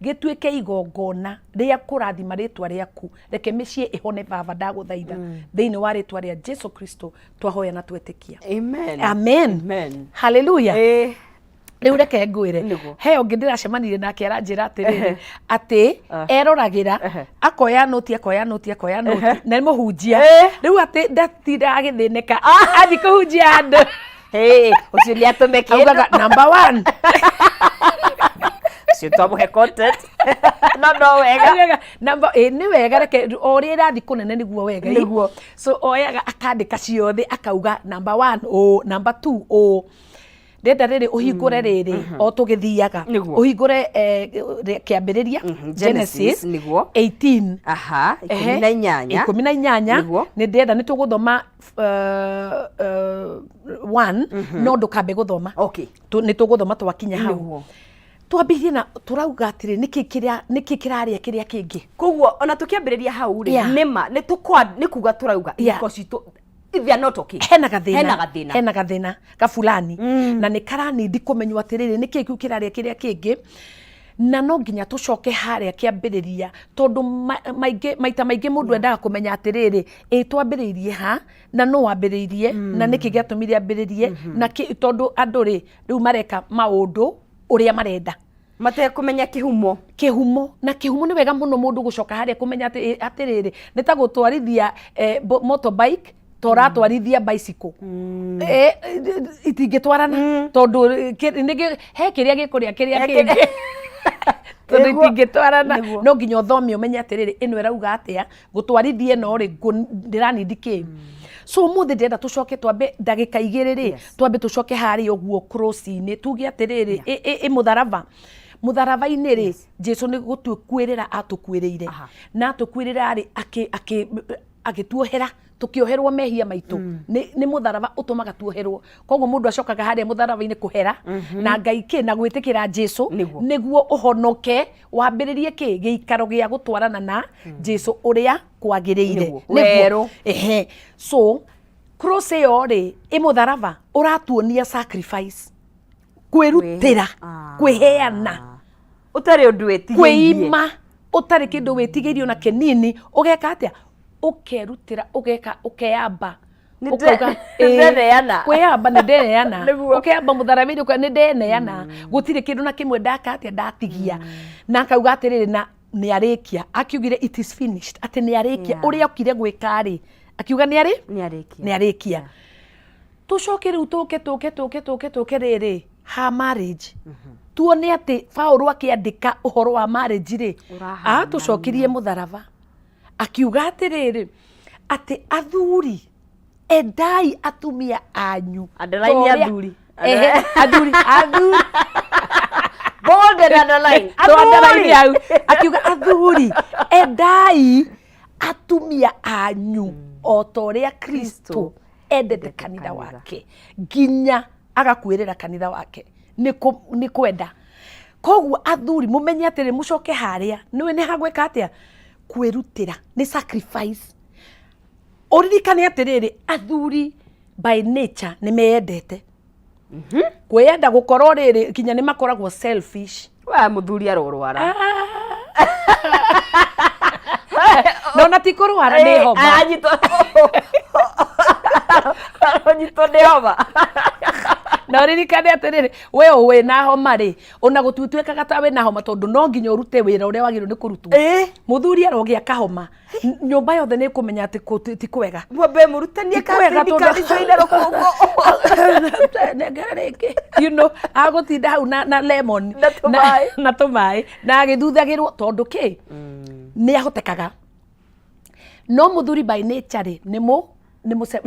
Gĩtuĩke igongona rĩa kũrathima rĩtwa rĩaku. Reke mĩciĩ ĩhone, Baba, ndagũthaitha. Thĩinĩ wa rĩtwa rĩa Jesu Kristo twahoya na twetĩkia. Amen. Amen. Amen. Hallelujah. Rĩu reke ngwĩre, he ũngĩ ndĩracemanirie nake aranjĩra atĩrĩrĩ, atĩ eroragĩra, akoya nũti, akoya nũti, akoya nũti, na nĩ mũhunjia. Rĩu atĩ ndatinda agĩthĩnĩka athiĩ kũhunjia andũ. Hey, ũcio nĩ atũme kĩndũ. Augaga number one. Ũcio twamũhe content. No no wega. Augaga number, ĩ nĩ wega, reke o ũrĩa ĩrathiĩ kũnene nĩguo wega. Nĩguo. So oyaga akandĩka ciothe, akauga number one ũ, number two ũ. Ndĩrenda rĩrĩ ũhingũre rĩrĩ o tũgĩthiaga. Ũhingũre kĩambĩrĩria. Genesis, nĩguo. 18. Aha, 18. 18. Nĩ ndĩrenda nĩ tũgũthoma 1, no ndũkambe gũthoma. Nĩ tũgũthoma twakinya hau. Twambĩrĩrie na tũrauga atĩrĩ, nĩkĩ kĩrĩa, nĩkĩ kĩrarĩa kĩrĩa kĩngĩ? Koguo ona tũkĩambĩrĩria hau rĩ, nĩma nĩ tũkwa nĩ kuga tũrauga ihiko citũ, they are not okay. Hena gathĩna. Hena gathĩna. Hena gathĩna gabulani, na nĩ karanindi kũmenywo atĩrĩrĩ, nĩkĩ kĩu kĩrarĩa kĩrĩa kĩngĩ, na no nginya tũcoke harĩa kĩambĩrĩria, tondũ maingĩ, maita maingĩ mũndũ endaga kũmenya atĩrĩrĩ, ĩ twambĩrĩirie ha, na no wambĩrĩirie, na nĩkĩ gĩatũmire ambĩrĩrie, na tondũ andũ rĩ rĩu mareka maũndũ ũrĩa marenda matekũmenya kĩhumo. Kĩhumo, na kĩhumo nĩ wega mũno mũndũ gũcoka harĩa kũmenya atĩ atĩrĩrĩ, nĩ ta gũtwarithia motorbike ta ũratwarithia bicycle. Itingĩtwarana, tondũ he kĩrĩa gĩkũrĩa kĩrĩa kĩngĩ, tondũ itingĩtwarana. No nginya ũthome ũmenye atĩrĩrĩ, ĩno ĩrauga atĩa, gũtwarithia ĩno rĩ, ndĩranindi kĩ. So ũmũthĩ ndĩrenda tũcoke twambe ndagĩka 2 rĩ, twambe tũcoke harĩa ũguo cross-inĩ, tuge atĩrĩrĩ, ĩ mũtharaba, mũtharaba-inĩ rĩ, Jesu nĩ gũtuĩkuĩrĩra atũkuĩrĩire, na atũkuĩrĩra rĩ, agĩtuohera, tũkĩoherwo mehia maitũ. Nĩ mũtharaba ũtũmaga tuoherwo. Koguo mũndũ acokaga harĩa mũtharaba-inĩ kũhera na Ngai kĩ na gwĩtĩkĩra Jesu, nĩguo ũhonoke, wambĩrĩrie kĩ gĩikaro gĩa gũtwarana na Jesu ũrĩa kwagĩrĩire. Werũ. Ehe, so cross ĩyo rĩ, ĩ mũtharaba ũratuonia sacrifice, kwĩrutĩra, kwĩheana. Ũtarĩ ũndũ wĩtigĩirie. Kwĩima ũtarĩ kĩndũ wĩtigĩirie ona kĩnini, ũgeka atĩa? Ũkerutĩra, ũgeka, ũkeyamba. Ũkauga, nĩ ndeneana. Kwĩyamba, nĩ ndeneana. Ũkeyamba mũtharaba-inĩ, ũkauga nĩ ndeneana, gũtirĩ kĩndũ na kĩmwe ndaka atĩa ndatigia. Na akauga atĩrĩrĩ, na nĩ arĩkia, akiugire, "It is finished," atĩ nĩ arĩkia. Ũrĩa okire gwĩka rĩ, akiuga nĩ arĩ Nĩ arĩkia. Nĩ arĩkia. Tũcoke rĩu tũke tũke tũke tũke tũke rĩrĩ ha marriage, tuone atĩ Paũlũ akĩandĩka ũhoro wa marriage rĩ, Ũrahanania. atũcokirie mũtharaba, akiuga atĩrĩrĩ, atĩ athuri, endai atumia anyu. Underline. Ta ũrĩa- Athuri. Ehe, athuri, athuri. Bold and underline. Twandarairie hau, akiuga athuri, endai atumia anyu o ta ũrĩa Kristo endete kanitha wake nginya agakuĩrĩra kanitha wake. Nĩ kwenda. Koguo athuri, mũmenye atĩrĩ, mũcoke harĩa nĩwe nĩ hagwĩka atĩa? Kwĩrutĩra, nĩ sacrifice. Ũririkane atĩrĩrĩ, athuri by nature nĩ meyendete, kwĩyenda gũkorwo rĩrĩ nginya nĩ makoragwo selfish. Wa mũthuri arorwara. No na ti kũrwara, nĩ homa. Aranyitwo nĩ homa. Na ũririkane atĩrĩrĩ, we wĩ na homa rĩ, ona gũtuĩkaga ta wĩ na homa, tondũ no nginya ũrute wĩra ũrĩa wagĩrĩirwo nĩ kũrutwo. Mũthuri arogĩa kahoma, nyũmba yothe nĩ ĩkũmenya atĩ ti kwega. Mwambe mũrutanie. Ti kwega. Kacoina rũkũngũ. Nengera rĩngĩ, agũtinda hau na lemon. Na tũmaĩ. Na tũmaĩ, na agĩthuthagĩrwo, tondũ kĩ nĩ ahotekaga. No mũthuri by nature rĩ, nĩ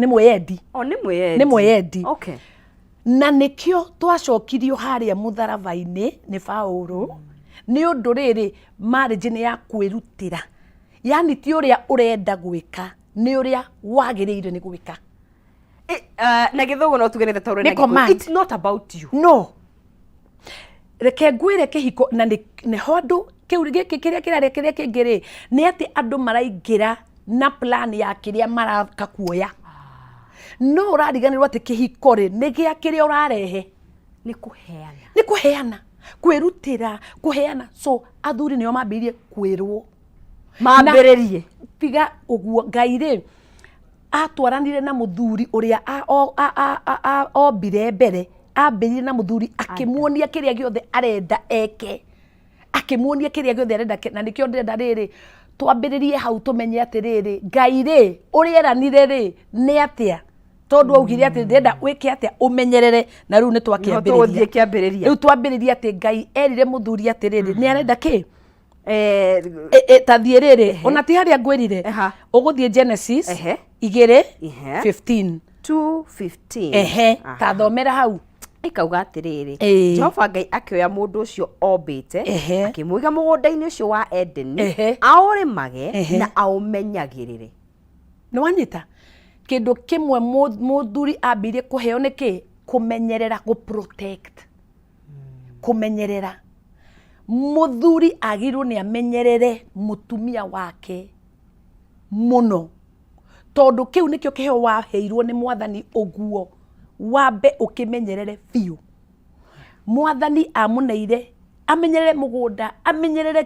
mwĩyendi. O nĩ mwĩyendi. Nĩ mwĩyendi. Na nĩkĩo twacokirio harĩa mũtharaba-inĩ nĩ Paũlũ, nĩ ũndũ rĩrĩ, marriage nĩ ya kwĩrutĩra, yani ti ũrĩa ũrenda gwĩka, nĩ ũrĩa wagĩrĩire nĩ gwĩka. Na gĩthũngũ no tuge nĩ ta Nĩ ũrĩa na Gĩkũyũ. Command. It's not about you. No reke ngwĩre, kĩhiko na nĩho andũ kĩu gĩkĩ kĩrĩa kĩrarĩa kĩrĩa kĩngĩ rĩ, nĩ atĩ andũ maraingĩra na plan ya kĩrĩa maraka kuoya, no ũrariganĩrwo atĩ kĩhiko rĩ, nĩ gĩa kĩrĩa ũrarehe. Nĩ kũheana. Nĩ kũheana. Kwĩrutĩra, kũheana. So athuri nĩo mambĩrĩirie kwĩrwo. Mambĩrĩrie. Tiga ũguo, Ngai rĩ atwaranire na mũthuri ũrĩa ombire mbere, ambĩrĩirie na mũthuri akĩmuonia kĩrĩa gĩothe arenda eke, akĩmuonia kĩrĩa gĩothe arenda, na nĩkĩo ndĩrenda rĩrĩ twambĩrĩrie hau, tũmenye atĩrĩrĩ, Ngai rĩ ũrĩa eranire rĩ nĩ atĩa, tondũ augire atĩ ndĩrenda wĩke atĩa, ũmenyerere. Na rĩu nĩ twakĩambĩrĩria. Tũgũthiĩ kĩambĩrĩria. Rĩu twambĩrĩria atĩ Ngai erire mũthuri atĩrĩrĩ, nĩ arenda kĩ? Ta thiĩ rĩrĩ, ona ti harĩa ngwĩrire. Ũgũthiĩ Genesis 2 15. 2:15. Ehe, ta thomera hau. Ĩkauga atĩrĩrĩ, Jehova Ngai akĩoya mũndũ ũcio ombĩte, akĩmũiga mũgũnda-inĩ ũcio wa Edeni, aũrĩmage na aũmenyagĩrĩre. Nĩ wanyita kĩndũ kĩmwe mũthuri ambĩrĩirie kũheo nĩ kĩ? Kũmenyerera, gũ protect, kũmenyerera. Mũthuri agĩrĩirwo nĩ amenyerere mũtumia wake mũno, tondũ kĩu nĩkĩo kĩheo waheirwo nĩ Mwathani. Ũguo wambe ũkĩmenyerere biũ. Mwathani amũneire amenyerere mũgũnda, amenyerere,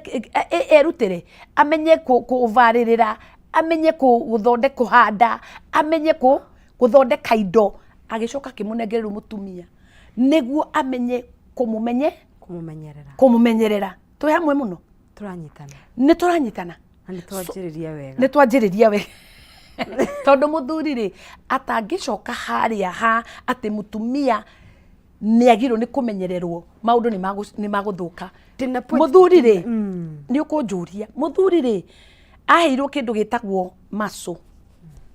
erutĩre, amenye kũbarĩrĩra, amenye gũthondeka, kũhanda, amenye gũthondeka indo. Agĩcoka akĩmũnengera rĩu mũtumia nĩguo amenye kũmũmenye Kũmũmenyerera. Kũmũmenyerera. Twĩ hamwe mũno. Tũranyitana. Nĩ tũranyitana. Na nĩ twanjĩrĩria wega. Nĩ twanjĩrĩria wega, tondũ mũthuri rĩ atangĩcoka harĩa ha atĩ mũtumia nĩ agĩrĩirwo nĩ kũmenyererwo, maũndũ nĩ magũthũka. Ndĩna point. Mũthuri rĩ, nĩ ũkũnjũria, mũthuri rĩ aheirwo kĩndũ gĩtagwo maco,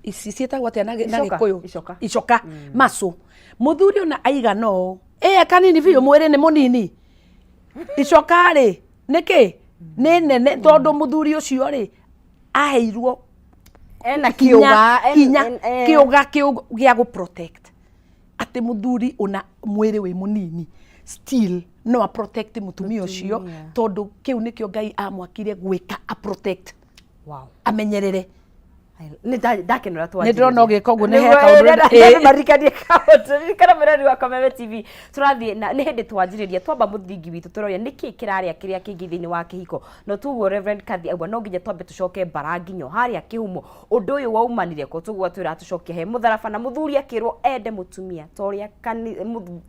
ici ciĩtagwo atĩa na Icoka, Gĩkũyũ? Icoka. Icoka, maco. Mũthuri ona aigana ũũ, ĩ kanini biũ, mwĩrĩ nĩ mũnini, icoka rĩ nĩkĩ nĩ nene? Tondũ mũthuri ũcio rĩ aheirwo ena hinya, kĩũga hinya, kĩũga gĩa gũ protect, atĩ mũthuri ona mwĩrĩ wĩ mũnini still no a protect mũtumia ũcio, Mũtumia. tondũ kĩu nĩkĩo Ngai amwakire gwĩka, a protect, amenyerere. Nĩ ndakenera. Nĩ ndĩrona ũgĩka ũguo, nĩ he kaũndũ Marikanie kaũndũ. Ririkana, mwĩrori wa Kameme TV, tũrathiĩ na nĩ hĩndĩ twanjĩrĩria, twamba mũthingi witũ, tũroria nĩkĩ kĩrarĩa kĩrĩa kĩngĩ thĩinĩ wa kĩhiko. No tuguo Reverend Kathy auga no nginya twambe tũcoke mbara nginyo harĩa kĩhumo ũndũ ũyũ waumanire ko, tuguo twĩra tũcokie he mũtharaba, na mũthuri akĩrwo ende mũtumia ta ũrĩa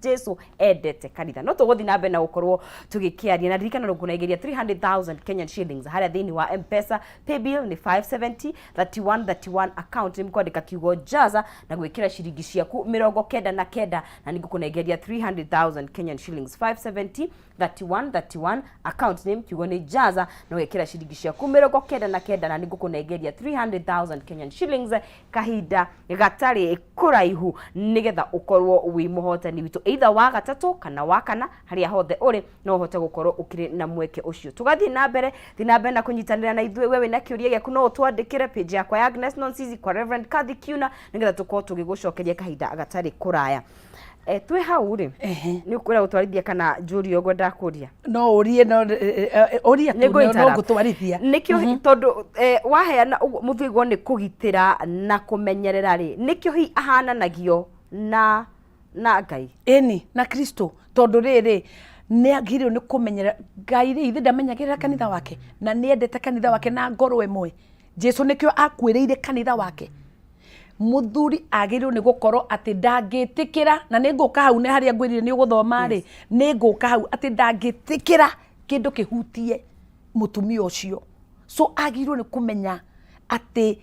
Jesu endete kanitha. No tũgũthiĩ na mbere na gũkorwo tũgĩkĩaria, na ririkana rũkũnengeria 300,000 Kenyan shillings harĩa thĩinĩ wa M-Pesa. Paybill nĩ 570 31 31, account nĩ kwandĩka kiugo Jaza na gwĩkĩra ciringi ciaku 99, na nĩ ngũkũnengeria 300,000 Kenyan shillings. 570 31 31, account name kiugo nĩ Jaza na ũgekĩra ciringi ciaku 99, na nĩ ngũkũnengeria 300,000 Kenyan shillings kahinda gatarĩ kũraihu, nĩgetha ũkorwo wĩ mũhotani witũ either wa gatatũ kana wa kana. Harĩa hothe ũrĩ no ũhote gũkorwo ũkĩrĩ na mweke ũcio. Tũgathiĩ na mbere, thiĩ na mbere na kũnyitanĩra na ithuĩ. We wĩna kĩũria gĩaku no ũtwandĩkĩre page yakwa ya Agnes Nonsizi, kwa Reverend Kathy Kiuna, nĩgetha tũkorwo tũgĩgũcokeria kahinda gatarĩ kũraya. Twĩ hau rĩ, nĩ ũkwĩra gũtwarithia kana njũrie ũguo ndakũria? No ũrie, no ũria tu, Nĩ no ngũ-interrupt. ngũtwarithia. Nĩkĩo tondũ waheana ũguo mũthigo nĩ kũgitĩra na kũmenyerera rĩ, nĩkĩo hihi ahananagio na Ngai? Ĩni, na Kristo, tondũ rĩrĩ nĩ agĩrĩirwo nĩ kũmenyerera. Ngai rĩ, ithe ndamenyagĩrĩra kanitha wake, na nĩ endete kanitha wake na ngoro ĩmwe? Jesu nĩkĩo akuĩrĩire kanitha wake. Mũthuri agĩrĩirwo nĩ gũkorwo atĩ ndangĩtĩkĩra, na nĩ ngũka hau, nĩ harĩa ngwĩrire nĩ ũgũthoma rĩ, nĩ ngũka hau, atĩ ndangĩtĩkĩra kĩndũ kĩhutie mũtumia ũcio. So agĩrĩirwo nĩ kũmenya atĩ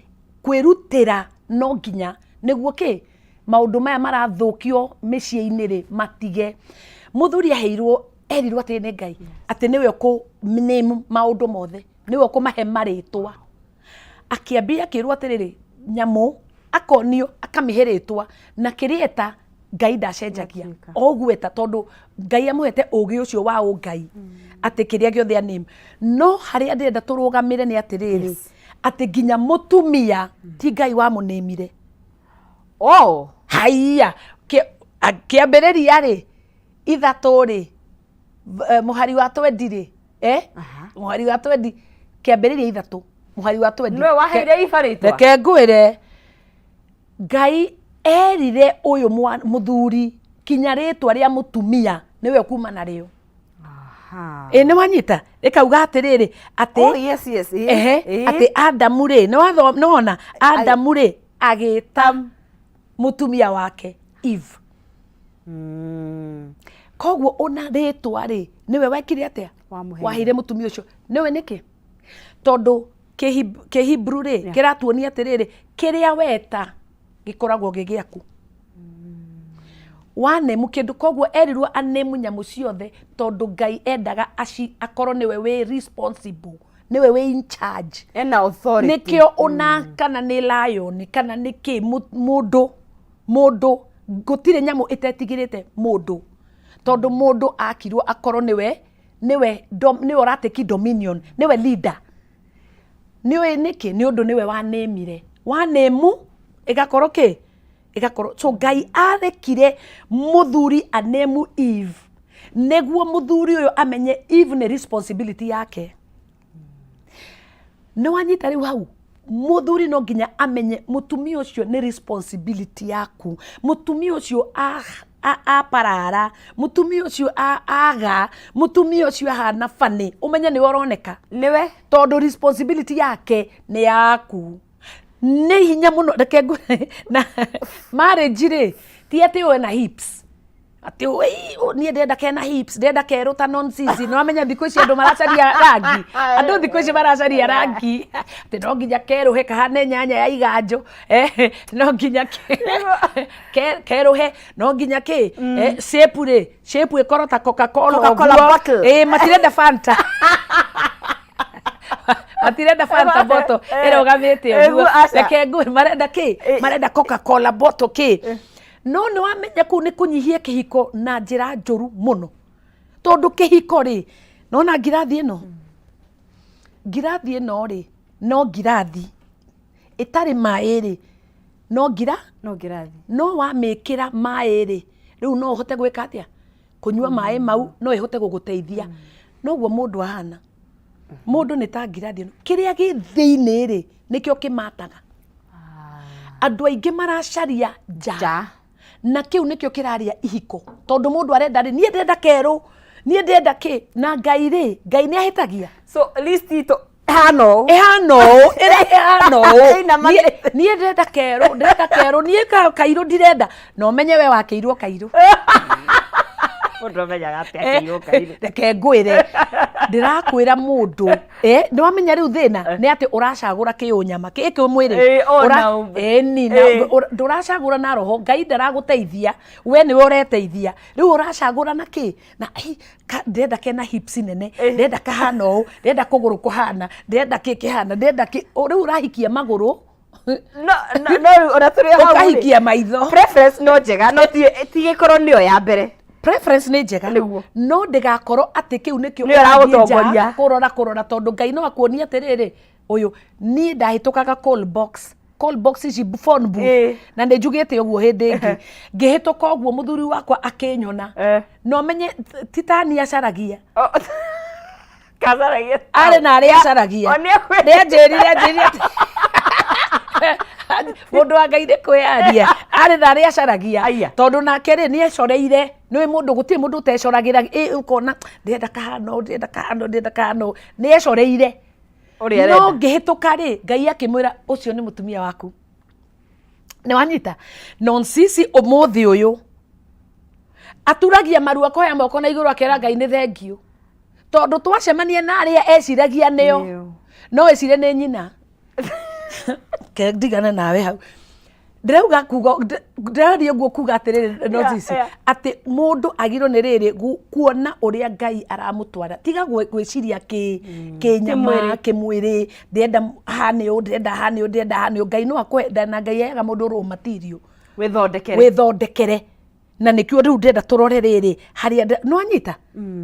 kwĩrutĩra no nginya nĩguo kĩ maũndũ maya marathũkio mĩciĩ-inĩ rĩ matige. Mũthuri aheirwo, erirwo atĩ nĩ Ngai atĩ nĩwe ũkũ name maũndũ mothe, nĩwe ũkũmahe marĩtwa. Akĩambia akĩrwo atĩrĩrĩ, nyamũ akonio akamĩhe rĩtwa, na kĩrĩa eta Ngai ndacenjagia. Gatuĩka. O ũguo eta, tondũ Ngai amũhete ũgĩ ũcio wa ũngai atĩ kĩrĩa gĩothe aname. No harĩa ndĩrenda tũrũgamĩre nĩ atĩrĩrĩ, atĩ nginya mũtumia ti Ngai wamũnĩmire. Oh. Haiya, kĩambĩrĩria rĩ 3 rĩ, mũhari wa 20 rĩ, mũhari wa 20, kĩambĩrĩria 3 mũhari wa 20. Nĩwe waheire Iba rĩtwa? Reke ngwĩre, Ngai erire ũyũ mũthuri kinya rĩtwa rĩa mũtumia nĩwe kuma narĩo. Aha. Ĩ nĩ wanyita ĩkauga atĩrĩrĩ atĩ Oh, yes, yes. Ĩ, ehe ĩ. atĩ Adamu rĩ nĩ watho nĩwona Adamu rĩ agĩta mũtumia wake Eve. Koguo ona rĩtwa rĩ nĩwe wekire atĩa? Wamũheire. Waheire mũtumia ũcio. Nĩwe nĩkĩ? Tondũ kĩhibru rĩ kĩratuonia atĩrĩrĩ kĩrĩa weta gĩkoragwo gĩ gĩaku. Wanemu kĩndũ koguo erirwo anemu nyamũ ciothe tondũ Ngai endaga aci akorwo nĩwe wĩ responsible nĩwe wĩ in charge. Ena authority. Nĩkĩo ona kana nĩ lion kana nĩ kĩ mũndũ mũndũ gũtirĩ nyamũ ĩtetigĩrĩte mũndũ tondũ mũndũ akirwo akorwo nĩwe nĩwe nĩwe ũrateki dominion nĩwe leader. Nĩũĩ nĩkĩ? Nĩ ũndũ nĩwe wanĩmire wanĩmu ĩgakorwo kĩ ĩgakorwo so Ngai arekire mũthuri anemu Eve nĩguo mũthuri ũyũ amenye Eve nĩ responsibility yake. Nĩ wanyita rĩu hau mũthuri no nginya amenye mũtumia ũcio nĩ responsibility yaku, mũtumia ũcio aparara, mũtumia ũcio aga, mũtumia ũcio ahana funny, ũmenye nĩwe ũroneka. Nĩwe. Tondũ responsibility yake nĩ yaku. Nĩ hinya mũno, reke ngwĩre, na marriage rĩ, ti atĩ ũe na hips. Atĩ niĩ ndĩrenda kena hips, ndĩrenda kerũ ta nonsense. Nĩ wamenya thikũ ici andũ maracaria rangi. Andũ thikũ ici maracaria rangi. Atĩ no nginya kerũhe kahane nyanya ya iganjo. No nginya kerũhe, no nginya kĩ? Shape rĩ, shape ĩkorwo ta Coca-Cola Coca-Cola ũguo. bottle. Matirenda Fanta. Matirenda Fanta bottle ĩrũgamĩte ũguo. Reke ngwĩre, marenda kĩ? Marenda Coca-Cola bottle kĩ? No nĩ wamenya kũu nĩ kũnyihia kĩhiko na njĩra njũru mũno. Tondũ kĩhiko rĩ, nona ngirathi ĩno? Ngirathi ĩno rĩ, no ngirathi. Ĩtarĩ maĩ rĩ, no ngira? No ngirathi. No wamĩkĩra maĩ rĩ, rĩu no ũhote gwĩka atĩa? Kũnyua maĩ mau, no ĩhote gũgũteithia. Noguo mũndũ ahana. Mũndũ nĩ ta ngirathi ĩno. Kĩrĩa gĩ thĩinĩ rĩ, nĩkĩo kĩmataga. Andũ aingĩ maracaria nja. Nja. Na kĩu nĩkĩo kĩrarĩa ihiko. Tondũ mũndũ arenda rĩ, niĩ ndĩrenda kerũ, niĩ ndĩrenda kĩ, na Ngai rĩ, Ngai nĩ ahĩtagia. So list itũ ĩhana ũũ. Ĩhana ũũ, ĩrĩa ĩhana ũũ. Ĩinamanĩte. Niĩ ndĩrenda kerũ, ndĩrenda kerũ, niĩ kairũ ndirenda. Na ũmenye we wakĩirwo kairũ. Mũndũ amenyaga atĩa akĩirwo kairũ? Reke ngwĩre, ndĩrakwĩra mũndũ, nĩ wamenya rĩu thĩna nĩ atĩ ũracagũra kĩũnyama, kĩ kĩmwĩrĩ. Ona ũmbe. Ĩni, na ndũracagũra na roho, Ngai ndaragũteithia, we nĩwe ũreteithia. Rĩu ũracagũra na kĩ? Na ndĩrenda kena hips nene, ndĩrenda kahana ũũ, ndĩrenda kũgũrũ kũhana, ndĩrenda kĩ kĩhana, ndĩrenda kĩ, rĩu ũrahikia magũrũ. No, no, no, rĩu ona tũrĩ o hau rĩ, Ũkahikia maitho. Preference no njega, no ti gĩkorwo nĩyo ya mbere. Preference nĩ njega. Nĩguo. No ndĩgakorwo atĩ kĩu nĩkĩo Nĩyo ũrathiĩ nja ĩragũtongoria. kũrora, kũrora, tondũ Ngai no akuonie atĩrĩrĩ, ũyũ, niĩ ndahĩtũkaga call box, call box ici phone booth, na nĩ njugĩte ũguo hĩndĩ ĩngĩ. Ngĩhĩtũka ũguo mũthuri wakwa akĩnyona. Na ũmenye ti ta niĩ acaragia. Kacaragia. Arĩ na arĩa acaragia. O nĩ akwĩrire. Nĩanjĩrire, anjĩrire atĩ mũndũ wa Ngai nĩ kwĩyaria. Arĩ na arĩa acaragia. Aya. Tondũ nake rĩ, nĩ ecoreire. Nĩ ũĩ mũndũ, gũtirĩ mũndũ ũtecoragĩra. Ĩ, ũkona, ndĩrenda kahana ũũ, ndĩrenda kahana ũũ, ndĩrenda kahana ũũ. Nĩ ecoreire. Ũrĩa No arenda. ngĩhĩtũka rĩ, Ngai akĩmwĩra, ũcio nĩ mũtumia waku. Nĩ wanyita? Nonsense ũmũthĩ ũyũ. Aturagia maru akoya moko na igũrũ akera Ngai nĩ thengiũ. Tondũ twacemania na arĩa eciragia nĩo. Nĩo. No ecire nĩ nyina. Ke ndigane nawe hau. Ndĩrauga kuga, ndĩraria ũguo kuga atĩrĩrĩ, no sisi, atĩ mũndũ agĩrĩirwo nĩ rĩrĩ kuona ũrĩa Ngai aramũtwara. Tiga gwĩciria kĩnyama, Kĩmwĩrĩ. kĩmwĩrĩ, ndĩrenda hane ũũ, ndĩrenda hane ũũ, ndĩrenda hane ũũ. Ngai no akwenda na Ngai aheaga mũndũ raw material. Wĩthondekere. Wĩthondekere. Na nĩkĩo rĩu ndĩrenda tũrore rĩrĩ, harĩa nĩ wanyita?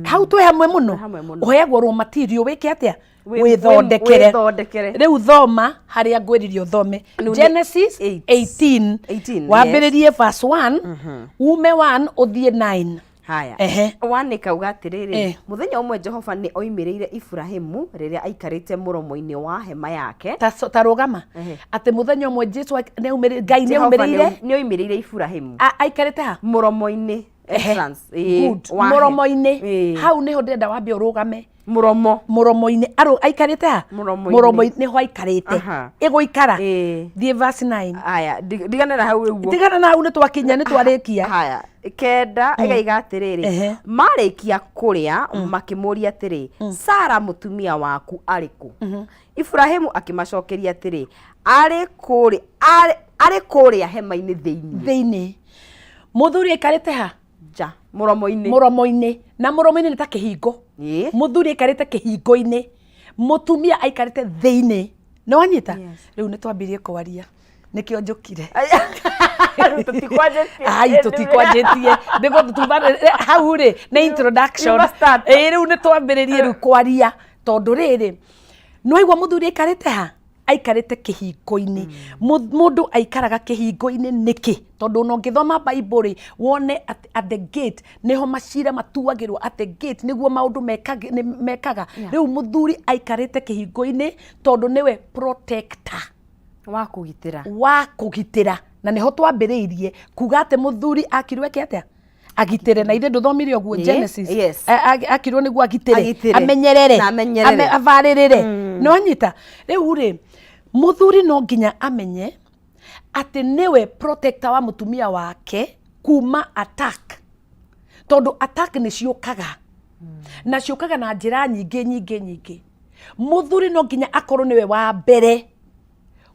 Hau twĩ hamwe mũno. Twĩ hamwe mũno. Ũheagwo raw material wĩke atĩa? Wĩthondekere. Wĩthondekere. Rĩu thoma harĩa ngwĩrire ũthome. Rĩu nĩ Genesis eight. 18. 18, yes. Wambĩrĩrie verse 1, ume 1 ũthiĩ 9. Haya. Ehe. One ĩkauga atĩrĩrĩ, mũthenya ũmwe Jehova nĩ oimĩrĩire Iburahimu rĩrĩa aikarĩte mũromo-inĩ wa hema yake. Ta ta rũgama. Atĩ mũthenya ũmwe Jesu nĩ aumĩrĩire, Ngai nĩ Jehova aumĩrĩire. nĩ oimĩrĩire Iburahimu. Aikarĩte ha? Mũromo-inĩ. Entrance, ĩĩ, Good. wahe. Mũromo-inĩ. Ĩĩ. Hau nĩho ndĩrenda wambe ũrũgame. Mũromo. Mũromo-inĩ. Aikarĩte ha? Mũromo-inĩ. Mũromo-inĩ nĩho aikarĩte. Aha. Ĩgũikara. Ĩĩ. Thiĩ verse 9. Aya, ndiganĩra hau ũguo. Tigana na hau, nĩ twakinya, nĩ twarĩkia. Haya, 9 ĩgaiga atĩrĩrĩ, marĩkia kũrĩa makĩmũria atĩrĩ, "Sara mũtumia waku arĩ kũ?" Iburahĩmu akĩmacokeria atĩrĩ, "Arĩ kũrĩa, arĩ kũrĩa hema-inĩ thĩinĩ." Thĩinĩ. Mũthuri aikarĩte ha? Nja, mũromo-inĩ. Mũromo-inĩ. Na mũromo-inĩ nĩ ta kĩhingo. Mũthuri aikarĩte kĩhingo-inĩ, mũtumia aikarĩte thĩinĩ. Nĩ wanyita? Yes. Rĩu nĩ twambirie kwaria, nĩkĩo njũkire. Rĩu tũtikwanjĩtie. Ai, tũtikwanjĩtie, nĩguo tuma hau rĩ nĩ introduction. You must start. Ĩĩ, rĩu nĩ twambĩrĩrie rĩu kwaria, tondũ rĩrĩ, nĩ waigua mũthuri aikarĩte ha? Aikarĩte kĩhingo-inĩ. Mũndũ aikaraga kĩhingo-inĩ nĩkĩ? Tondũ ona ũngĩthoma Bible rĩ, wone atĩ at the gate nĩho macira matuagĩrwo, at the gate nĩguo maũndũ mekaga. Rĩu mũthuri aikarĩte kĩhingo-inĩ tondũ nĩwe protector. Wa kũgitĩra. Wa kũgitĩra. Na nĩho twambĩrĩirie kuga atĩ mũthuri akirwo eke atĩa? Agitĩre. Na ithe ndũthomire ũguo? Genesis. Yes. Akirwo nĩguo agitĩre. Agitĩre. Amenyerere. Na amenyerere. Abarĩrĩre. Nĩ wanyita? Rĩu rĩ, mũthuri no nginya amenye atĩ nĩwe protector wa mũtumia wake kuma attack, tondũ attack nĩ ciũkaga, na ciũkaga na njĩra nyingĩ nyingĩ nyingĩ. Mũthuri no nginya akorwo nĩwe wa mbere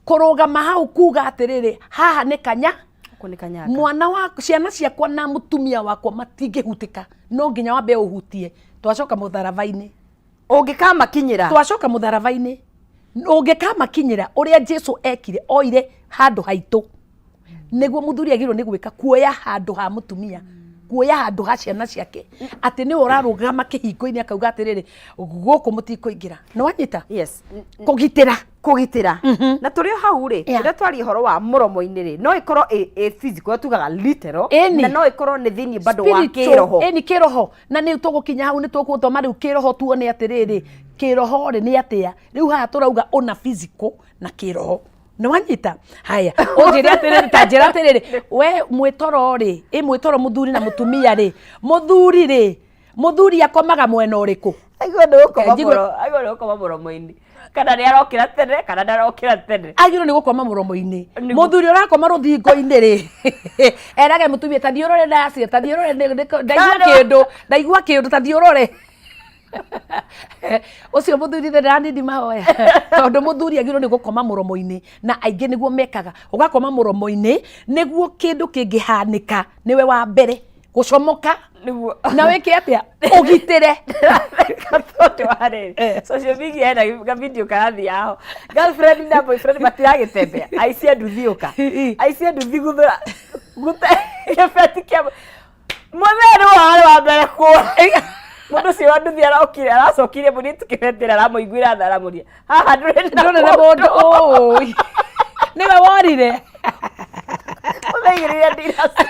kũrũgama hau kuga atĩrĩrĩ, haha nĩ kanya. Gũkũ nĩ kanyanga. Mwana wa ciana ciakwa na mũtumia wakwa matingĩhutĩka. No nginya wambe ũhutie. Twacoka mũtharaba-inĩ. Ũngĩkamakinyĩra. Twacoka mũtharaba-inĩ, ũngĩkamakinyĩra, ũrĩa Jesu ekire, oire handũ haitũ, nĩguo mũthuri agĩrĩirwo nĩ gwĩka, kuoya handũ ha mũtumia, kuoya handũ ha ciana ciake, atĩ nĩwe ũrarũgama kĩhingo-inĩ akauga atĩrĩrĩ, gũkũ mũtikũingĩra. Nĩ wanyita? Yes. Kũgitĩra. Kũgitĩra. Na tũrĩ o hau rĩ, rĩrĩa twaria ũhoro wa mũromo-inĩ rĩ, no ĩkorwo ĩ physical, tugaga literal, na no ĩkorwo nĩ thĩinĩ bado wa Spiritual, kĩroho. Ĩni, kĩroho. Na nĩ tũgũkinya hau, nĩ tũgũthoma rĩu kĩroho, tuone atĩrĩrĩ, kĩroho rĩ nĩ atĩa. Rĩu haha tũrauga ũna physical na kĩroho. Nĩ wanyita? Haya, ũnjĩre atĩrĩrĩ, ta njĩra atĩrĩrĩ, we mwĩtoro rĩ, ĩ mwĩtoro mũthuri na mũtumia rĩ, mũthuri rĩ, mũthuri akomaga mwena ũrĩkũ? Aigua nĩ gũkoma Njigue- aigua nĩ gũkoma mũromo-inĩ, kana nĩ arokĩra tene kana ndarokĩra tene. Agĩrĩirwo nĩ gũkoma mũromo-inĩ. Nĩguo. Mũthuri ũrakoma rũthingo-inĩ rĩ, erage mũtumia, ta thiĩ ũrore ndacia, ta thiĩ ũrore, ndaigua Kana- kĩndũ, ndaigua kĩndũ, ta thiĩ ũrore. Ũcio mũthuri thĩ ndanindi mahoya, tondũ mũthuri agĩrĩirwo nĩ gũkoma mũromo-inĩ, na aingĩ nĩguo mekaga, ũgakoma mũromo-inĩ nĩguo kĩndũ kĩngĩhanĩka nĩwe wa mbere gũcomoka. Nĩguo. Na wĩke atĩa? Ũgitĩre. Tondũ wa rĩrĩ, social media hena ga video karathiĩ aho, girlfriend na boyfriend matiragĩtembea, aici a nduthi ũka, aici a nduthi guthũra gute gĩbeti kĩa mũthee, nĩ warĩ wa mbere kũra. Mũndũ ũcio wa nduthi arokire, aracokire mũirĩtu kĩbeti, aramũiguĩra tha, aramũria, "Haha ndũrĩ na Ndũrĩ na mũndũ?" Ũĩ, nĩwe worire. Mũthee igĩrĩire ndiraci.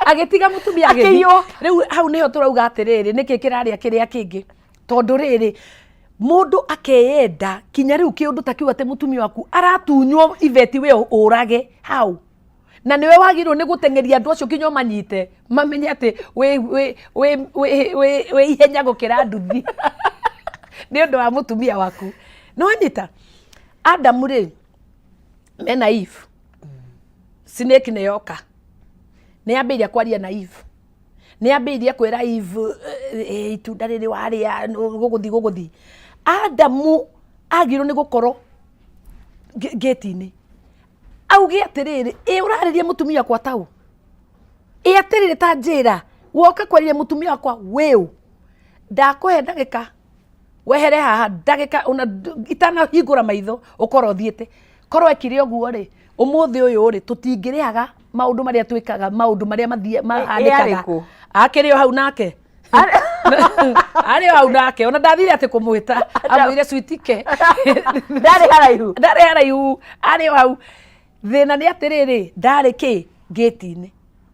Agĩtiga mũtumia agĩthiĩ. Akĩiywo. Rĩu hau nĩho tũrauga atĩrĩrĩ, nĩkĩ kĩrarĩa kĩrĩa kĩngĩ, tondũ rĩrĩ, mũndũ akeyenda kinya rĩu kĩũndũ ta kĩu, atĩ mũtumia waku aratunywo ibeti, we ũrage hau, na nĩwe wagĩrĩirwo nĩ gũteng'eria andũ acio kinya ũmanyite, mamenye atĩ wĩ ihenya gũkĩra nduthi nĩ ũndũ wa mũtumia waku. Nĩ wanyita? Adamu rĩ, mena Eve, snake nĩ yoka, nĩ yambĩrĩria kwaria na Eve, nĩ yambĩrĩirie kwĩra Eve, "Itunda rĩrĩ warĩa gũgũthi gũgũthi." Adamu agĩrĩirwo nĩ gũkorwo ngĩti-inĩ, auge atĩrĩrĩ, "Ĩ ũrarĩria mũtumia wakwa taũ? Ĩ atĩrĩrĩ, ta njĩra, woka kwarĩria mũtumia wakwa wĩũ? Ndakũhe ndagĩka wehere haha, ndagĩka ona itanahingũra maitho ũkorwo ũthiĩte." Korwo ekire ũguo rĩ, ũmũthĩ ũyũ rĩ, tũtingĩrĩhaga maũndũ marĩa twĩkaga, maũndũ marĩa mahanĩkaga. Arĩ kũ? Akĩrĩ o hau nake, arĩ o hau nake, ona ndathire atĩ kũmwĩta, amwĩre switike. Ndarĩ haraihu. Ndarĩ haraihu, arĩ o hau. Thĩna nĩ atĩrĩrĩ, ndarĩ kĩ ngĩti-inĩ.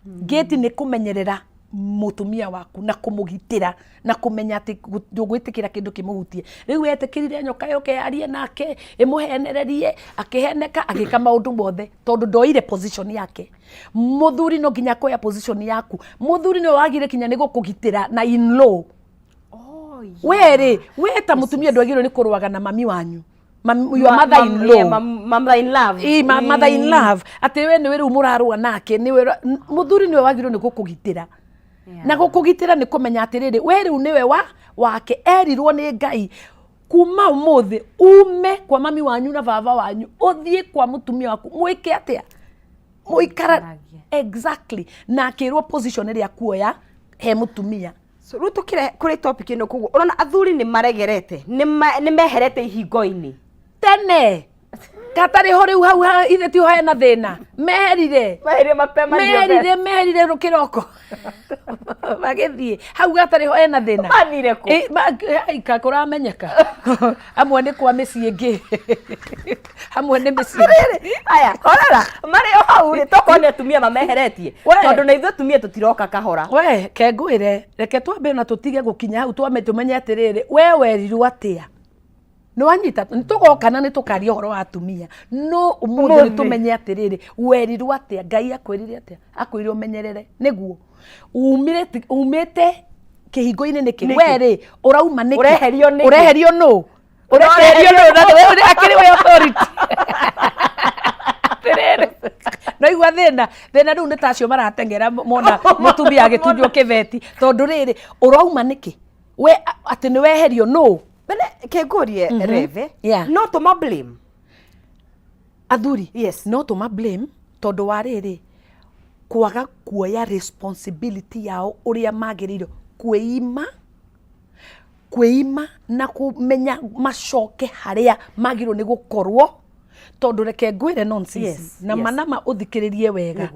Ngĩti nĩ kũmenyerera. Mũtumia waku na kũmũgitĩra na kũmenya atĩ ndũgwĩtĩkĩra kĩndũ kĩmũhutie. Rĩu etĩkĩrire nyoka yũke yarie nake, ĩmũhenererie, akĩheneka, agĩka maũndũ mothe tondũ ndoire position yake. Mũthuri no nginya kuoya position yaku. Mũthuri nĩwe wagire kinya nĩ gũkũgitĩra na in law. Oh, yeah. We rĩ, we ta mũtumia ndwagĩrĩirwo nĩ kũrũaga na mami wanyu. Your mother in law. Yeah, mother in love. Ĩ, mother in love. Atĩ we nĩwe rĩu mũrarũa nake, nĩwe mũthuri nĩwe wagĩrĩirwo nĩ gũkũgitĩra. Na gũkũgitĩra nĩ kũmenya atĩrĩrĩ, we rĩu nĩwe wa wake, erirwo nĩ Ngai kuma ũmũthĩ ume kwa mami wanyu na baba wanyu ũthiĩ kwa mũtumia waku mwĩke atĩa? Mũikara Mũikarage. Exactly. Na akĩrwo position ĩrĩa kuoya he mũtumia. So rĩu tũkĩre kũrĩ topic ĩno, koguo ũrona athuri nĩ maregerete, nĩ meherete ihingo-inĩ. Tene katarĩ ho rĩu hau ithe tiho hena thĩna, meherire. Meherire mapema ndio best. Meherire rũkĩroko magĩthiĩ hau gatarĩ ho hena thĩna. Mathire kũ? Ĩ, ai, ka kũramenyeka amwe nĩ kwa mĩciĩ ĩngĩ, amwe nĩ mĩciĩ. Rĩrĩ, aya horera marĩ o hau rĩ, tokorwo nĩ atumia mameheretie, We. tondũ na ithuĩ atumia tũtiroka kahora. We kengwĩre, reke twambe na tũtige gũkinya hau, twambe tũmenye atĩrĩrĩ, we werirwo atĩa? Nĩ wanyita? Nĩ tũgoka na nĩ tũkaria ũhoro wa atumia, no ũmũthĩ nĩ Ũmũthĩ. tũmenye atĩrĩrĩ, werirwo atĩa? Ngai akwĩrire atĩa? Akwĩrire ũmenyerere nĩguo umire umĩte kĩhingo-inĩ nĩkĩ? Nĩkĩ? We rĩ, ũrauma nĩkĩ? Ũreherio nĩkĩ? Ũreherio nũ? Ũreherio nũ? Na we akĩrĩ we authority atĩrĩrĩ, no igua thĩna thĩna rĩu nĩ ta acio marateng'era mona mũtumia agĩtunywo kĩbeti, tondũ rĩrĩ, ũrauma nĩkĩ we atĩ nĩ weherio nũ? Bene kĩngũrie reve, no tũma blame Athuri? Yes. No tũma blame tondũ wa rĩrĩ, kwaga kuoya responsibility yao ũrĩa magĩrĩire, kwĩima kwĩima na kũmenya macoke harĩa magĩrĩirwo nĩ gũkorwo, tondũ reke ngwĩre nonsense na manama ũthikĩrĩrie wega.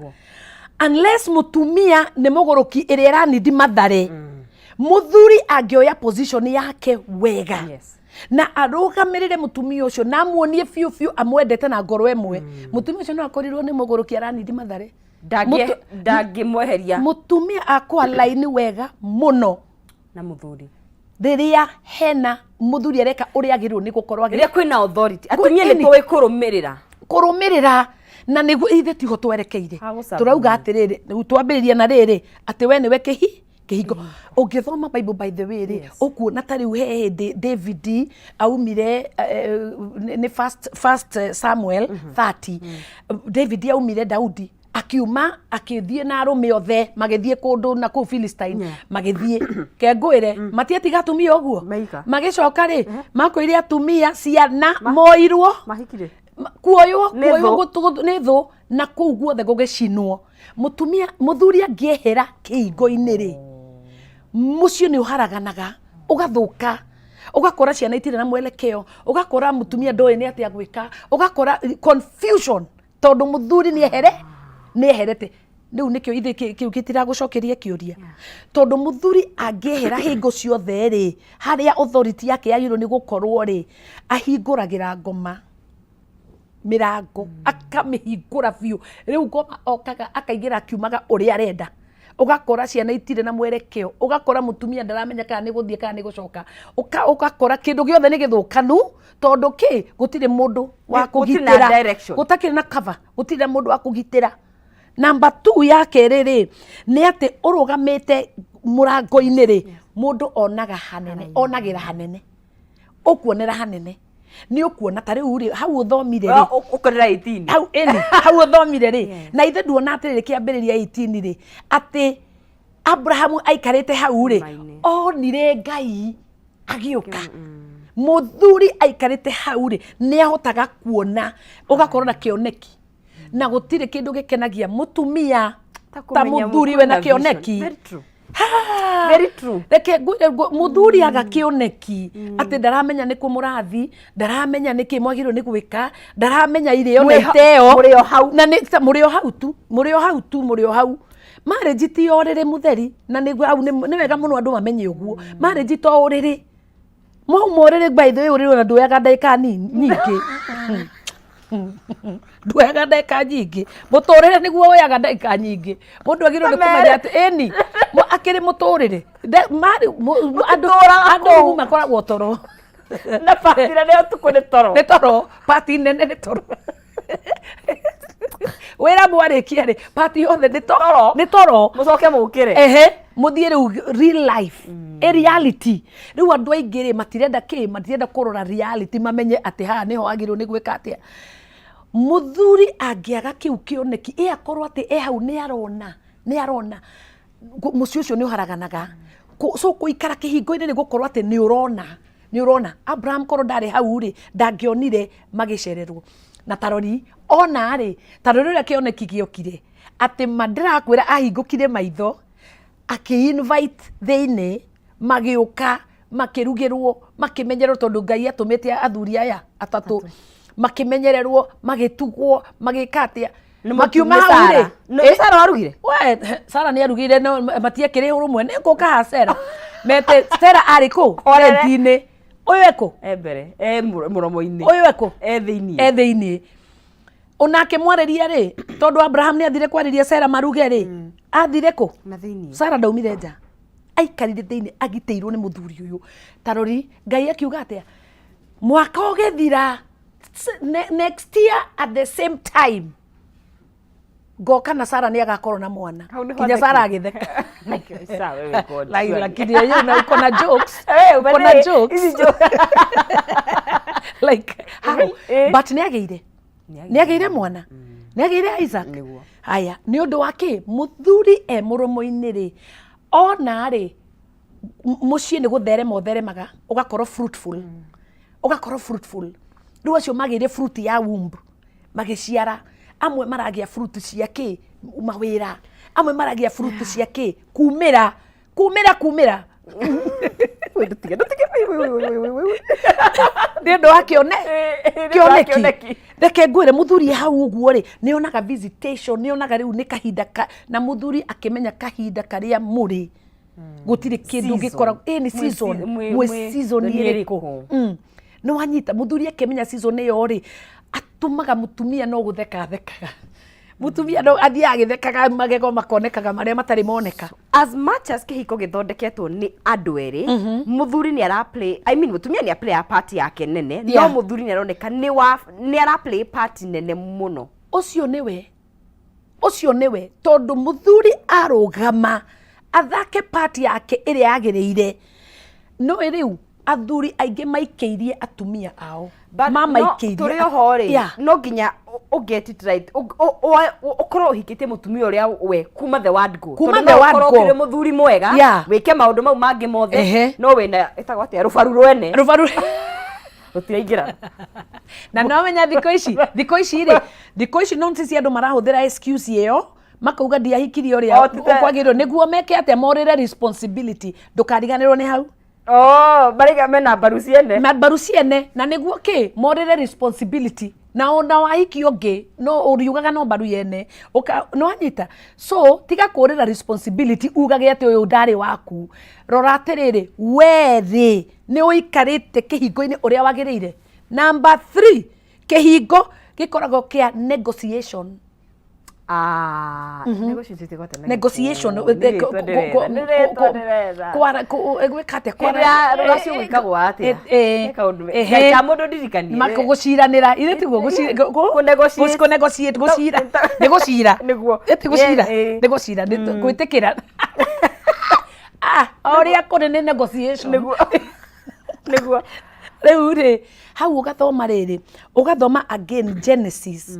Unless mũtumia nĩ mũgũrũki ĩrĩa ĩranindi mathare, mũthuri angĩoya position yake wega na arũgamĩrĩre mũtumia ũcio na amuonie biũ biũ amwendete na ngoro ĩmwe, mũtumia ũcio no akorirwo nĩ mũgũrũki aranindi mathare. Ndangĩmweheria. Mũtumia akwa laini wega mũno na mũthuri rĩrĩa hena mũthuri areka ũrĩa agĩrĩirwo nĩ gũkorwo rĩrĩa kwĩna authority, atumia nĩ tũĩ kũrũmĩrĩra. Kũrũmĩrĩra, na nĩguo ithe tiho twerekeire. Hagũcabania. Tũrauga atĩrĩrĩ, rĩu twambĩrĩria na rĩrĩ atĩ we nĩwe kĩhingo. Ũngĩthoma Bible, by the way rĩ, ũkuona ta rĩu he hĩndĩ David aumire, nĩ first Samuel 30, David aumire, Daudi akiuma akĩthiĩ na arũme othe magĩthiĩ kũndũ na kũu Philistine. Magĩthiĩ, kengwĩre, matiatiga atumia ũguo. Maiga. Magĩcoka rĩ, makoire atumia ciana moirwo. Mahikire. Kuoywo. Nĩ Kuoywo. thũ. Nĩ thũ, na kũu guothe gũgĩcinwo. Mũtumia, mũthuri angĩehera kĩhingo-inĩ rĩ, mũciĩ nĩ ũharaganaga, ũgathũka, ũgakora ciana itirĩ na mwelekeo, ũgakora mũtumia ndoĩ nĩ atĩa gwĩka, ũgakora confusion tondũ mũthuri nĩ ehere, nĩ eherete. Rĩu nĩkĩo ithe kĩu gĩtiragũcokeria kĩũria, tondũ mũthuri angĩehera hingo ciothe rĩ, harĩa authority yake yagĩrĩirwo nĩ gũkorwo rĩ, ahingũragĩra ngoma mĩrango, akamĩhingũra biũ. Rĩu ngoma okaga akaingĩra akiumaga ũrĩa arenda, ũgakora ciana itirĩ na mwerekeo, ũgakora mũtumia ndaramenya kana nĩ gũthiĩ kana nĩ gũcoka. Ũgakora kĩndũ gĩothe nĩ gĩthũkanu, tondũ kĩ gũtirĩ mũndũ wa Gũtirĩ na kũgitĩra. Direction. Gũtakĩrĩ na cover, gũtirĩ na mũndũ wa kũgitĩra. Namba two ya kerĩ rĩ, nĩ atĩ ũrũgamĩte mũrango-inĩ rĩ, mũndũ onaga hanene, onagĩra hanene, ũkuonera hanene, nĩ ũkuona ta rĩu rĩ, hau ũthomire rĩ, Ũkonera 18. Hau ĩni, hau ũthomire rĩ, na ithe nduona atĩrĩrĩ, kĩambĩrĩria 18 rĩ, atĩ Abrahamu aikarĩte hau rĩ, Irĩma-inĩ. Onire Ngai agĩũka. Mũthuri aikarĩte hau rĩ, nĩ ahotaga kuona, ũgakorwo na kĩoneki, na gũtirĩ kĩndũ gĩkenagia mũtumia ta kũmenya mũthuri wĩna kwĩna vision. kĩoneki. Very true. Ha! Very true. Reke ngwĩre, mũthuri aga kĩoneki atĩ ndaramenya nĩ kũ mũrathi, ndaramenya nĩ kĩ mwagĩrĩirwo nĩ gwĩka, ndaramenya irĩo na iteo. Mũrĩ o hau. Na nĩ mũrĩ o hau tu, mũrĩ o hau tu, mũrĩ o hau. Marriage ti o ũrĩrĩ mũtheri, na nĩguo hau nĩ wega mũno andũ mamenye ũguo. Marriage to ũrĩrĩ mwauma ũrĩrĩ, by the way, ũrĩrĩ ona nduoyaga ndagĩka nyingĩ. Nduoyaga ndagĩka nyingĩ. Mũtũrĩre nĩguo woyaga ndagĩka nyingĩ. Mũndũ agĩrĩirwo nĩ kũmenya atĩ ĩni akĩrĩ mũtũrĩre. Andũ Mũtũraga andũ kũu. makoragwo toro. Na pati nene ũtukũ nĩ toro. Nĩ toro, pati nene nĩ toro. Wĩra mwarĩkia rĩ, pati yothe nĩ toro. Nĩ toro. Mũcoke mũkĩre. Ehe, mũthiĩ rĩu real life. A reality. Rĩu andũ aingĩ rĩ matirenda kĩ, matirenda kũrora reality mamenye atĩ haha nĩho wagĩrĩirwo nĩ gwĩka atĩa. Mũthuri angĩaga kĩu kĩoneki, ĩ akorwo atĩ e hau nĩ arona, nĩ arona, mũciĩ ũcio nĩ ũharaganaga. So kũikara kĩhingo-inĩ nĩ gũkorwo atĩ nĩ ũrona, nĩ ũrona. Abraham korwo ndarĩ hau rĩ, ndangĩonire magĩcererwo. Na tarori, ona rĩ, tarori ũrĩa kĩoneki gĩokire, atĩ ma ndĩrakwĩra ahingũkire maitho, akĩ invite thĩinĩ, magĩũka, makĩrugĩrwo, makĩmenyererwo tondũ Ngai atũmĩte athuri aya atatũ, makĩmenyererwo, magĩtugwo, magĩka atĩa, makiuma hau rĩ, Nĩ Sara warugire? We, Sara nĩ arugire no matiekĩrĩ ũrũmwe nĩ ngũka ha Sara. Mete Sara arĩ kũ? Horere. Tent-inĩ. Ũyũ ekũ? E mbere, e mũromo-inĩ. Ũyũ ekũ? E thĩinĩ. E thĩinĩ. Onake mwarĩria rĩ, tondũ Abraham nĩ athire kwarĩria Sara maruge rĩ, athire kũ? Na thĩinĩ. Sara ndaumire nja. Aikarire thĩinĩ agitĩirwo nĩ mũthuri ũyũ. Tarori, Ngai akiuga atĩa? Mwaka ũgĩthira, next year at the same time, ngoka na Sara nĩ agakorwo na mwana. Hau nĩho Nginya Sara athekire. agĩtheka. Sawa, wewe God, Like, surely. lakini yeye na uko na jokes. Eh, Uko na ubane, jokes. hizi jokes. Like how? Eh. But nĩ agĩire. Nĩ agĩire mwana. Nĩ agĩire Isaac. Nĩguo. Haya, nĩ ũndũ wa kĩ? Mũthuri e mũromo-inĩ rĩ, ona rĩ, mũciĩ nĩ gũtherema ũtheremaga, ũgakorwo fruitful. Ũgakorwo fruitful. Rĩu acio magĩire fruit ya womb, magĩciara. Amwe maragĩa fruit cia kĩ? Mawĩra. Amwe maragĩa fruit cia kĩ? Kumĩra. Kumĩra, kumĩra. Ndũtige, ndũtige. Nĩ ũndũ wa kĩone Nĩ ũndũ wa kĩoneki. kĩoneki. Reke ngwĩre mũthuri e hau ũguo rĩ, nĩ onaga visitation, nĩ onaga rĩu nĩ kahinda ka, na mũthuri akĩmenya kahinda karĩa mũrĩ. Gũtirĩ kĩndũ Season. gĩkoragwo, ĩ nĩ Mwĩ season, mwĩ mwĩ season nĩ ĩrĩkũ? ĩrĩkũ? Nĩ wanyita, mũthuri akĩmenya season ĩyo rĩ, atũmaga mũtumia no gũtheka athekaga. Mũtumia no athiaga agĩthekaga magego makonekaga marĩa matarĩ moneka. As much as kĩhiko gĩthondeketwo nĩ andũ erĩ, mũthuri nĩ ara play, I mean mũtumia nĩ a play a part yake nene, no mũthuri nĩ aroneka nĩ wa nĩ ara play part nene mũno. Ũcio nĩwe, ũcio nĩwe, tondũ mũthuri arũgama athake part yake ĩrĩa yagĩrĩire. No rĩu athuri aingĩ maikĩirie atumia ao. But no, Mamaikĩirie tũrĩ oho rĩ, no nginya ũ get it right, ũkorwo ũhikĩtie mũtumia ũrĩa we kuma the word go. Kuma Tondũ the no word ũkorwo go. ũkĩrĩ mũthuri mwega, wĩke maũndũ mau mangĩ mothe, no wĩna ĩtagwo atĩa, rũbaru rwene. Rũbaru rũtiraingĩra. Na no menya thikũ ici, thikũ ici rĩ, thikũ ici no sisi andũ marahũthĩra excuse ĩyo, makauga ndiahikirie ũrĩa O, ti ta- ũkwagĩrĩirwo nĩguo meke atĩa, morĩre responsibility. Ndũkariganĩrwo nĩ hau. Oh, marĩga mena mbaru ciene. Na mbaru ciene, na nĩguo kĩ, morĩre responsibility. Na ona wahiki ũngĩ, no ũriugaga no mbaru yene. Ũka, no wanyita. So, tiga kũrĩra responsibility ugage atĩ ũyũ ndarĩ waku. Rora atĩrĩrĩ, we rĩ, nĩ ũikarĩte kĩhingo-inĩ ũrĩa wagĩrĩire. Number 3, kĩhingo gĩkoragwo kĩa negotiation. Negotiation ĩtĩkwo atĩa na Negotiation, Gĩkũyũ? Nĩ rĩtwa ndĩretha, nĩ rĩtwa ndĩretha. Gwĩka atĩa? Hĩndĩ ya rũracio gwĩkagwo atĩa? He kaũndũ ka mũndũ ndirikanie. Gũciranĩra, ithe tiguo Kũ-negotiate. kũ-negotiate, gũcira. Nĩ gũcira. Nĩguo. Ĩ ti gũcira. Yeah, Nĩ gũcira, nĩ gwĩtĩkĩra. O ũrĩa kũrĩ nĩ negotiation. Nĩguo. Nĩguo. Rĩu rĩ, hau ũgathoma rĩrĩ, ũgathoma again Genesis,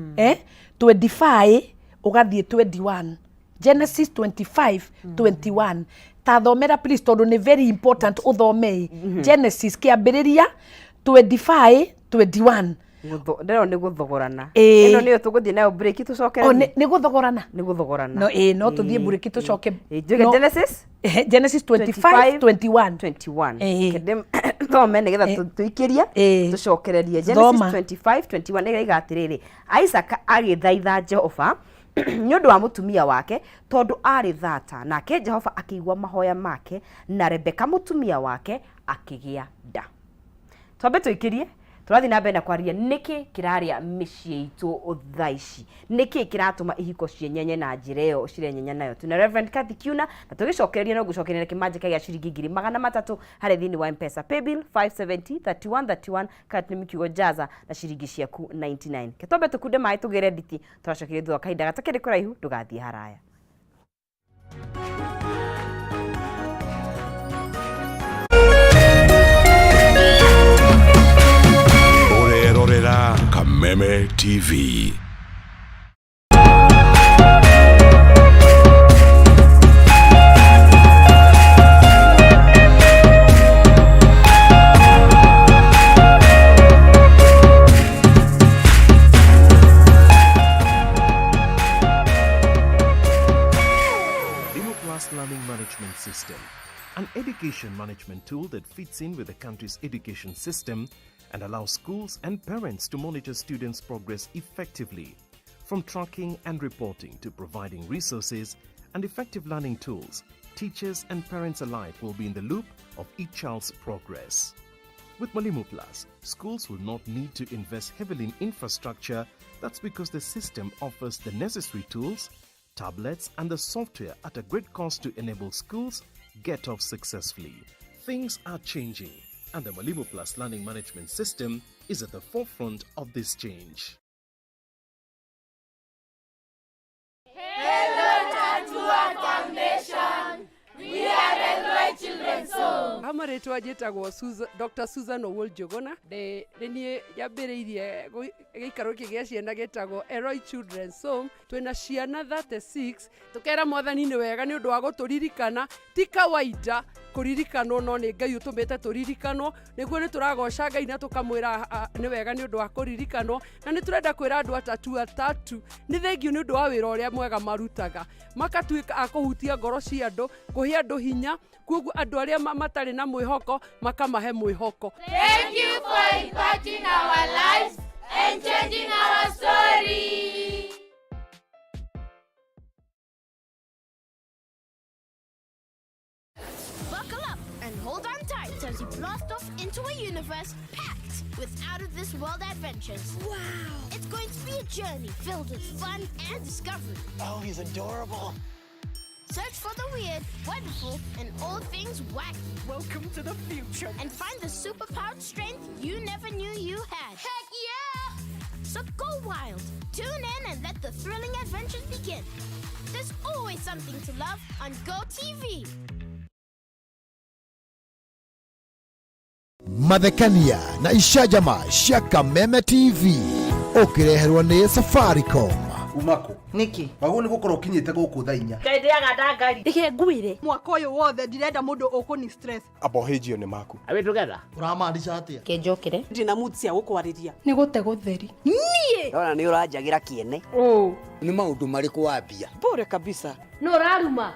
25, ũgathiĩ 21. Genesis 25, 21. Ta thomera please, tondũ nĩ very important ũthome. Genesis kĩambĩrĩria 25, 21. Ndĩrona nĩ gũthogorana. Ĩĩ. Ĩno nĩyo tũgũthiĩ nayo break tũcoke. O, nĩ gũthogorana? Nĩ gũthogorana. No, ĩĩ, no tũthiĩ break tũcoke. Njuge No. Genesis? Genesis 25, 21. 21. Ĩĩ. Kende thome nĩgetha tũikĩrie, tũcokererie. Genesis Thoma. 25, 21 ĩraiga atĩrĩrĩ, Isaac agĩthaitha Jehova nĩ ũndũ wa mũtumia wake tondũ aarĩ thata, nake Jehova akĩigua mahoya make, na Rebeka mũtumia wake akĩgĩa nda. Twambe tũikĩrie. Tũrathiĩ na mbere na kwaria nĩkĩ kĩrarĩa mĩciĩ itũ thaa ici, nĩkĩ kĩratũma ihiko cienyenye na njĩra ĩyo cirenyenya nayo. Twĩna Reverend Kathy Kiuna, na tũgĩcokereria no ngũcokereria kĩmanjĩka gĩa ciringi 300,000 harĩ thĩinĩ wa M-Pesa paybill 570 31 31 kana kiugo jaza na ciringi ciaku 99. Ketwambe tũkunde maĩ tũgĩre nditi, tũracokeria thutha wa kahinda gatakĩrĩ kũraihu. Ndũgathiĩ haraya. Ũrerorera Kameme TV. Mwalimu Plus Learning Management System, an education management tool that fits in with the country's education system and allows schools and parents to monitor students' progress effectively. From tracking and reporting to providing resources and effective learning tools, teachers and parents alike will be in the loop of each child's progress. With Mwalimu Plus, schools will not need to invest heavily in infrastructure. That's because the system offers the necessary tools, tablets, and the software at a great cost to enable schools get off successfully. Things are changing, and the Mwalimu Plus Learning Management System is at the forefront of this change. Foundation. We are Elroy Children's Home. Ha marĩtwa njĩtagwo Dr. Susan Owuor Njũgũna. Nĩ niĩ njambĩrĩirie gĩikaro gĩkĩ gĩa ciana gĩtagwo Elroy Children's Home. Twĩna ciana 36. Tũkera Mwathani nĩ wega nĩ ũndũ wa gũtũririkana. Ti kawaida kũririkanwo, no nĩ Ngai ũtũmĩte tũririkanwo. Nĩguo nĩ tũragoca Ngai na tũkamwĩra nĩ wega nĩ ũndũ wa kũririkanwo. Na nĩ tũrenda kwĩra andũ atatu atatu nĩ thengiũ nĩ ũndũ wa wĩra ũrĩa mwega marutaga, makatuĩka a kũhutia ngoro cia andũ, kũhe andũ hinya, koguo andũ arĩa matarĩ na mwĩhoko makamahe mwĩhoko. Thank you for impacting our lives and changing our story. Buckle up and hold on tight as you blast off into a universe packed with out of this world adventures. Wow! It's going to be a journey filled with fun and discovery. Oh, he's adorable. Search for the weird, wonderful, and all things wacky. Welcome to the future. And find the superpowered strength you never knew you had. Heck yeah! So go wild. Tune in and let the thrilling adventures begin. There's always something to love on Go TV. Mathekania na icanjama cia Kameme TV ũkĩreherwo nĩ Safaricom. Umako. Nĩkĩ? Wagwo nĩ gũkorwo ũkinyĩte gũkũ thaa 4. Ndĩaga ndangari. Reke ngwĩre, mwaka ũyũ wothe ndirenda mũndũ ũkũni stress. Abohĩnjio nĩ maku. Are we together? Ũramaanisha atĩa? Kĩnjũkĩre. Ndina mood cia gũkwarĩria. Nĩ gũte gũtheri. Niĩ Ndona nĩ ũranjagĩra kĩene. Nĩ maũndũ marĩkũ wambia? Bure kabisa. No raruma.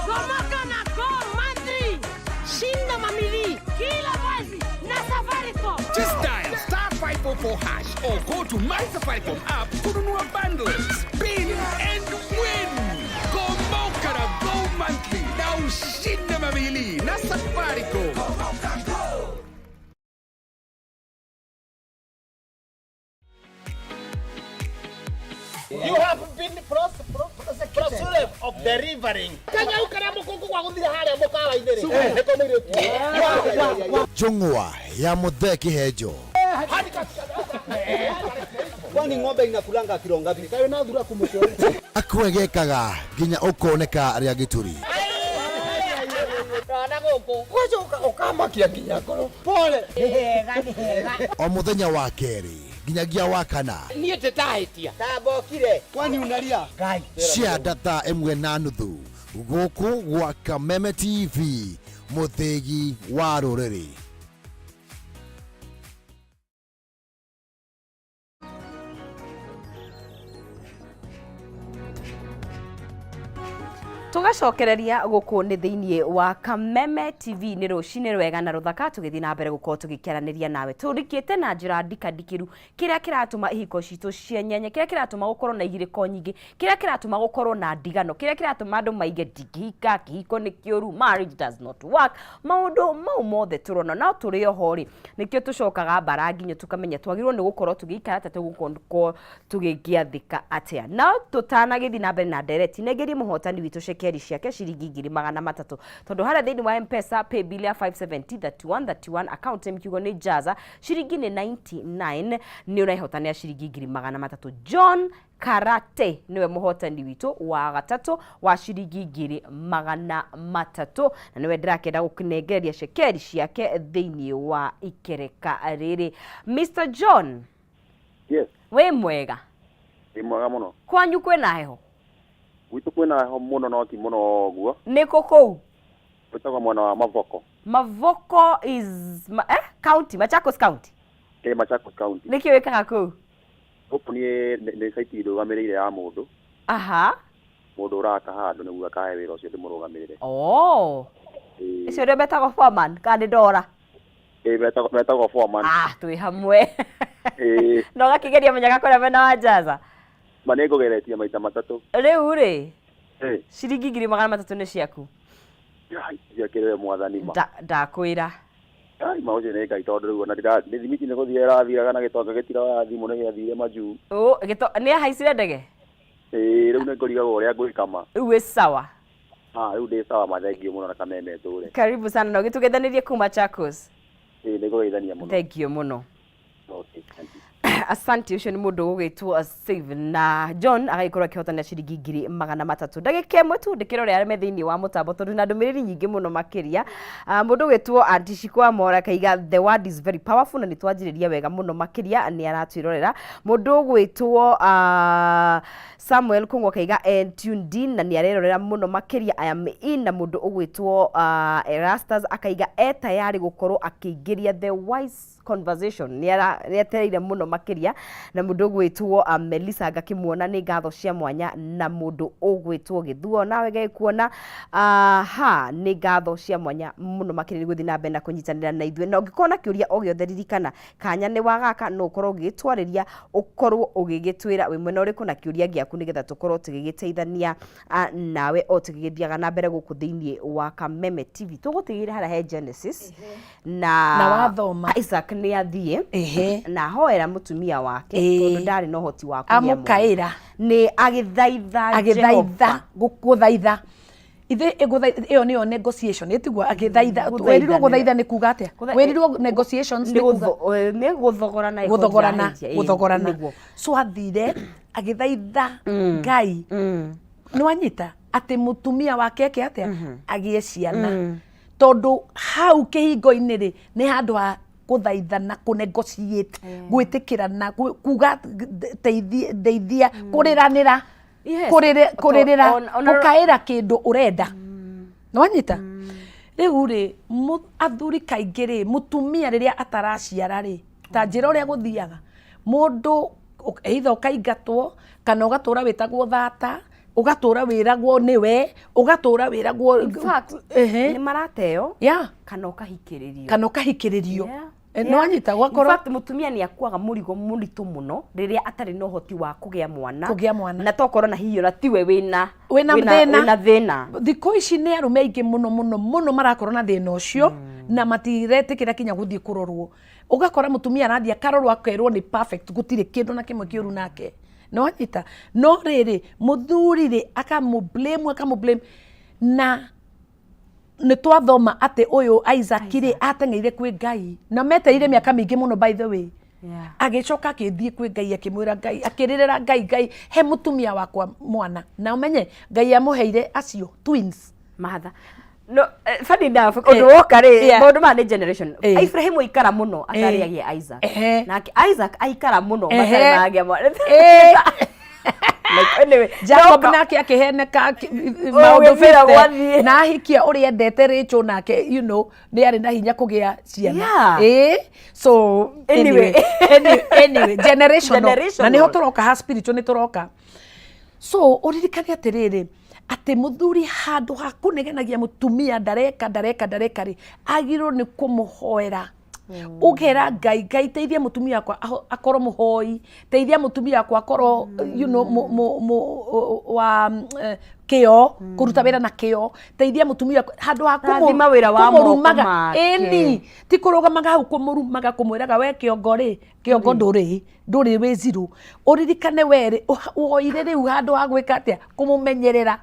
Gomoka na Go Monthly. Shinda mamili kila mwezi na Safaricom. Just dial *544# or go to My Safaricom app kununua bundles, spin and win. Gomoka na Go Monthly na ushinde mamili na Safaricom. Go. You have been prosecuted of delivering. Kanyau karia mukungu gwa guthire haria mukawa-inĩ rĩ, nĩko mũirĩtu. Njũng'wa ya Mũthee Kĩhenjo. Kwani ng'ombe inakulanga kilo ngapi? Kaĩ na thura kũmũcio. Akwegekaga nginya ũkoneka rĩa gĩturi. Rona gũkũ. Gwacoka ũkamakia nginya ngoro. Pole. Nĩ hega, nĩ hega. O mũthenya wa kerĩ nginyagia wa kana. Niĩ ndĩtahĩtia. Tambokire. Kwani unalia? Ngai. Cia data 1.5 gũkũ gwa Kameme TV, mũthĩgi wa rũrĩrĩ. Tũgacokereria gũkũ nĩ thĩinĩ wa Kameme TV, nĩ rũcinĩ rwega na rũthaka, tũgĩthiĩ na mbere gũkorwo tũgĩkĩaranĩria nawe tũrikĩte na njĩra ndikandikĩru kĩrĩa kĩratũma ihiko citũ cienyenye, kĩrĩa kĩratũma gũkorwo na igirĩko nyingĩ, kĩrĩa kĩratũma gũkorwo na ndigano, kĩrĩa kĩratũma andũ maige ndingĩhika, kĩhiko nĩ kĩũru, marriage does not work, maũndũ mau mothe tũrona. No tũrĩ oho rĩ, nĩkĩo tũcokaga mbara nginyo tũkamenya twagĩrĩirwo nĩ gũkorwo tũgĩikara atĩa, tũgũkorwo tũgĩkĩathĩka atĩa. No tũtanagĩthiĩ na mbere na ndereti, nengerie mũhotani witũ cekeri ciake ciringi 300,000, tondũ harĩa thĩinĩ wa M-Pesa paybill ya 570 31 31, account name kiugo nĩ Jaza, ciringi nĩ 99, nĩ ũrehotanĩra ciringi 300,000. John Karate nĩwe mũhotani witũ wa gatatũ wa ciringi 300,000, na nĩwe ndĩrakĩenda gũkĩnengereria cekeri ciake thĩinĩ wa ikereka rĩrĩ. Mr John. Yes. Wĩ mwega? Ndĩ mwega mũno. Kwanyu kwĩna heho? Gwitũ kwĩna heho mũno, no ti mũno ũguo. Nĩ kũ kũu? Gwĩtagwo mwena wa Mavoko. Mavoko is county, Machakos County? Ĩ, Machakos County. Nĩkĩ wĩkaga kũu? Gũkũ niĩ nĩ site ndũgamĩrĩire ya mũndũ. Mũndũ ũraka handũ nĩguo akahe wĩra ũcio ndĩmũrũgamĩrĩre. Oh. Ĩĩ. Ũcio nĩo metagwo foreman kana nĩ ndora? Ĩĩ, metagwo foreman. Ah, twĩ hamwe. Ĩĩ. Na ũgakĩgeria menyaga kũrĩa mwena wa Njaza? Ma nĩ ngũgeretie maita matatũ. Rĩu rĩ, Ĩĩ. ciringi 300,000 nĩ ciaku. Ciakĩrĩ we mwathani ma. Ndakwĩra. Ai, ma ũcio nĩ Ngai, tondũ rĩu ona ndĩra nĩ thimiti nĩ gũthiĩ ĩrathiraga na gĩtonga gĩtiroya thimũ, nĩ gĩathire majuu. Ũ, nĩ ahaicire ndege? Ĩĩ, rĩu nĩ ngũrigagwo ũrĩa ngwĩka ma. Rĩu wĩ sawa? Ah, rĩu ndĩ sawa ma, thengiũ mũno na Kameme tũre. Karibu sana na ũgĩtũgeithanĩrie kuu Machakos. Ĩĩ, nĩ ngũgeithania mũno. Thengiũ mũno. Okay, thank you. Asante. Ũcio nĩ mũndũ ũgwĩtwo Steve na John agagĩkorwo akĩhotana ciringi 300,000. Ndagĩka ĩmwe tu ndĩkĩrore arĩa me thĩinĩ wa mũtambo, tondũ na ndũmĩrĩri nyingĩ mũno makĩria. Mũndũ ũgwĩtwo Aunty Shiko Amora akaiga the word is very powerful, na nĩ twanjĩrĩria wega mũno makĩria, nĩ aratwĩrorera. Mũndũ ũgwĩtwo Samuel Kũng'ũ akaiga and tuned in, na nĩ arerorera mũno makĩria, I am in. Na mũndũ ũgwĩtwo Erastus akaiga e tayari gũkorwo akĩingĩria the wise conversation, nĩ etereire mũno makĩria. Na mũndũ ũgwĩtwo Melissa ngakĩmuona, nĩ ngatho cia mwanya. Na mũndũ ũgwĩtwo Gĩthuo nawe ngagĩkuona ha, nĩ ngatho cia mwanya mũno makĩria nĩ gũthiĩ na mbere na kũnyitanĩra na ithuĩ. Na ũngĩkorwo na kĩũria o gĩothe, ririkana kanya nĩ wagaka, no ũkorwo ũgĩgĩtwarĩria, ũkorwo ũgĩgĩtwĩra wĩ mwena ũrĩkũ na kĩũria gĩaku, nĩgetha tũkorwo tũgĩgĩteithania nawe o tũgĩgĩthiaga na mbere gũkũ thĩinĩ wa Kameme TV. Tũgũtigĩire harĩa he Genesis na Na wathoma. Isaac nĩ athiĩ na ahoera mũtumia wake, tondũ ndarĩ na ũhoti wa kũgĩa mwana. Amũkaĩra. Nĩ agĩthaitha agĩthaitha Jehova. Gũthaitha ithe ĩyo nĩyo negotiation, ĩtiguo agĩthaitha. Gũthaitha. Wĩrirwo gũthaitha nĩ kuga atĩa? Wĩrirwo negotiations nĩ nĩ kuga nĩ gũthogorana, gũthogorana. ĩĩ, Gũthogorana. Nĩguo. So athire agĩthaitha Ngai, nĩ wanyita, atĩ mũtumia wake eke atĩa? Agĩe ciana, tondũ hau kĩhingo-inĩ rĩ, nĩ handũ ha gũthaithana, kũ negotiate, gwĩtĩkĩrana, kuga ndeithia, kũrĩranĩra. Yes. Kũrĩrĩra, gũkaĩra kĩndũ ũrenda, nĩwanyita? Rĩu rĩ, athuri kaingĩ rĩ, mũtumia rĩrĩa ataraciara rĩ, ta njĩra ũrĩa gũthiaga, mũndũ either ũkaingatwo kana ũgatũra wĩtagwo thata, ũgatũra wĩragwo nĩwe, ũgatũra wĩragwo. In fact, nĩ marateo kana ũkahikĩrĩrio. Kana ũkahikĩrĩrio. Nĩwanyita? In Gwakorwo fact, mũtumia nĩ akuaga mũrigo mũritũ mũno rĩrĩa atarĩ na ũhoti wa kũgĩa mwana. Kũgĩa mwana. Na tokorwo na hihi ona tiwe wĩna wĩna thĩna. Wĩna thĩna. Thikũ ici nĩ arũme aingĩ mũno mũno mũno marakorwo na thĩna ũcio, na matiretĩkĩra kinya gũthiĩ kũrorwo. Ũgakora mũtumia arathiĩ akarorwo, akerwo nĩ perfect, gũtirĩ kĩndũ na kĩmwe kĩũru nake, nĩwanyita? No rĩrĩ, mũthuri rĩ, akamũ blame. Na nĩ twathoma atĩ ũyũ Isaac rĩ, ateng'eire kwĩ Ngai na metereire mĩaka mĩingĩ mũno, by the way. Agĩcoka akĩthiĩ kwĩ Ngai, akĩmwĩra Ngai, akĩrĩrĩra Ngai, Ngai, he mũtumia wakwa mwana. Na ũmenye Ngai amũheire acio twins. Mahatha no funny enough, ũndũ woka rĩ, maũndũ maya nĩ generation. Ibrahim aikara mũno atarĩ agĩa Isaac. Nake Isaac aikara mũno matarĩ magĩa mwana. Like, anyway, Jacob no, nake akĩheneka maũndũ gũgĩthira 50 gwathiĩ. Na ahikia ũrĩa endete Rachel, nake nĩ arĩ na hinya kũgĩa ciana. So Anyway. Anyway, generational. Na Generational. nĩho tũroka ha spiritual, nĩ tũroka. So ũririkane atĩrĩrĩ, Atĩ mũthuri handũ ha kũnegenagia mũtumia ndareka ndareka ndareka rĩ, agĩrĩirwo nĩ kũmũhoera. Ũkera Ngai, Ngai teithia mũtumia wakwa akorwo mũhoi, teithia mũtumia wakwa akorwo you know, wa kĩo, kũruta wĩra na kĩo, teithia mũtumia wakwa handũ ha Rathima wĩra wa moko kũmũrumaga. make. Ĩni, ti kũrũgamaga hau kũmũrumaga kũmwĩraga we kĩongo rĩ, kĩongo ndũrĩ, ndũrĩ wĩ zero. Ũririkane we rĩ, woire rĩu handũ ha gwĩka atĩa, kũmũmenyerera,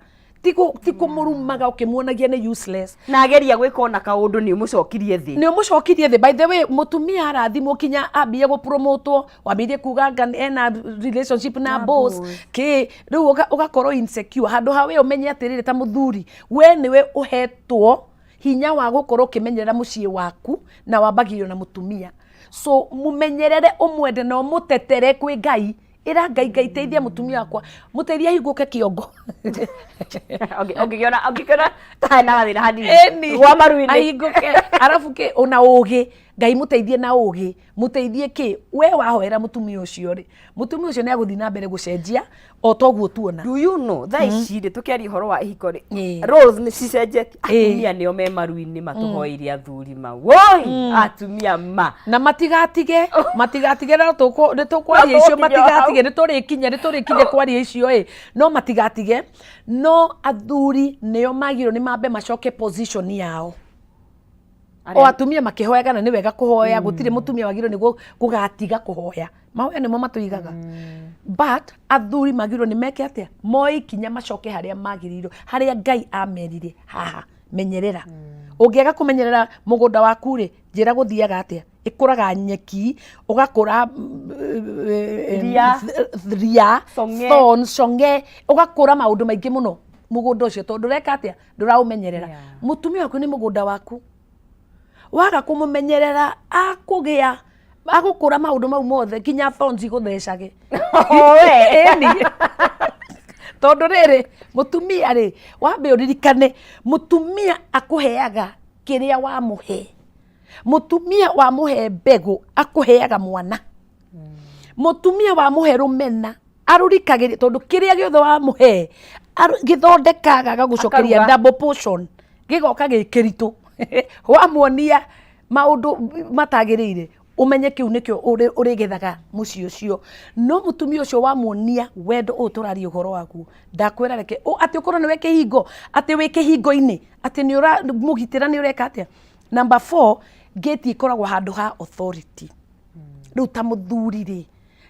ti kũmũrumaga ũkĩmuonagia nĩ useless. Na ageria gwĩka ona kaũndũ nĩ ũmũcokirie thĩ. Nĩ ũmũcokirie thĩ. By the way, mũtumia arathimwo kinya ambie gũpromotwo, wambĩrĩrie kuga anga ena relationship na Na boss, boss. kĩ, rĩu ũgakorwo insecure. Handũ ha we ũmenye atĩrĩrĩ ta mũthuri, we nĩwe ũhetwo hinya wa gũkorwo ũkĩmenyerera mũciĩ waku na wambagĩrĩrio na mũtumia. So mũmenyerere, ũmwende na ũmũtetere kwĩ Ngai. Ĩra Ngai, Ngai teithia mũtumia wakwa, mũteithie ahingũke kĩongo. Ũngĩkĩona, ũngĩkĩona ta hena gathĩna hanini. Ĩni. Gwa maru-inĩ. Ahingũke. Arabu kĩ, ona ũgĩ, Ngai mũteithie na ũgĩ, mũteithie kĩ, we wahoera mũtumia ũcio rĩ, mũtumia ũcio nĩ agũthiĩ na mbere gũcenjia o toguo tuona. Do you know, thaa ici rĩ, tũkĩaria ũhoro wa ihiko rĩ, roles nĩ cicenjetie. Atumia nĩo me maru-inĩ matũhoeire athuri ma. Woi, atumia ma. Na matigatige, matigatige, no nĩ tũkwaria No icio, tũgũkinya hau. matigatige, nĩ tũrĩkinya, nĩ tũrĩkinya kwaria icio ĩ, no matigatige. No athuri nĩo magĩrĩirwo nĩ mambe macoke position yao. O atumia makĩhoyaga na nĩ wega kũhoya, gũtirĩ mũtumia wagĩrĩirwo nĩ gũgatiga kũhoya. Mahoya nĩmo matũigaga. But athuri magĩrĩirwo nĩ meke atĩa? Moe ikinya macoke harĩa magĩrĩirwo, harĩa Ngai amerire, haha menyerera. Ũngĩaga kũmenyerera mũgũnda waku rĩ, njĩra gũthiaga atĩa? Ĩkũraga nyeki, ũgakũra, Ria. ria, Cong'e. thorn, cong'e, ũgakũra maũndũ maingĩ mũno mũgũnda ũcio, tondũ ndũreka atĩa? Ndũraũmenyerera. Mũtumia waku nĩ mũgũnda waku. Waga kũmũmenyerera, akũgĩa, agũkũra maũndũ mau mothe nginya thorns igũthecage. Ĩni. Tondũ rĩrĩ, mũtumia rĩ, wambe ũririkane, mũtumia akũheaga kĩrĩa wamũhe. Mũtumia wamũhe mbegũ, akũheaga mwana. Mũtumia wamũhe rũmena, arũrikagĩria, tondũ kĩrĩa gĩothe wamũhe, gĩthondekaga agagũcokeria Akaruga. double portion, gĩgoka gĩ kĩritũ. Wamuonia maũndũ matagĩrĩire, ũmenye kĩu nĩkĩo ũrĩgethaga mũciĩ ũcio. No mũtumia ũcio wamuonia wendo ũyũ tũraria ũhoro waguo, ndakwĩra reke, atĩ ũkorwo nĩwe kĩhingo, atĩ wĩ kĩhingo-inĩ, atĩ nĩ ũramũgitĩra, nĩ ũreka atĩa. Number 4, gate ĩkoragwo handũ ha authority. Rĩu ta mũthuri rĩ,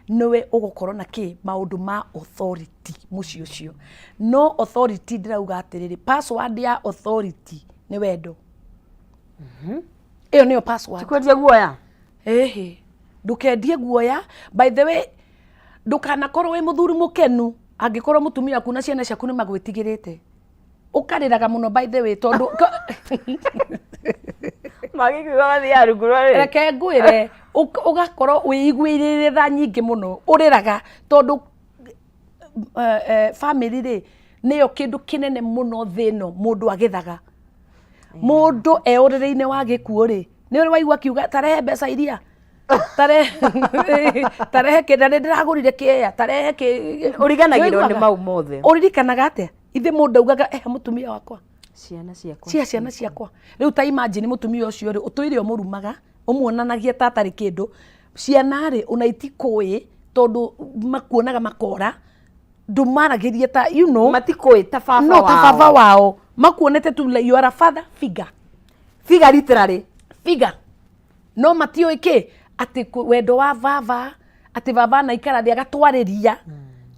nĩwe ũgũkorwo na kĩ, maũndũ ma authority mũciĩ ũcio. No authority ndĩrauga atĩrĩrĩ, password ya authority nĩ wendo. Ĩyo nĩyo password. Ti kwendia guoya? Ĩhĩ, ndũkendie guoya. By the way, ndũkanakorwo wĩ mũthuri mũkenu angĩkorwo mũtumia waku na ciana ciaku nĩ magwĩtigĩrĩte. Ũkarĩraga mũno by the way, tondũ Magĩkuaga mathiaga rungu rwa rĩ? Reke ngwĩre, ũgakorwo wĩiguĩrĩire tha nyingĩ mũno, ũrĩraga tondũ family rĩ, nĩyo kĩndũ kĩnene mũno thĩ ĩno mũndũ agethaga. Mũndũ e ũrĩrĩ-inĩ wa gĩkuũ rĩ, nĩ ũrĩ waigua akiuga tarehe mbeca iria? Tarehe kĩrĩa nĩ ndĩragũrire kĩea, tarehe kĩ-. Ũriganagĩrwo nĩ mau mothe. Ũririkanaga atĩa? Ithe mũndũ augaga, mũtumia wakwa. Ciana ciakwa. Cia ciana ciakwa. Rĩu ta imagine mũtumia ũcio rĩ, ũtũire ũmũrumaga, ũmuonanagia ta atarĩ kĩndũ. Ciana rĩ, ona itikũĩ, tondũ makuonaga makora, ndũmaragĩria ta, you know. Matikũĩ ta baba No, ta wao. baba wao. Makuonete tu like you are a father figure. Figure literally. Figure. No matiũĩ kĩ, atĩ wendo wa baba, atĩ baba anaikara thĩ agatwarĩria,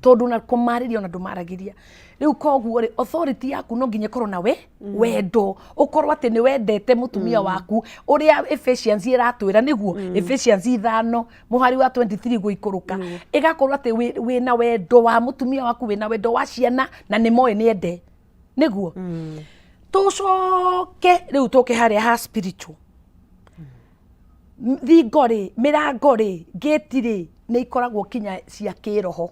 tondũ na kũmarĩria ona ndũmaragĩria. Rĩu koguo rĩ, authority yaku no nginya ĩkorwo na we, wendo, ũkorwo atĩ nĩ wendete mũtumia waku, ũrĩa Ephesians ĩratwĩra nĩguo, Ephesians 5, mũhari wa 23 gũikũrũka, ĩgakorwo atĩ wĩna wendo wa mũtumia waku, wĩna wendo wa ciana, na nĩ moĩ nĩ ende. Nĩguo? Tũcoke rĩu tũke harĩa ha spiritual. Thingo rĩ, mĩrango rĩ, gate rĩ, nĩ ikoragwo kinya cia kĩroho.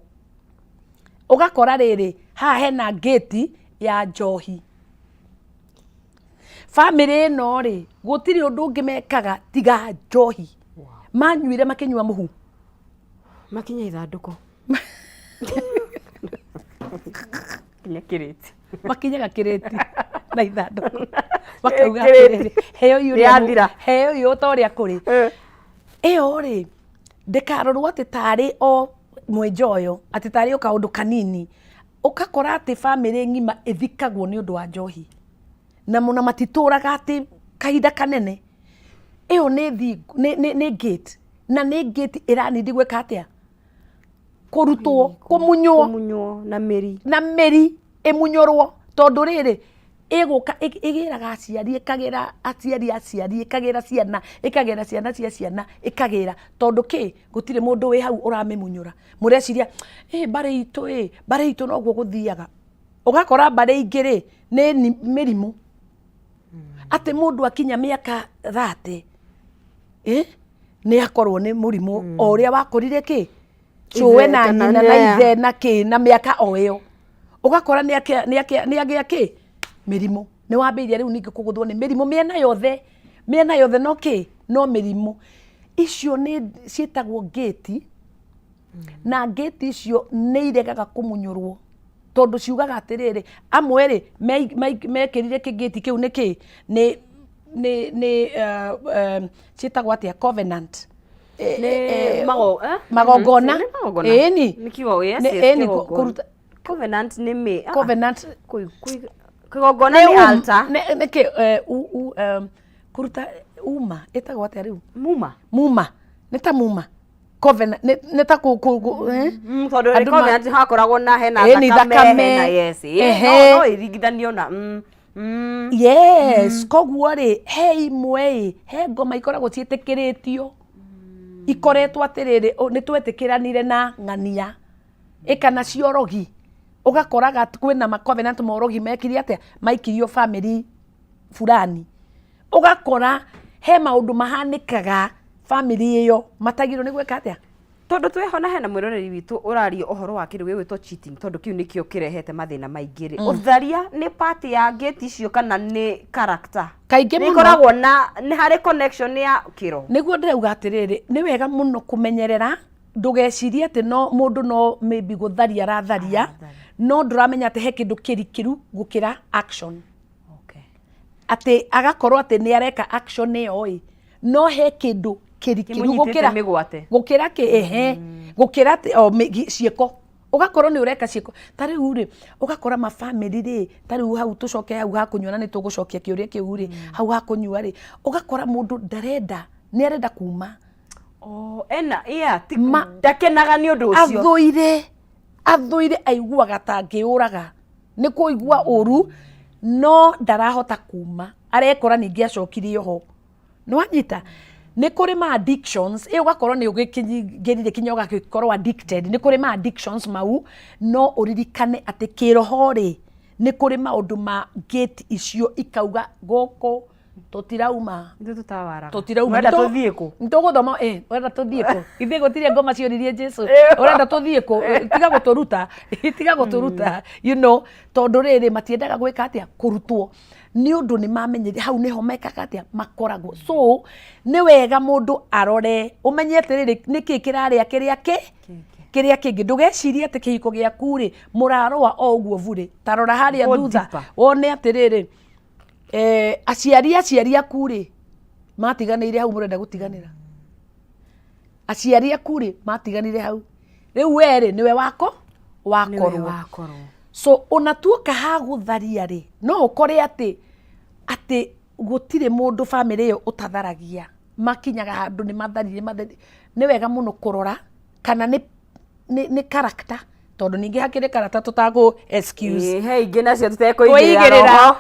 Ũgakora rĩrĩ, haha hena gate ya njohi. Bamĩrĩ ĩno rĩ, gũtirĩ ũndũ ũngĩ mekaga tiga njohi. Manyuire makĩnyua mũhu. Makinya ithandũkũ. Kinya kĩrĩti. Makinyaga kĩrĩti na ithandũkũ makauga Kĩrĩti. atĩrĩrĩ, heo iũ ũrĩa Nĩyathira. heo iũ ta ũrĩa kũrĩ. Ĩyo rĩ, ndĩkarorwo atĩ tarĩ o mwĩnja ũyũ, atĩ tarĩ o kaũndũ kanini. Ũgakora atĩ bamĩrĩ ng'ima ĩthikagwo nĩ ũndũ wa njohi, na mũna matitũraga atĩ kahinda kanene. Ĩyo nĩ thingo, nĩ gate, na nĩ gate ĩranindi gwĩka atĩa? Kũrutwo, kũmunywo. Kũmunywo na mĩri. Na mĩri ĩmunyũrwo, tondũ rĩrĩ, ĩgũka ĩgĩraga aciari, ĩkagĩra aciari a aciari, ĩkagĩra ciana, ĩkagĩra ciana cia ciana, ĩkagĩra, tondũ kĩ, gũtirĩ mũndũ wĩ hau ũramĩmunyũra. Mũreciria, ĩ mbarĩ itũ ĩ, mbarĩ itũ noguo gũthiaga. Ũgakora mbarĩ ingĩ rĩ, nĩ mĩrimũ. Atĩ mũndũ akinya mĩaka 30, nĩ akorwo nĩ mũrimũ o ũrĩa wakorire kĩ, cũwe na Ithe kana nyina na nĩa. ithe na kĩ, na mĩaka o ĩyo. Ũgakora nĩ agĩa kĩ, mĩrimũ. Nĩ wambĩrĩria rĩu ningĩ kũgũthwo nĩ mĩrimũ mĩena yothe, mĩena yothe no kĩ, no mĩrimũ. Icio nĩ ciĩtagwo ngĩti, na ngĩti icio nĩ iregaga kũmunyũrwo, tondũ ciugaga atĩrĩrĩ, amwe rĩ, mekĩrire kĩngĩti kĩu nĩ kĩ, nĩ ciĩtagwo atĩa, covenant. Nĩ Magongona. Nĩ magongona. Ĩni. Nĩ kiugo, yes, Nĩ, yes, ĩni, kĩgongona. kũruta Covenant nĩ mĩ, Covenant. Kĩgongona nĩ altar. Nĩ kĩ, kũruta uma, ĩtagwo atĩa rĩu? Muma. Muma. Nĩ ta muma. Covenant, nĩ ta kũ, kũ, kũ, eh? Tondũ Andũ ma- covenant hakoragwo na hena Ĩni, thakame, thakame. hena yes, ĩ, Ehe. no ĩringithanio na Yes, koguo rĩ, he imwe ĩ, he ngoma ikoragwo ciĩtĩkĩrĩtio. Ikoretwo atĩrĩrĩ, nĩ twetĩkĩranire na ng'ania. Ĩka na ciorogi. Ũgakoraga kwĩna ma covenant morogi mekire atĩa? Maikirio family fulani. Ũgakora he maũndũ mahanĩkaga family ĩyo matagĩrĩirwo nĩ gwĩka atĩa? Tondũ twĩho na hena mwĩroreri witũ ũraria ũhoro wa kĩndũ gĩgwĩtwo cheating, tondũ kĩu nĩkĩo kĩrehete mathĩna maingĩ rĩ. Ũtharia nĩ part ya ngĩti icio kana nĩ character? Kaingĩ Nĩ mũno. ĩkoragwo na, nĩ harĩ connection ya kĩro? Nĩguo ndĩrauga atĩrĩrĩ, nĩ wega mũno kũmenyerera, ndũgecirie atĩ no mũndũ no maybe gũtharia aratharia, no ndũramenya atĩ he kĩndũ kĩrikĩru gũkĩra action. Atĩ agakorwo atĩ nĩ areka action ĩyo ĩ, no he kĩndũ kĩrikĩru Kĩmũnyitĩte mĩgwate. gũkĩra kĩ, ehe, gũkĩra atĩ, o, ciĩko. Ũgakorwo nĩ ũreka ciĩko. Ta rĩu rĩ, ũgakora ma family rĩ, ta rĩu hau tũcoke hau ha kũnyua na nĩ tũgũcokia kĩũria kĩu rĩ, hau ha kũnyua rĩ, ũgakora mũndũ ndarenda, nĩ arenda kuma. Oh, ena, yeah, ti, ndakenaga nĩ ũndũ ũcio. Athũire, athũire aiguaga ta angĩũraga. Nĩ kũigua ũru, no ndarahota kuma. Arekora ningĩ acokirie ho. Nĩ wanyita? Nĩ kũrĩ ma addictions, ĩ ũgakorwo nĩ ũgĩkinyingĩrire kinya ũgagĩkorwo addicted. Nĩ kũrĩ ma addictions mau, no ũririkane atĩ kĩroho rĩ, nĩ kũrĩ maũndũ ma gate icio ikauga gũkũ tũtirauma. Ithuĩ tũtawaraga. Tũtirauma. Ũrenda tũthiĩ kũ? Nĩtũgũthoma, ũrenda tũthiĩ kũ? Ithuĩ gũtirĩ ngoma cioririe Jesu. Ũrenda tũthiĩ kũ? Tiga gũtũruta. Tiga gũtũruta. You know, tondũ rĩrĩ matiendaga gwĩka atĩa? Kũrutwo. Nĩ ũndũ nĩ mamenyire hau nĩho mekaga atĩa? Makoragwo. So, nĩ wega mũndũ arore, ũmenye atĩrĩrĩ, nĩkĩ kĩrarĩa kĩrĩa kĩ? Kĩrĩa kĩngĩ. Ndũgecirie atĩ kĩhiko gĩaku rĩ, mũrarũa o ũguo burĩ. Ta rora harĩa Go thutha, deeper. wone atĩrĩrĩ, aciari aku rĩ, matiganĩire hau mũrenda gũtiganĩra. Aciari aku rĩ, matiganire hau. Rĩu we rĩ, nĩwe wakorwo. Nĩwe wakorwo. So, ona tuoka ha gũtharia rĩ, no ũkore atĩ gũtirĩ mũndũ bamĩrĩ ĩyo ũtatharagia. Makinyaga handũ nĩ matharire, matharire. Nĩ wega mũno kũrora kana nĩ character, tondũ ningĩ hakĩrĩ character tũtagũ excuse. Ĩĩ, he ingĩ nacio tũtekũigĩrĩra Kũigĩrĩra. roho.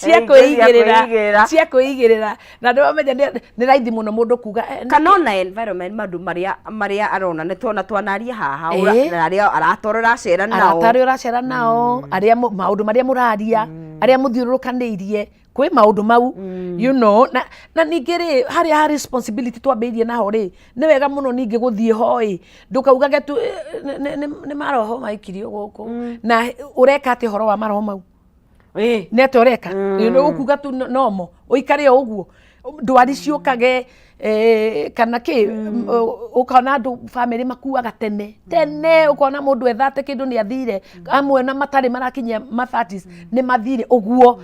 Cia He ingĩ cia kũigĩrĩra. kũigĩrĩra. Cia kũigĩrĩra. Na nĩ wamenya nĩ raithi mũno mũndũ kuga, Kana ona environment, maũndũ marĩa arona, nĩ tuona twanaria haha, na arĩa arata ũrĩa ũracera nao. Arata arĩa ũracera nao, arĩa maũndũ marĩa mũraria, arĩa mũthiũrũrũkanĩirie, kwĩ maũndũ mau, you know, na ningĩ rĩ, harĩa ha responsibility twambĩrĩirie naho rĩ, nĩ wega mũno ningĩ gũthiĩ ho ĩ, ndũkaugage tu, nĩ maroho maikirio gũkũ. Na ũreka atĩa ũhoro wa maroho mau? Nĩ atĩa ũreka? Nĩ ũkuga tu nomo, ũikare o ũguo. Ndwari ciũkage, eh, kana kä ũkona andũ bamĩrĩ makuaga tene tene, ũkona mũndũ ethate kĩndũ nĩ athire, amwe na matarĩ marakinyia ma 30s nĩ mathire ũguo.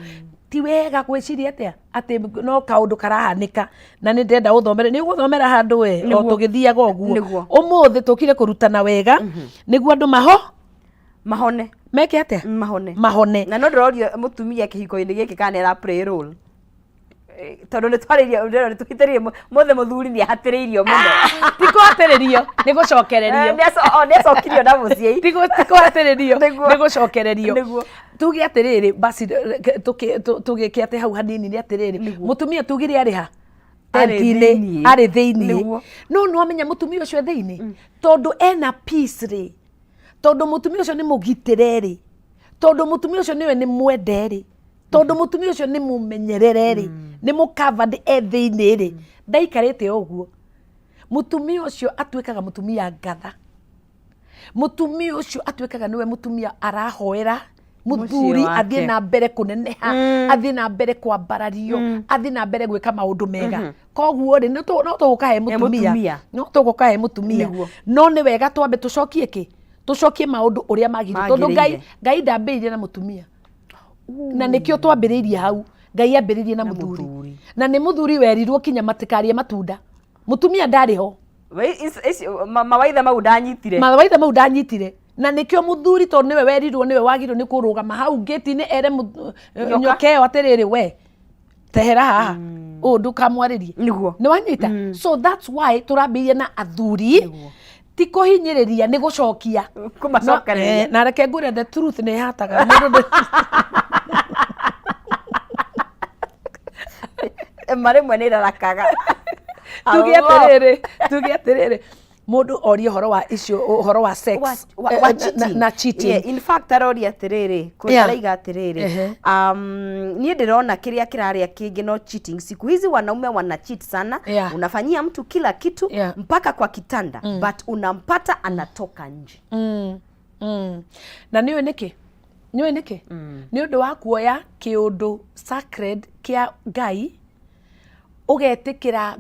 Ti wega gwĩciria atĩa atĩ no kaũndũ karahanĩka, na nĩ ndĩrenda ũthomere, nĩ ũgũthomera handũ we o tũgĩthiaga ũguo. Ũmũthĩ tũkire kũrutana wega nĩguo andũ maho Mahone. Meke atĩa? Mahone. Mahone. Na no ndĩrorio mũtumia kĩhiko-inĩ gĩkĩ kana nĩ ara play role. Tondũ nĩ twarĩirie ndĩrona nĩ tũhitĩrĩirie mothe, mũthuri nĩ ahatĩrĩirio mũno. Ti kũhatĩrĩrio, nĩ gũcokererio. Nĩ acokirio na mũciĩ. Ti kũhatĩrĩrio, nĩ gũcokererio. Tuge atĩrĩrĩ basi, tũgĩke atĩ hau hanini nĩ atĩrĩrĩ, mũtumia tugire arĩ ha? Arĩ Tent-inĩ, thĩiniĩ. arĩ thĩiniĩ. No nĩ wamenya mũtumia ũcio e thĩiniĩ tondũ ena peace rĩ, tondũ mũtumia ũcio nĩ mũgitĩre rĩ, tondũ mũtumia ũcio nĩwe nĩ mwende rĩ, tondũ mũtumia ũcio nĩ mũmenyerere rĩ, nĩ mũcovered e thĩiniĩ rĩ, ndaikarĩte o ũguo. Mũtumia ũcio atuĩkaga mũtumia ngatha, mũtumia ũcio atuĩkaga nĩwe mũtumia arahoera mũthuri wake. athiĩ na mbere kũneneha, athiĩ na mbere kwambarario, athiĩ na mbere gwĩka maũndũ mega. Koguo rĩ, no tũgũkahe mũtumia. Mũtumia. No tũgũkahe mũtumia. No nĩ wega twambe tũcokie kĩ, tũcokie maũndũ ũrĩa magĩrĩire, tondũ Ngai Magĩrĩire. Ngai ndambĩrĩirie na mũtumia, na nĩkĩo twambĩrĩirie hau. Ngai ambĩrĩirie na mũthuri, na nĩ mũthuri werirwo kinya matikarie matunda, mũtumia ndarĩ ho. Mawaitha mau ndanyitire. Mawaitha mau ndanyitire, na nĩkĩo mũthuri, tondũ nĩwe werirwo, nĩwe wagĩrĩirwo nĩ kũrũgama hau ngĩti-inĩ ere Nyoka. Nyoka ĩyo atĩrĩrĩ, we tehera haha, ũũ ndũkamwarĩrie. Nĩ wanyita? So that's why tũrambĩrĩria na athuri, ti kũhinyĩrĩria, nĩ gũcokia. Kũmacokereria. Na reke ngwĩre, the truth nĩ ĩhataga mũndũ Ma rĩmwe nĩ ĩrarakaga. Tuge atĩrĩrĩ, mũndũ orie ũhoro wa icio, ũhoro wa sex, wa na, na cheating. Yeah, in fact aroria atĩrĩrĩ, araiga atĩrĩrĩ, niĩ ndĩrona kĩrĩa kĩrarĩa kĩngĩ no cheating. Siku hizi wanaume wana cheat sana. Unafanyia mtu kila kitu, mpaka kwa kitanda, but unampata anatoka nje. Na nĩ ũĩ nĩkĩ? Nĩ ũĩ nĩkĩ? Nĩ ũndũ wa kuoya kĩũndũ sacred kĩa Ngai, ũgetĩkĩra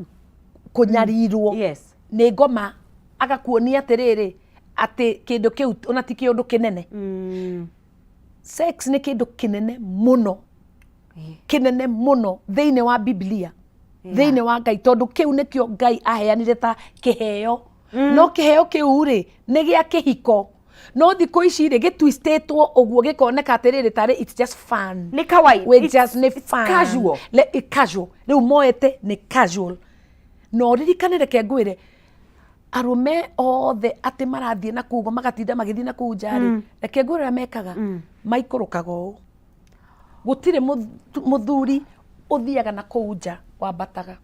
kũnyarirwo nĩ ngoma, agakuonia atĩrĩrĩ, atĩ kĩndũ kĩu ona ti kĩũndũ kĩnene. Sex nĩ kĩndũ kĩnene mũno, kĩnene mũno thĩinĩ wa Biblia, thĩinĩ wa Ngai, tondũ kĩu nĩkĩo Ngai aheanire ta kĩheo. No kĩheo kĩu rĩ, nĩ gĩa kĩhiko. No thikũ ici rĩ, gĩtwistĩtwo ũguo gĩkoneka atĩrĩrĩ, tarĩ it's just fun. Nĩ kawaida. We just nĩ fun. Casual. Casual rĩu moete nĩ casual. Na ũririkane, reke ngwĩre, arũme othe atĩ marathiĩ na kũu ũguo, magatinda magĩthiĩ na kũu nja rĩ, reke ngwĩre ũrĩa mekaga, maikũrũkaga ũũ. Gũtirĩ mũthuri ũthiaga na kũu nja wambataga.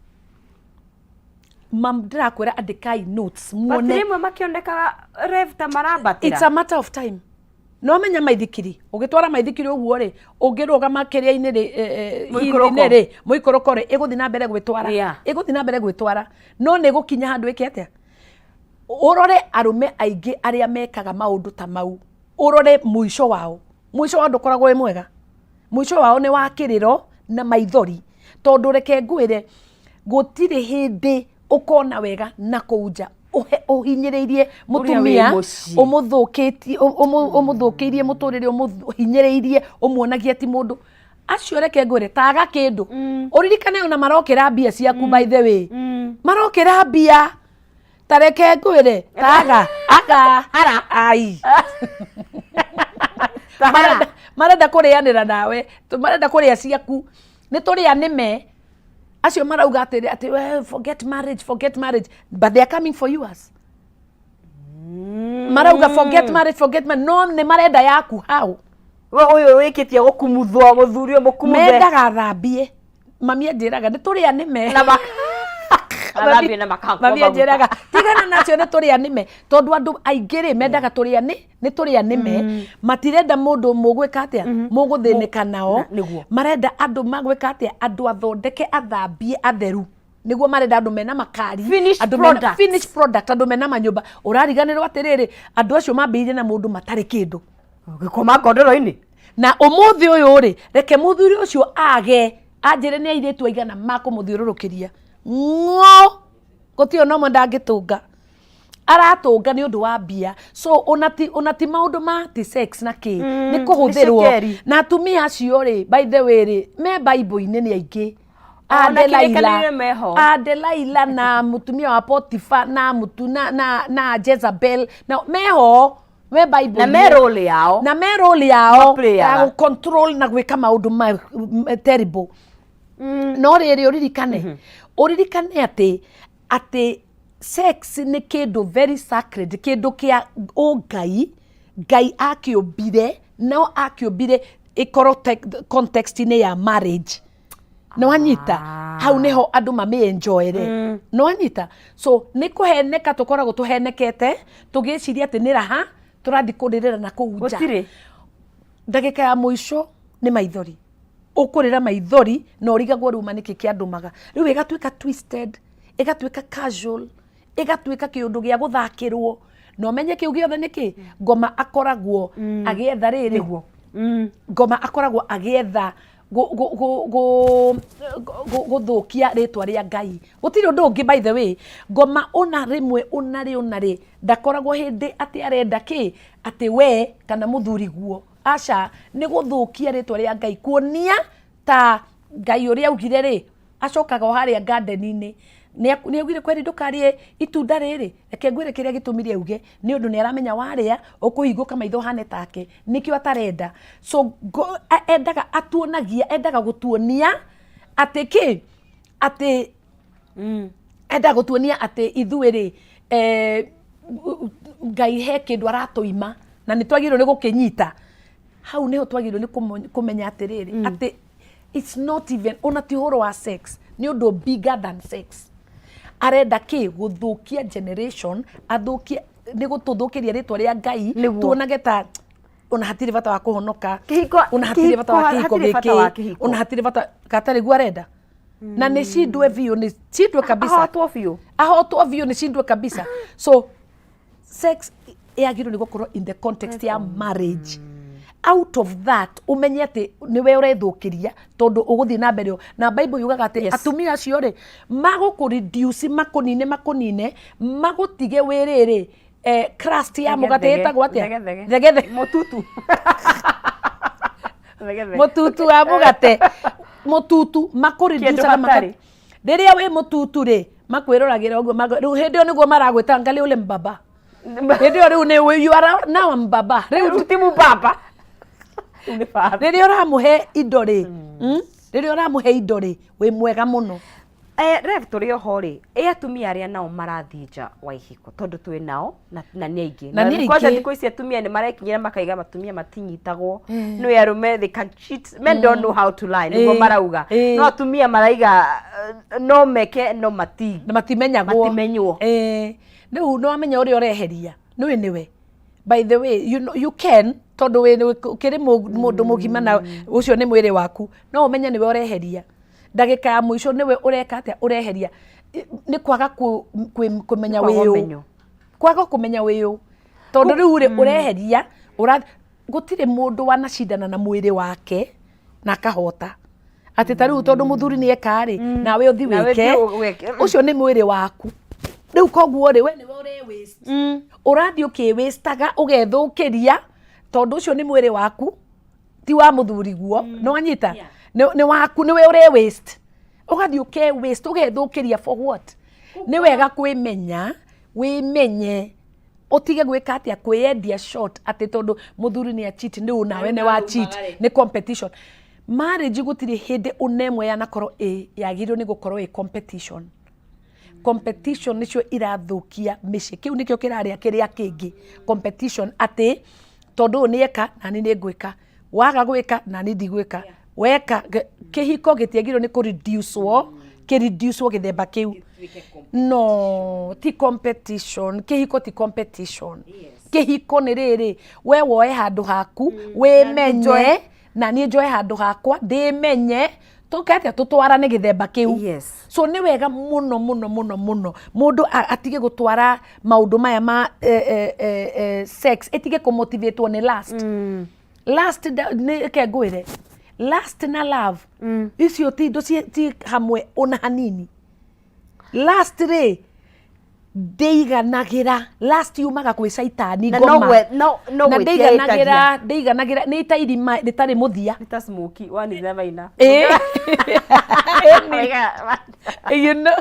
Mam, ndĩrakwĩra, andĩkai notes But muone. Rĩmwe makĩonekaga rev ta marambatĩra. It's a matter of time. No menya maithikiri, ũgĩtwara maithikiri ũguo rĩ, ũngĩrũgama kĩrĩa-inĩ rĩ, Mũikũrũko. hill-inĩ rĩ, mũikũrũko rĩ, ĩgũthiĩ na mbere gwĩtwara. Ĩgũthiĩ na mbere gwĩtwara, no nĩ ĩgũkinya handũ ĩke atĩa? Ũrore arũme aingĩ arĩa mekaga maũndũ ta mau, ũrore mũico wao. Mũico wao ndũkoragwo wĩ mwega. Mũico wao nĩ wa kĩrĩro na maithori, tondũ reke ngwĩre, gũtirĩ hĩndĩ ũkona wega na kũu nja ũhinyĩrĩirie mũtumia, wĩ mũciĩ. Ũmũthũkĩtie, ũmũthũkĩirie mũtũrĩre, ũmũhinyĩrĩirie, ũmuonagia ti mũndũ acio. Reke ngwĩre, taga kĩndũ ũririkane, ona marokĩra mbia ciaku. By the way, marokĩra mbia, ta reke ngwĩre, taga aga Ara. Ai, marenda kũrĩanĩra nawe, marenda kũrĩa ciaku, nĩ tũrĩa nĩme acio marauga atĩrĩ atĩ, "Well, forget marriage, forget marriage," but they are coming for yours. Marauga forget marriage, forget marriage, no nĩ marenda yaku hau. We ũyũ wĩkĩtie gũkumuthwo, mũthuri ũyũ mũkumuthe. Mendaga thambie. Mami anjĩraga nĩ tũrĩa nĩme. Athambie na makahakwo Mami maguta. anjĩraga tigana nacio, nĩ tũrĩa nĩme, tondũ andũ aingĩ rĩ, mendaga tũrĩa nĩ nĩ tũrĩa nĩme. Matirenda mũndũ mũgwĩka atĩa, mũgũthĩnĩka nao. Marenda andũ magwĩka atĩa? Andũ athondeke, athambie, atheru, nĩguo marenda. Andũ mena makari. Finished Andũ mena products. Finished product, andũ mena manyũmba. Ũrariganĩrwo atĩrĩrĩ, andũ acio mambĩrĩirie na mũndũ matarĩ kĩndũ. Gĩkoma ngondoro-inĩ. Na ũmũthĩ ũyũ rĩ, reke mũthuri ũcio age anjĩre nĩ airĩtu aigana makũmũthiũrũrũkĩria ng'o. Gũtirĩ ona ũmwe ndangĩtũnga. Aratũnga nĩ ũndũ wa mbia. So ona ti, ona ti maũndũ ma ti sex na kĩ. Nĩ kũhũthĩrwo. Nĩ cekeri. Na atumia acio rĩ, by the way rĩ, me Bible-inĩ nĩ aingĩ. Ona Delilah, kĩrĩkanĩro meho. a Delilah na mũtumia wa Potiphar na mũtu na na na Jezebel na meho me Bible Na me role yao. Na me role yao Maplayaga. ya gũ control na gwĩka maũndũ ma terrible. No rĩrĩ, ũririkane, ũririkane atĩ sex nĩ kĩndũ very sacred, kĩndũ kĩa ũngai. Ngai akĩũmbire, no akĩũmbire ĩkorwo context-inĩ ya marriage. Nĩwanyita? Hau nĩho andũ mamĩ-enjoyere. Nĩwanyita? So nĩ kũheneka tũkoragwo tũhenekete tũgĩciria atĩ nĩ raha tũrathiĩ kũrĩrĩra na kũu nja. Gũtirĩ. Ndagĩka ya mũico nĩ maithori, ũkũrĩra maithori na ũrigagwo rĩu ma nĩkĩ kĩandũmaga. Rĩu ĩgatuĩka twisted, ĩgatuĩka casual, ĩgatuĩka kĩũndũ gĩa gũthakĩrwo, na ũmenye kĩu gĩothe nĩkĩ ngoma akoragwo agĩetha. Rĩrĩ, ngoma akoragwo agĩetha gũthũkia rĩtwa rĩa Ngai. Gũtirĩ ũndũ ũngĩ. By the way, ngoma ona rĩmwe ona rĩ ona rĩ ndakoragwo hĩndĩ atĩ arenda kĩ atĩ we kana mũthuri guo. Aca, nĩ gũthũkia rĩtwa rĩa Ngai, kuonia ta Ngai ũrĩa augire rĩ, acokaga o harĩa garden-inĩ nĩ augire kweri ndũkarĩe itunda rĩrĩ. Reke ngwĩre kĩrĩa gĩtũmire auge, nĩ ũndũ nĩ aramenya warĩa ũkũhingũka maitho ũhane take, nĩkĩo atarenda. So endaga atuonagia, endaga gũtuonia atĩ kĩ atĩ endaga gũtuonia atĩ ithuĩ rĩ, Ngai he kĩndũ aratũima na nĩ twagĩrĩirwo nĩ gũkĩnyita. Hau nĩho twagĩrĩirwo nĩ kũmenya atĩrĩrĩ, atĩ it's not even, ona ti ũhoro wa sex, nĩ ũndũ bigger than sex. Arenda kĩ? Gũthũkia generation, athũkie, nĩ gũtũthũkĩria rĩtwa rĩa Ngai. Tuonage ta ona hatirĩ bata wa kũhonoka, ona hatirĩ bata wa kĩhiko hatirĩ bata wa gĩkĩ, kĩhiko. Ona hatirĩ bata gatarĩ guo arenda. Na nĩ cindwe biũ, nĩ cindwe kabisa. Ahotwo biũ. Ahotwo biũ, nĩ cindwe kabisa. So sex yagĩrĩirwo nĩ gũkorwo in the context ya marriage. Out of that, ũmenye atĩ nĩwe ũrethũkĩria, tondũ ũgũthiĩ na mbere. Na Bible yugaga atĩ atumia acio rĩ, magũkũ reduce, makũnine, makũnine, magũtige wĩ rĩrĩ, crust ya mũgate. Ĩtagwo atĩa? Thegethege. Thegethe. Mũtutu. Thegethege. Mũtutu wa mũgate, mũtutu. Kĩndũ Makũreducaga hatarĩ. Rĩrĩa wĩ mũtutu rĩ, makwĩroragĩra ũguo, rĩu hĩndĩ ĩyo nĩguo maragwĩta ngali ule mbaba. Hĩndĩ ĩyo rĩu nĩ you are now mbaba rĩu. Rĩu ti mũbaba. Rĩu nĩ baba. Rĩrĩa ũramũhe indo rĩ, Rĩrĩa ũramũhe indo rĩ, wĩ mwega mũno. Rev, tũrĩ oho rĩ, ĩ atumia arĩa nao marathiĩ nja wa ihiko, tondũ twĩ nao na nĩ aingĩ? Na nĩ Kwanza aingĩ. thikũ ici atumia nĩ marekinyĩra makaiga atumia matinyitagwo nĩ arũme, they can cheat, men don't know how to lie, nĩguo marauga. No atumia maraiga no meke no mati Na matimenyagwo. Matimenywo. Rĩu nĩ wamenya ũrĩa ũreheria nĩwe nĩwe. By the way, you know, you can, tondũ wĩ ũkĩrĩ mũndũ mũgima na ũcio nĩ mwĩrĩ waku, no ũmenye nĩwe ũreheria. Ndagĩka ya mũico nĩwe ũreka atĩa? Ũreheria. Nĩ kwaga kũmenya Kwaga wĩũ. ũmenyo. Kwaga kũmenya wĩũ, tondũ rĩu rĩ, ũreheria gũtirĩ mũndũ wanacindana na mwĩrĩ wake na akahota atĩ ta rĩu tondũ mũthuri nĩ eka rĩ, nawe ũthi Nawe wĩke. ũthiĩ wĩke. Ũcio nĩ mwĩrĩ waku. Rĩu koguo rĩ, we nĩwe ũre waste, ũrathiĩ ũkĩwastaga, ũgethũkĩria, tondũ ũcio nĩ mwĩrĩ waku, ti wa mũthuri guo. Nĩ wanyita? Nĩ waku, nĩwe ũre waste, ũgathiĩ ũke waste, ũgethũkĩria for what? Nĩ wega kwĩmenya, wĩmenye, ũtige gwĩka atĩa? Kwĩyendia short atĩ tondũ mũthuri nĩ acheat, nĩ nawe nĩ wa cheat, nĩ competition. Marriage gũtirĩ hĩndĩ ona ĩmwe yanakorwo ĩ yagĩrĩirwo nĩ gũkorwo ĩ competition. Competition nĩcio irathũkia mĩciĩ. Kĩu nĩkĩo kĩrarĩa kĩrĩa kĩngĩ. Competition, atĩ tondũ ũyũ nĩ eka nani nĩ ngwĩka, waga gwĩka nani ndigwĩka, weka kĩhiko gĩtiagĩrĩirwo nĩ kũreducwo, kĩreducwo gĩthemba kĩu. No ti competition. Kĩhiko ti competition. Kĩhiko nĩ rĩrĩ, we woe handũ haku wĩmenye, na niĩ njoe handũ hakwa ndĩmenye, tũke atĩa? Tũtwarane gĩthemba kĩu. So nĩ wega mũno mũno mũno mũno mũndũ atige gũtwara maũndũ maya ma sex ĩtige kũmotivatwo nĩ lust. Lust nĩ reke ngwĩre, lust na love icio ti indo ti hamwe ona hanini. Lust rĩ, Ndĩiganagĩra, last yumaga kwĩ caitani. Na no ngoma. no Na gwĩtia ndĩiganagĩra, ndĩiganagĩra, nĩ ta irima rĩtarĩ mũthia. Nĩ ta smoky, one is never enough. Ĩĩ. You know,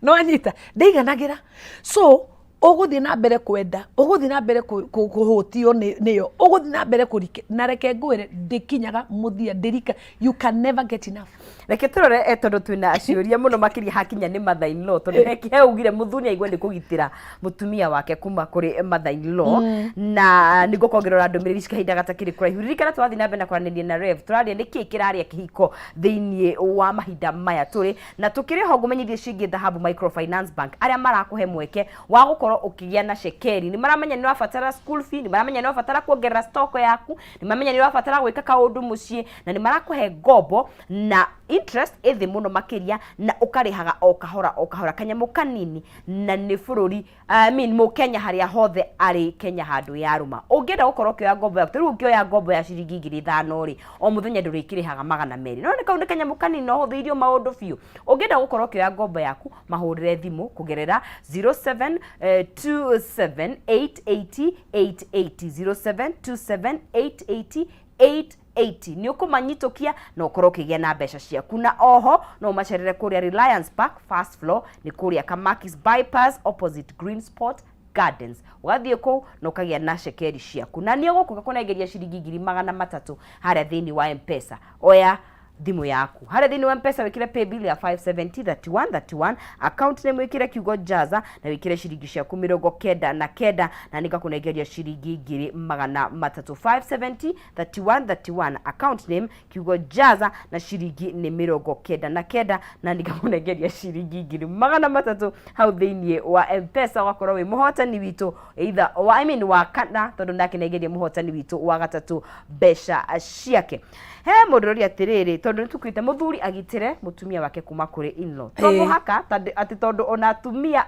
no anyita ndĩiganagĩra, so ũgũthiĩ na mbere kwenda, ũgũthiĩ na mbere kũhũtio nĩyo, ũgũthiĩ na mbere kũrike, na reke ngwĩre, ndĩkinyaga mũthia, ndĩrika, you can never get enough. Reke tũrore tondũ twĩna ciũria mũno makĩria hakinya nĩ mother in law, tondũ he ugire mũthuri aigue nĩ kũgitĩra mũtumia wake kuma kũrĩ mother in law. Na nĩ ngũkorwo ngĩrora ndũmĩrĩri ici kahinda gatakĩrĩ kũraihu. Ririkana tũrathiĩ na mbere na kwaranĩria na Rev, tũraria nĩkĩ kĩrarĩa kĩhiko thĩinĩ wa mahinda maya tũrĩ, na tũkĩrĩ ho ngũmenyithie ciĩgiĩ Dhahabu Microfinance Bank, arĩa marakũhe mweke wa gũkorwo ũkĩgĩa na cekeri. Nĩ maramenya nĩ ũrabatara school fee, nĩ maramenya nĩ ũrabatara kuongerera stock yaku, nĩ maramenya nĩ ũrabatara gwĩka kaũndũ mũciĩ, na nĩ marakũhe ngombo na interest ĩ thĩ mũno makĩria, na ũkarĩhaga o kahora o kahora, kanyamũ kanini, na nĩ bũrũri, I mean, mũkenya harĩa hothe arĩ Kenya handũ yarũma. Ũngĩenda gũkorwo ũkĩoya ngombo yaku, rĩu ũngĩoya ngombo ya ciringi 5,000 rĩ, o mũthenya ndũrĩkĩrĩhaga 200. No nĩ kau nĩ kanyamũ kanini na ũhũthĩirio maũndũ biũ. Ũngĩenda gũkorwo ũkĩoya ngombo yaku, mahũrĩre thimũ kũgerera 0727 880 880, 0727 880 880. Nĩ ũkũmanyitũkia na ũkorwo ũkĩgĩa na mbeca ciaku. Na oho no ũmacerere kũrĩa Reliance Park, first floor, nĩ kũrĩa Kamakis Bypass, opposite Green Sport Gardens. Ũgathiĩ kũu na ũkagĩa na cekeri ciaku, na nĩ ũgũkũga kũnengeria ciringi 300,000 harĩa thĩinĩ wa M-Pesa. Oya thimũ yaku, harĩa thĩinĩ wa M-Pesa wĩkĩre paybill ya 570 31 31, account name wĩkĩre kiugo Jaza, na wĩkĩre ciringi ciaku 99, na nĩngakũnengeria ciringi 300,000. 570 31 31, account name kiugo Jaza, na ciringi nĩ 99, na nĩngakũnengeria ciringi 300,000 hau thĩinĩ wa M-Pesa, ũgakorwo wĩ mũhotani witũ either wa, I mean, wa kana, tondũ ndakĩnengeria mũhotani witũ wa gatatũ mbeca ciake. He mũndũ ũroria atĩrĩrĩ, tondũ nĩ tukwĩte mũthuri agitĩre mũtumia wake kuma kũrĩ in-law, to mũhaka atĩ tondũ ona atumia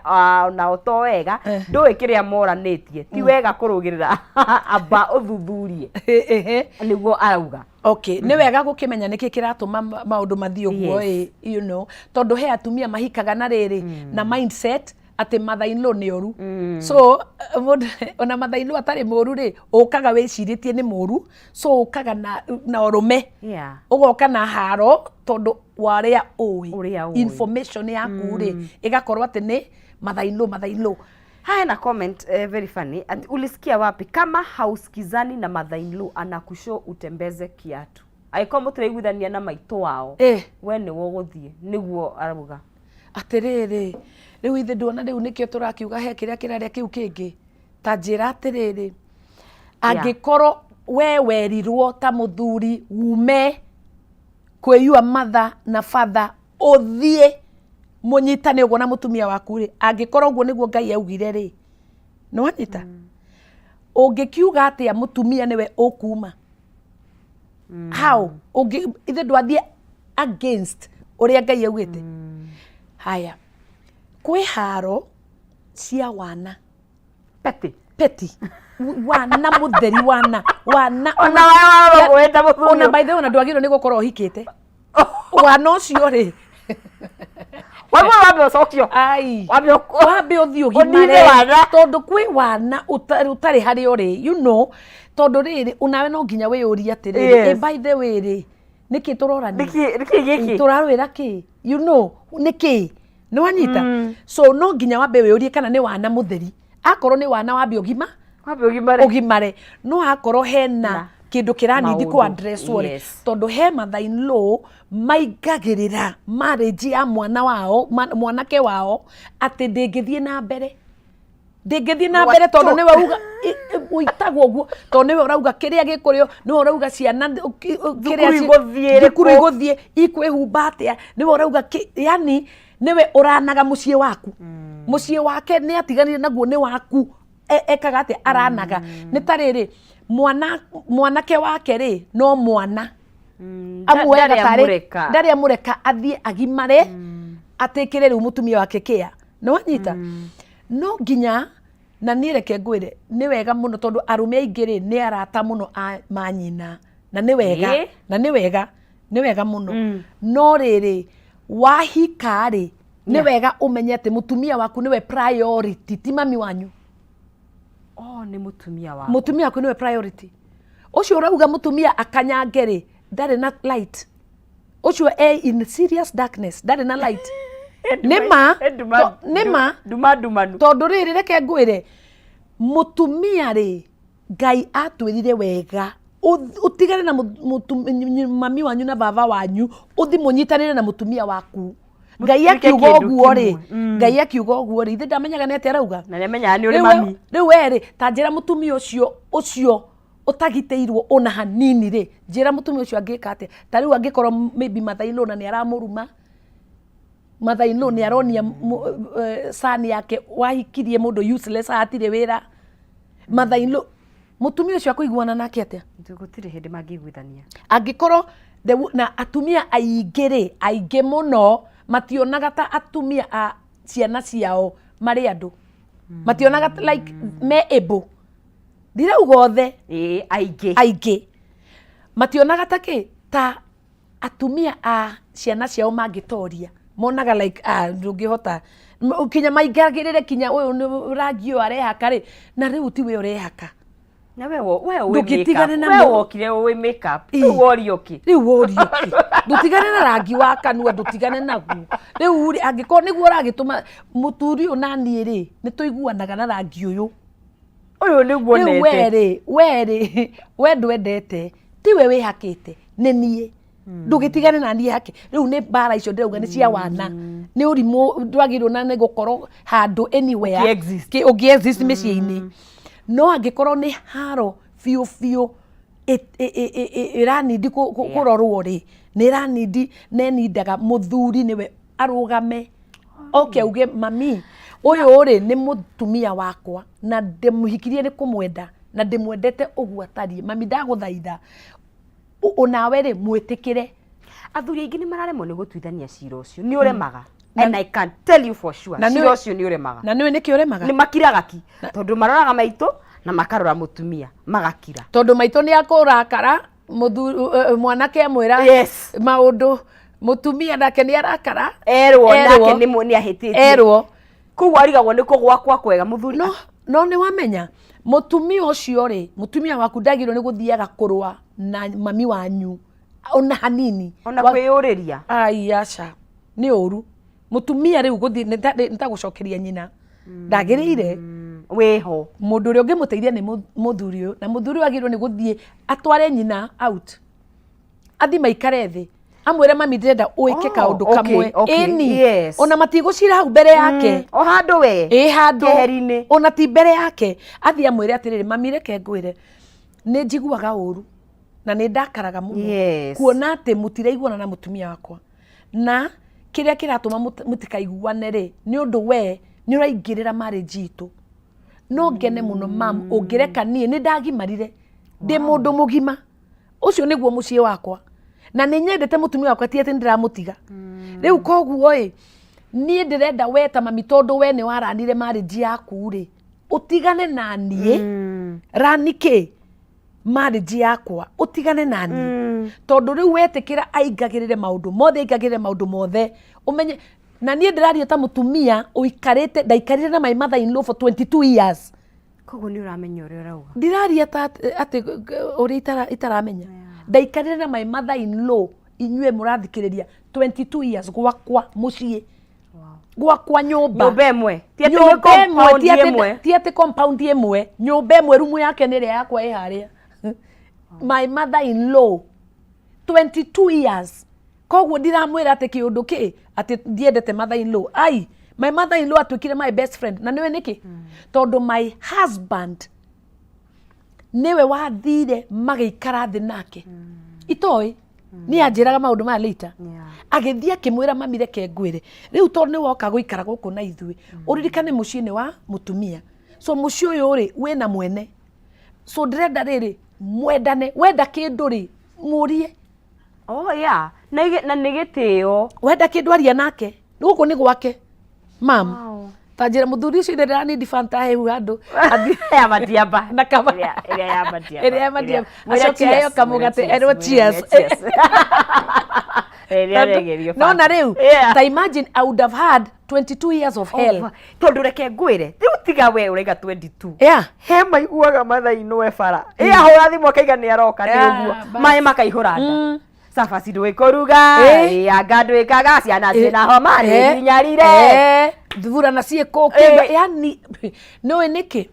onao to wega, ndũĩ kĩrĩa moranĩtie, ti wega kũrũgĩrĩra, amba ũthuthurie, nĩguo arauga. Okay, nĩ wega gũkĩmenya nĩkĩ kĩratũma maũndũ mathiĩ ũguo. Ĩ, you know, tondũ he atumia mahikaga na rĩrĩ na mindset atĩ mother in law nĩ oru. So mũndũ ona mother in law atarĩ mũru rĩ, ũkaga wĩcirĩtie nĩ mũru, so ũkaga na ũrũme, ũgoka na haro tondũ wa ũrĩa ũĩ. Ũrĩa ũĩ. Information yaku rĩ, ĩgakorwo atĩ nĩ mother in law, mother in law. Haya na comment very funny. Ati, ulisikia wapi kama hausikizani na mother in law anakushow utembeze kiatu? Angĩkorwo mũtiraiguithania na maitũ wao, we nĩwe ũgũthiĩ, nĩguo arauga. Atĩrĩrĩ, rĩu ithe nduona rĩu nĩkĩo tũrakiuga he kĩrĩa kĩrarĩa kĩu kĩngĩ. Ta njĩra atĩrĩrĩ, angĩkorwo we werirwo ta mũthuri ume kwĩyua mother na father, ũthiĩ mũnyitane ũguo na mũtumia waku rĩ, angĩkorwo ũguo nĩguo Ngai augire rĩ, nĩ wanyita, ũngĩkiuga atĩa mũtumia nĩwe ũkuma? How ũngĩ ithe ndwathiĩ against ũrĩa Ngai augĩte? Haya, kwĩ haro cia wana. Peti. Peti wana mũtheri, wana wana. Ona wewe wenda mũthuri. Ona by the way, ona ndwagĩrĩirwo nĩ gũkorwo ũhikĩte wana ũcio rĩ. Waigua, wambe ũcokio. Ai. Wambe wambe ũthiĩ ũnine ũgimare wana. Tondũ kwĩ wana ũtarĩ harĩa ũrĩ, you know, tondũ rĩrĩ, onawe no nginya wĩyũrie atĩrĩrĩ, ĩ by the way rĩ, nĩkĩ tũrorania? Nĩkĩ gĩkĩ? Tũrarwĩra kĩ, you know, nĩkĩ? Nĩ wanyita? So no nginya wambe wĩyũrie kana nĩ wana mũtheri. Akorwo nĩ wana, wambe ũgima. Wambe ũgimare. Ũgimare. No akorwo hena Na kĩndũ kĩranindi maũndũ. kũ address rĩ, tondũ he mother in law maingagĩrĩra marriage ya mwana wao, mwanake wao, atĩ ndĩngĩthiĩ na mbere, ndĩngĩthiĩ na mbere, tondũ nĩwe uga ũitagwo ũguo, tondũ nĩwe ũrauga kĩrĩa gĩkũrĩo, nĩwe ũrauga ciana kĩrĩa igũthiĩ thukuru ĩrĩkũ? Igũthiĩ ikwĩhumba atĩa, nĩwe ũrauga yani nĩwe ũranaga mũciĩ waku. Mũciĩ wake nĩ atiganire naguo, nĩ waku. Ekaga atĩa? Aranaga. Nĩ ta rĩrĩ, mwana mwanake wake rĩ, no mwana amuoyaga ndarĩ tarĩ amũreka. Ndarĩ amũreka athiĩ agimare, atĩkĩre rĩu mũtumia wake kĩa. Nĩ wanyita? No nginya na niĩ reke ngwĩre, nĩ wega mũno, tondũ arũme aingĩ rĩ, nĩ arata mũno a manyina, na nĩ wega. Na nĩ wega, nĩ wega mũno. No rĩrĩ, wahika rĩ, Nĩ wega ũmenye atĩ mũtumia waku nĩwe priority, ti mami wanyu. Oh, nĩ mũtumia wa. Mũtumia waku nĩwe priority. Ũcio ũrauga mũtumia akanyange rĩ, ndarĩ na light. Ũcio e in serious darkness, ndarĩ na light. Nĩ ma, nĩ ma. Nduma ndumanu. Tondũ rĩrĩ reke ngwĩre, mũtumia rĩ, Ngai atwĩrire wega ũtigane na mami wanyu na baba wanyu, ũthi mũnyitanĩre na mũtumia waku. Ngai akiuga ũguo rĩ, Ngai akiuga ũguo rĩ, ithe ndamenyaga nĩ atĩa arauga. Na nĩamenyaga nĩ ũrĩ mami. Rĩu we rĩ, ta njĩra mũtumia ũcio ũcio ũtagitĩirwo ona hanini rĩ, njĩra mũtumia ũcio angĩka atĩa? Ta rĩu angĩkorwo maybe mother-in-law na nĩ aramũruma, mother-in-law nĩ aronia son yake wahikirie mũndũ useless hatirĩ wĩra. Mother-in-law, mũtumia ũcio akũiguana nake atĩa? Gũtirĩ hĩndĩ mangĩiguithania. Angĩkorwo na atumia aingĩ rĩ, aingĩ mũno mationaga ta atumia a ciana ciao marĩ andũ. Mationaga like me able. Ndirauga othe. Ĩĩ, aingĩ. Aingĩ. Mationaga ta kĩ? Ta atumia a ciana ciao mangĩtoria. Monaga like, ah, ndũngĩhota. Kinya maingagĩrĩre kinya ũyũ nĩ rangi ũyũ arehaka rĩ, na rĩu tiwe ũrehaka. Na we we ũĩ Ndũngĩtigane makeup. na We wokire ũĩ makeup. Rĩu worio kĩ? Rĩu worio kĩ? Ndũtigane na rangi wa kanua, ndũtigane naguo. Rĩu rĩ, angĩkorwo nĩguo ũragĩtũma mũthuri ũyũ na niĩ rĩ, nĩ tũiguanaga na rangi ũyũ. Ũyũ nĩguo Rĩu nete. we rĩ, we rĩ, we ndwendete, tiwe wĩhakĩte, nĩ niĩ. Ndũgĩtigane na niĩ hake. Rĩu nĩ mbara icio ndĩrauga nĩ cia wana. Nĩ ũrimũ ndwagĩrĩirwo na nĩ gũkorwo handũ anywhere. Ũkĩ-exist. Ũngĩ-exist mĩciĩ-inĩ. No angĩkorwo nĩ haro biũ biũ ĩranindi kũrorwo rĩ, nĩ ĩranindi na ĩnindaga mũthuri nĩwe arũgame oke auge mami ũyũ rĩ nĩ mũtumia wakwa na ndĩmũhikirie nĩ kũmwenda na ndĩmwendete ũguo atariĩ, mami ndagũthaitha onawe rĩ mwĩtĩkĩre. Athuri aingĩ nĩ mararemwo nĩ gũtuithania cira ũcio, nĩ ũremaga. And I can tell you for sure, Na cira ũcio nĩ ũremaga. Na nĩũĩ nĩkĩ ũremaga? Nĩ makiraga ki, tondũ maroraga maitũ na makarora mũtumia, magakira. Tondũ maitũ nĩ akũrakara, mũthuri mwanake amwĩra Yes. maũndũ, mũtumia nake nĩ arakara. Erwo nake nĩ ahĩtĩtie. Erwo. Koguo arigagwo nĩ kũ gwakwa kwega mũthuri. No, no nĩ wamenya mũtumia ũcio rĩ, mũtumia waku ndagĩrĩirwo nĩ gũthiaga kũrũa na mami wanyu ona hanini. Ona kwĩyũrĩria. Ai aca, nĩ ũru. Mũtumia rĩu gũthiĩ nĩ ta gũcokeria nyina. Ndagĩrĩire. Wĩho. Mũndũ ũrĩa ũngĩmũteithia nĩ mũthuri ũyũ, na mũthuri ũyũ agĩrĩirwo nĩ gũthiĩ atware nyina out. Athiĩ maikare thĩ. Amwĩre mami ndĩrenda ũĩke kaũndũ kamwe. Ĩni. Ona matigũcira hau mbere yake. O handũ we. Ĩ handũ. Keheri-inĩ. Ona ti mbere yake. Athiĩ amwĩre atĩrĩrĩ, mami reke ngwĩre, nĩ njiguaga ũru na nĩ ndakaraga mũno. Kuona atĩ mũtiraiguana na mũtumia wakwa. Na kĩrĩa kĩratũma mũtikaiguane rĩ, nĩ ũndũ we nĩ ũraingĩrĩra marriage itũ. No ngene mũno mam, ũngĩreka niĩ nĩ ndagimarire. Ndĩ mũndũ mũgima. Ũcio nĩguo mũciĩ wakwa. Na nĩ nyendete mũtumia wakwa, ti atĩ nĩ ndĩramũtiga. Rĩu koguo ĩ, niĩ ndĩrenda we ta mami, tondũ we nĩ waranire marriage yaku rĩ, ũtigane na niĩ, rani kĩ? Marriage yakwa, ũtigane na niĩ. Tondũ rĩu wetĩkĩra aingagĩrĩre maũndũ mothe, aingagĩrĩre maũndũ mothe, ũmenye, na niĩ ndĩraria ta mũtumia ũikarĩte, ndaikarire na my mother in law for 22 years. Koguo nĩ ũramenya ũrĩa ũrauga. Ndiraria ta atĩ ũrĩa itaramenya. Ndaikarire na my mother in law, inyuĩ mũrathikĩrĩria, 22 years gwakwa mũciĩ. Gwakwa nyũmba. Nyũmba ĩmwe. Ti atĩ Nyũmba nĩ ĩmwe, compound ti atĩ ĩmwe. ti atĩ compound ĩmwe. Nyũmba ĩmwe, rumu yake nĩ ĩrĩa yakwa ĩ harĩa. My mother in law, 22 years. Koguo ndiramwĩra atĩ kĩũndũ kĩ, atĩ ndiendete mother in law. Ai, my mother in law atuĩkire my best friend. Na nĩwe nĩkĩ? Tondũ my husband nĩwe wathire magĩikara thĩ nake. Itoĩ. Nĩ anjĩraga maũndũ maya later. Agĩthiĩ akĩmwĩra mami reke ngwĩre. Rĩu tondũ nĩ woka gũikara gũkũ na ithuĩ, ũririkane mũciĩ nĩ wa mũtumia. So mũciĩ ũyũ rĩ, wĩna mwene. So ndĩrenda rĩrĩ, mwendane. Wenda kĩndũ rĩ, mũrie. Oh yeah. Na nĩ gĩtĩo. Wenda kĩndũ aria nake. Gũkũ nĩ gwake. Mam. Ta njĩra mũthuri ũcio ithe ndĩranindi Fanta hehu handũ. Ya matiamba. Na kama. Ĩrĩa ya matiamba. Ĩrĩa ya matiamba. Mwĩre Acoke cheers, aheo kamũgate, mwĩre erwo cheers, cheers. mwĩre cheers. Eh, nĩ aregerio Nona rĩu Yeah. ta imagine I would have had 22 years of hell. Tondũ reke ngwĩre rĩu tiga we ũraiga 22. Yeah. He maiguaga mathainwe bara ĩ ahũra thimũ akaiga nĩ aroka nĩ Yeah, ũguo bas. maĩ makaihũra nda cabaci ndwĩkũruga Eh. ĩ anga ndwĩkaga ciana ciĩna homa nĩ nginyarire. Thurana ciĩkũ kĩndũ yani nĩũĩ nĩkĩ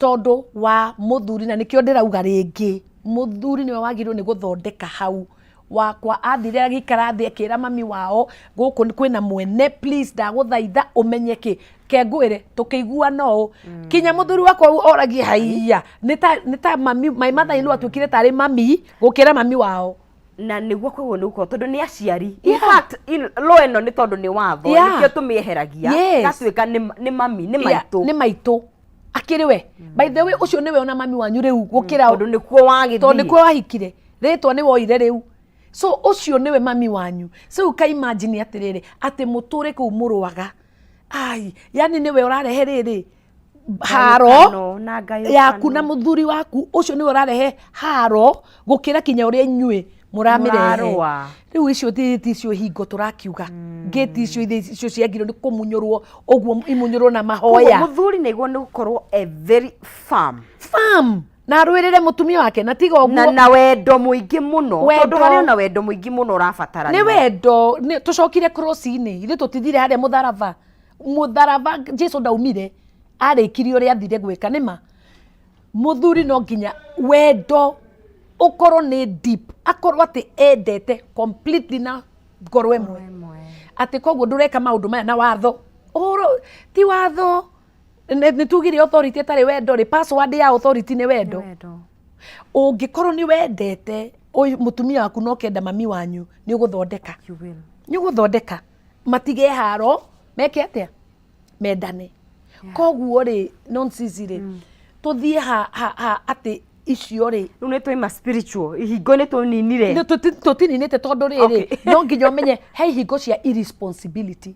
tondũ wa mũthuri na nĩkĩo ndĩrauga rĩngĩ mũthuri nĩwe wagĩrĩirwo nĩ gũthondeka hau wakwa athire agĩikara thĩ akĩra mami wao gũkũ kwĩna mwene please ndagũthaitha ũmenye kĩ kengwĩre tũkĩiguana ũũ kinya mũthuri wakwa oragie haiya nĩ ta mami my mother in law atuĩkire tarĩ mami gũkĩra mami wao. Na nĩguo koguo nĩ gũkorwo tondũ nĩ aciari in fact law ĩno nĩ tondũ nĩ watho nĩkĩo tũmĩeheragia gatuĩka nĩ mami nĩ maitũ. Nĩ maitũ akĩrĩ we by the way ũcio nĩwe ona mami wanyu rĩu gũkĩra tondũ nĩkuo wagĩthiĩ tondũ nĩkuo wahikire rĩtwa nĩ woire rĩu so ũcio nĩwe mami wanyu so rĩu ka imagine atĩrĩrĩ atĩ mũtũre kũu mũrũaga ai yani nĩwe ũrarehe rĩrĩ haro Ngayũkano na ngayũkano. yaku na mũthuri waku ũcio nĩwe ũrarehe haro gũkĩra kinya ũrĩa inyuĩ mũramĩrehe. Mũrarũa. Rĩu icio ti icio hingo tũrakiuga ngĩti icio icio ciagirwo nĩ kũmunyũrwo ũguo imunyũrwo na mahoya. Koguo mũthuri nĩguo nĩ gũkorwo e very firm. Firm na arũĩrĩre mũtumia wake na tiga ũguo na wendo mũingĩ mũno Wendo. tondũ harĩ ona wendo mũingĩ mũno ũrabatarania. Nĩ wendo tũcokire cross-inĩ ithuĩ tũtithire harĩa mũtharaba mũtharaba Jesu ndaumire arĩkirie ũrĩa athire gwĩka nĩma mũthuri no nginya wendo ũkorwo nĩ deep akorwo atĩ endete completely na ngoro ĩmwe atĩ koguo ndũreka maũndũ maya na watho ũhoro ti watho nĩ tugire authority ĩtarĩ wendo rĩ password ya authority nĩ wendo ũngĩkorwo nĩ wendete ũyũ mũtumia waku no kenda mami wanyu nĩ ũgũthondeka nĩ ũgũthondeka matige haro meke atĩa mendane koguo rĩ nonsense rĩ tũthiĩ ha ha ha atĩ icio rĩ rĩu nĩ twaima spiritual ihingo nĩ tũninire Nĩ tũtininĩte tondũ rĩrĩ no nginya ũmenye he ihingo cia irresponsibility.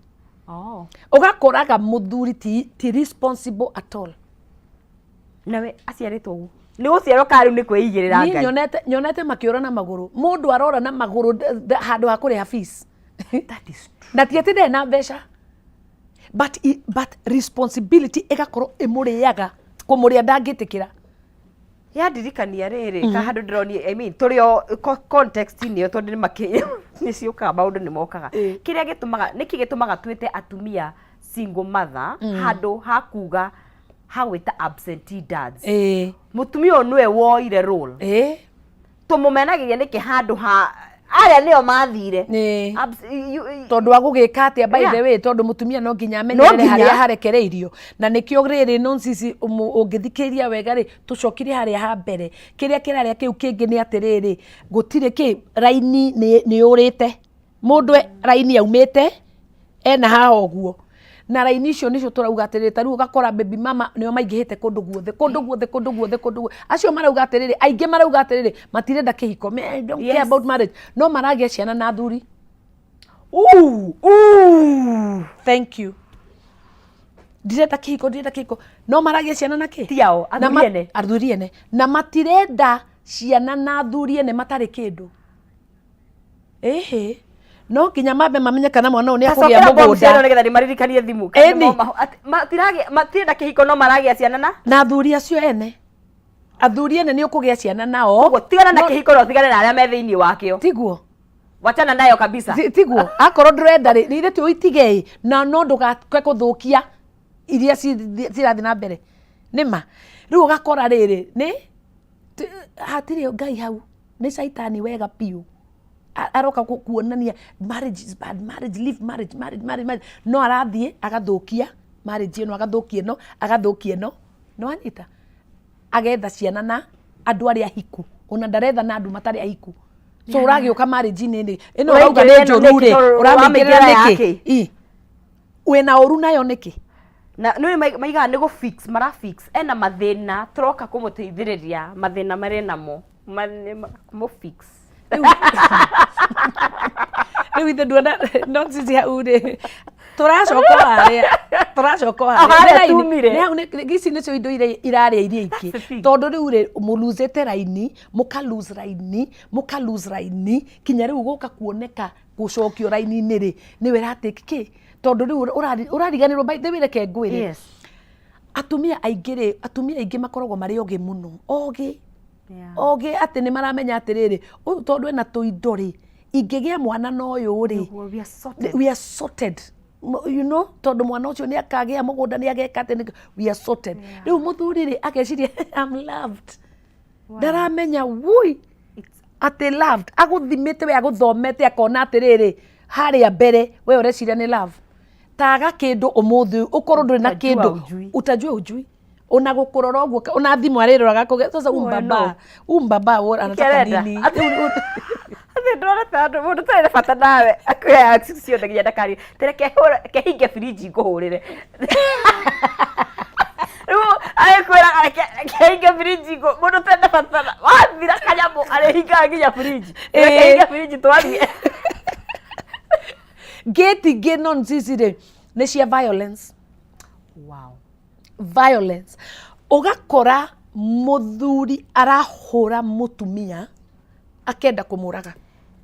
Ũgakoraga mũthuri ti responsible at all. Nawe aciarĩtwo ũguo nĩ gũciarwo kana rĩu nĩ kwĩigĩrĩra Niĩ Ngai? nyonete makĩũra na magũrũ mũndũ arora na magũrũ handũ ha kũrĩha fees. That is true. Na ti atĩ ndarĩ na mbeca but responsibility ĩgakorwo ĩmũrĩaga kũmũrĩa ndangĩtĩkĩra. Yandirikania rĩrĩ ka handũ ndĩronire I mean tũrĩ o context-inĩ ĩyo tondũ nĩ makĩ nĩ ciũkaga maũndũ nĩ mokaga. Kĩrĩa gĩtũmaga nĩkĩ gĩtũmaga twĩte atumia single mother handũ ha kuga ha gwĩta absentee dads. Mũtumia ũyũ nĩwe woire role. Tũmũmenagĩria nĩkĩ handũ ha arĩa nĩo mathire. Tondũ wa gũgĩka atĩa by the way tondũ mũtumia no nginya amenyerere nginya. harĩa harekereirio na nĩkĩo rĩrĩ nonsense ũngĩthikĩrĩria wega rĩ tũcokire harĩa ha mbere kĩrĩa kĩrarĩa kĩu kĩngĩ nĩ atĩrĩrĩ gũtirĩ kĩ raini nĩ yũrĩte mũndũ raini aumĩte ena haha ũguo na raini icio nĩcio tũrauga atĩrĩrĩ ta rĩu ũgakora baby mama nĩo maingĩhĩte kũndũ guothe kũndũ guothe kũndũ guothe kũndũ guothe acio marauga atĩrĩrĩ aingĩ marauga atĩrĩrĩ matirenda kĩhiko me, I don't care about marriage no maragĩa ciana na athuri. Ooh, ooh. Thank you. Ndirenda kĩhiko ndirenda kĩhiko no maragĩa ciana na kĩ? Ti ao, Na athuri ene. Athuri ene na matirenda ciana na athuri ene matarĩ kĩndũ. Ĩhĩ no nginya mambe mamenye kana mwana ũyũ nĩ akũgĩa Tacokera bomu mũgũnda. ciana nĩgetha ndĩmaririkanie thimũ. Ĩni. Matirenda kĩhiko no maragĩa ciana na? Na athuri acio ene. Athuri ene nĩ ũkũgĩa ciana nao. Koguo tigana na kĩhiko no tigane na arĩa me thĩinĩ wakĩo. Tiguo. Wachana nayo kabisa. Tiguo. Akorwo ndũrenda rĩ, nĩ ithe ti ũitige ĩ, na no ndũgake kũthũkia iria cirathiĩ na mbere. Nĩ ma. Rĩu ũgakora rĩrĩ, nĩ hatirĩ Ngai hau. Nĩ caitani wega biũ. Aroka kuonania marriage is bad, marriage, leave marriage, marriage, marriage, marriage. No arathiĩ agathũkia marriage ĩno, agathũkia ĩno, agathũkia ĩno. Nĩ wanyita? Agetha ciana na andũ arĩa ahiku. Ona ndaretha na andũ matarĩ ahiku. So ũragĩũka marriage-inĩ rĩ, ĩno ũrauga nĩ Ũraingĩrĩra njũru nĩkĩ? rĩ, Tondũ ũramĩingĩrĩra ũramĩingĩra nĩkĩ? yakĩ? Wĩna ũru nayo nĩkĩ? Na nĩ maigaga nĩ gũ fix, mara fix. Ena mathĩna, tũroka kũmũteithĩrĩria mathĩna marĩ namo. Kũmũ fix. Rĩu ithe nduona no sisi hau rĩ. Tũracoka o harĩa, tũracoka o O harĩa Nĩ raini- tumire. nĩ hau ici nĩcio indo iria irarĩa iria ingĩ, tondũ rĩu rĩ mũluzĩte raini, mũka lose raini, mũka lose raini, kinya rĩu gũka kuoneka gũcokio raini-inĩ rĩ, nĩwe ĩratake kĩ, tondũ rĩu ũrariganĩrwo. By the way, reke ngwĩre, atumia aingĩ rĩ, atumia aingĩ makoragwo marĩ ogĩ mũno, ogĩ ogĩ atĩ nĩ maramenya atĩrĩrĩ, ũyũ tondũ ena tũindo rĩ, ingĩgĩa mwana na ũyũ rĩ, Nĩguo, we are sorted. We are sorted. Tondũ mwana ũcio nĩ akagĩa mũgũnda, nĩ ageka atĩ we are sorted. Rĩu mũthuri rĩ, ageciria, "I'm loved." Ndaramenya wui atĩ loved agũthimĩte we, agũthomete, akona atĩrĩrĩ, harĩa mbere we ũreciria nĩ love, taga kĩndũ ũmũthĩ ũkorwo ndũrĩ na Utajua kĩndũ. ujui. Utajua ujui ona gũkũrora ũguo, ona thimũ arĩroraga kũge sasa umbaba umbaba wo anataka Nĩkĩo arenda. nini. Atĩ ndona ta andũ mũndũ ũtarĩ na bata nawe akũheaga ciothe nginya ndakari tereke kehinge birinji ngũhũrĩre. Rĩu agĩkwĩra kehinge birinji ngũ mũndũ ũtarĩ na bata wathira kanyamũ arĩhingaga nginya birinji. Kehinge birinji twarie. Gate ingĩ non cici rĩ, nĩ cia violence. Violence, ũgakora mũthuri arahũra mũtumia, akenda kũmũraga.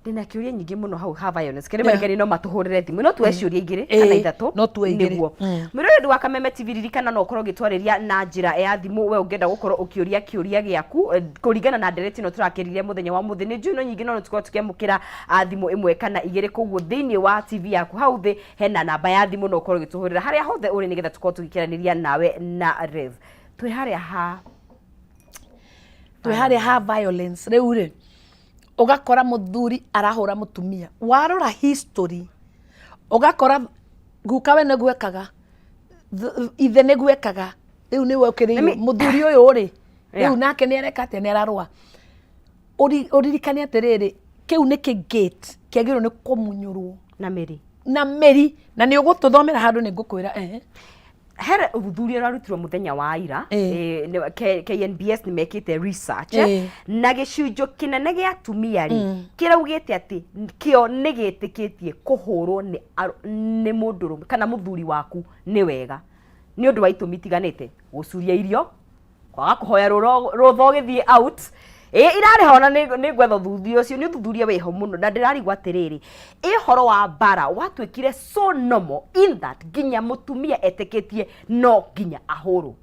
Ndĩna kĩũria nyingĩ mũno hau ha violence. Kĩrĩ marigani no matũhũrĩre thimũ, no tuoe ciũria igĩrĩ kana ithatũ. No tuoe igĩrĩ. Nĩguo mwĩroreri wa Kameme TV, ririkana no ũkorwo ũgĩtwarĩria na njĩra ya thimũ, we ũngĩenda gũkorwo ũkĩũria kĩũria gĩaku kũringana na ndereti ĩno tũrakĩrire mũthenya wa mũthĩ. Nĩ njũĩ no nyingĩ, no nĩ tũkorwo tũkĩamũkĩra thimũ ĩmwe kana igĩrĩ. Koguo thĩinĩ wa TV yaku hau thĩ hena namba ya thimũ, no ũkorwo ũgĩtũhũrĩra harĩa hothe ũrĩ nĩgetha tũkorwo tũgĩkĩranĩria nawe na Rev. Twĩ harĩa ha Twĩ harĩa ha violence. Rĩu rĩ, ũgakora mũthuri arahũra mũtumia, warora history ũgakora guka we nĩguo ekaga, ithe nĩguo ekaga, rĩu nĩwe ũkĩrĩirwo mũthuri ũyũ rĩ, rĩu nake nĩ areka atĩa? Nĩ ararũa. Ũririkane atĩrĩrĩ, kĩu nĩ kĩ gate kĩagĩrĩirwo nĩ kũmunyũrwo na mĩri. Na mĩri, na nĩ ũgũtũthomera handũ, nĩ ngũkwĩra ehe. Here ũthuthuria ũrarutirwo mũthenya wa ira. KNBS nĩ mekĩte research, na gĩcunjĩ kĩnene gĩa atumia rĩ, kĩraugĩte atĩ kĩo nĩ gĩtĩkĩtie kũhũrwo nĩ mũndũrũme kana mũthuri waku nĩ wega, nĩ ũndũ wa itũmi itiganĩte: gũcuria irio, kwaga kũhoya rũtha ũgĩthiĩ out. Ĩ irarĩha ona nĩ ngwetha ũthuthuria ũcio, nĩ ũthuthuria wĩho mũno, na ndĩrarigwo atĩrĩrĩ, ĩ ũhoro wa mbara watuĩkire so normal in that nginya mũtumia etĩkĩtie no nginya ahũrwo?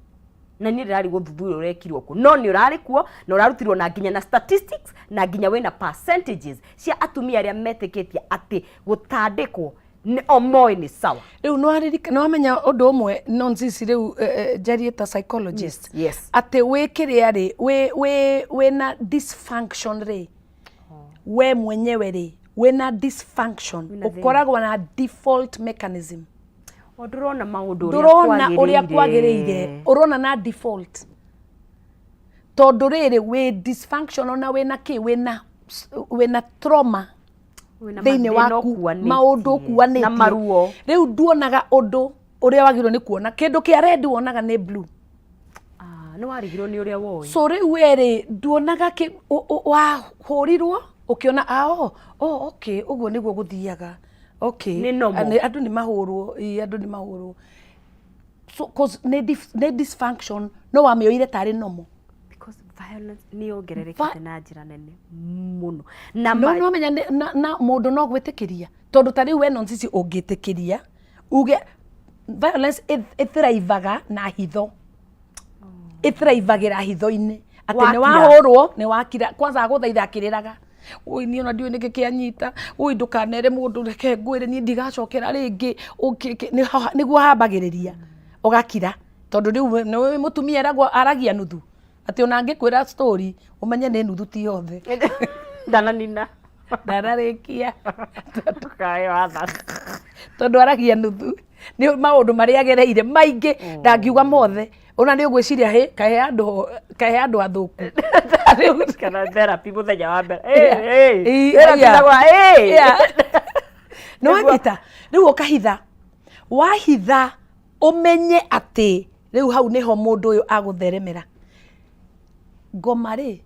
Na niĩ ndĩrarigwo ũthuthuria ũrekirwo kũ, no nĩ ũrarĩ kuo na ũrarutirwo na nginya na statistics na nginya wĩna percentages cia atumia arĩa metĩkĩtie atĩ gũtandĩkwo nĩ o moĩ nĩ sawa. Rĩu nĩ wamenya ũndũ ũmwe nonsense rĩu, njarie ta psychologist, atĩ wĩ kĩrĩa rĩ, wĩ wĩna dysfunction rĩ, we mwenyewe rĩ, wĩna dysfunction, Wĩna thĩna. ũkoragwo na default mechanism. O ndũrona maũndũ ũrĩa Ndũrona ũrĩa kwagĩrĩire, ũrona na default, tondũ rĩrĩ wĩ dysfunctional na wĩna kĩ, wĩna trauma Wĩna thĩinĩ mathĩna waku, ũkuanĩtie. Maũndũ ũkuanĩtie Na maruo. Rĩu nduonaga ũndũ ũrĩa wagĩrĩirwo nĩ kuona. Kĩndũ kĩa red wonaga nĩ blue. Ah, nĩ warigirwo nĩ ũrĩa woĩ. So rĩu we rĩ, nduonaga kĩ wahũrirwo ũkĩona, ah, oh, okay, ũguo nĩguo gũthiaga, okay. Nĩ normal. Ah, andũ nĩ mahũrwo, ĩĩ, andũ nĩ mahũrwo. So 'cause nĩ dysfunction, no wamĩoire tarĩ normal. Because violence nĩ yongererekete na njĩra nene mũno na No no menya na mũndũ no gwĩtĩkĩria, tondũ ta rĩu we nonsense ũngĩtĩkĩria uge violence ĩthrivaga na hitho, ĩthrivagira hitho-inĩ, atĩ nĩ Wakira. Wahũrwo nĩ wakira kwanza, agũthaitha akĩrĩraga, "Ũi, niĩ ona ndiũĩ nĩkĩ kĩanyita, ũi, ndũkanere mũndũ, reke ngwĩre, niĩ ndigacokera rĩngĩ." Nĩguo hambagĩrĩria ũgakira, tondũ rĩu nĩ mũtumia eragwo aragia nuthu, atĩ ona angĩkwĩra story ũmenye nĩ nuthu ti yothe. Ndananina. Ndanarĩkia. Kaĩ watha. Tondũ aragia nuthu, nĩ maũndũ marĩa agereire maingĩ, ndangiuga mothe. Ona nĩ ũgwĩciria, hĩ, kahe andũ athũku. Kana therapy mũthenya wa mbere. Yeah. Therapy ĩtagwo, Nĩ wanyita rĩu, ũkahitha, wahitha, ũmenye atĩ rĩu hau nĩho mũndũ ũyũ agũtheremera ngoma rĩ.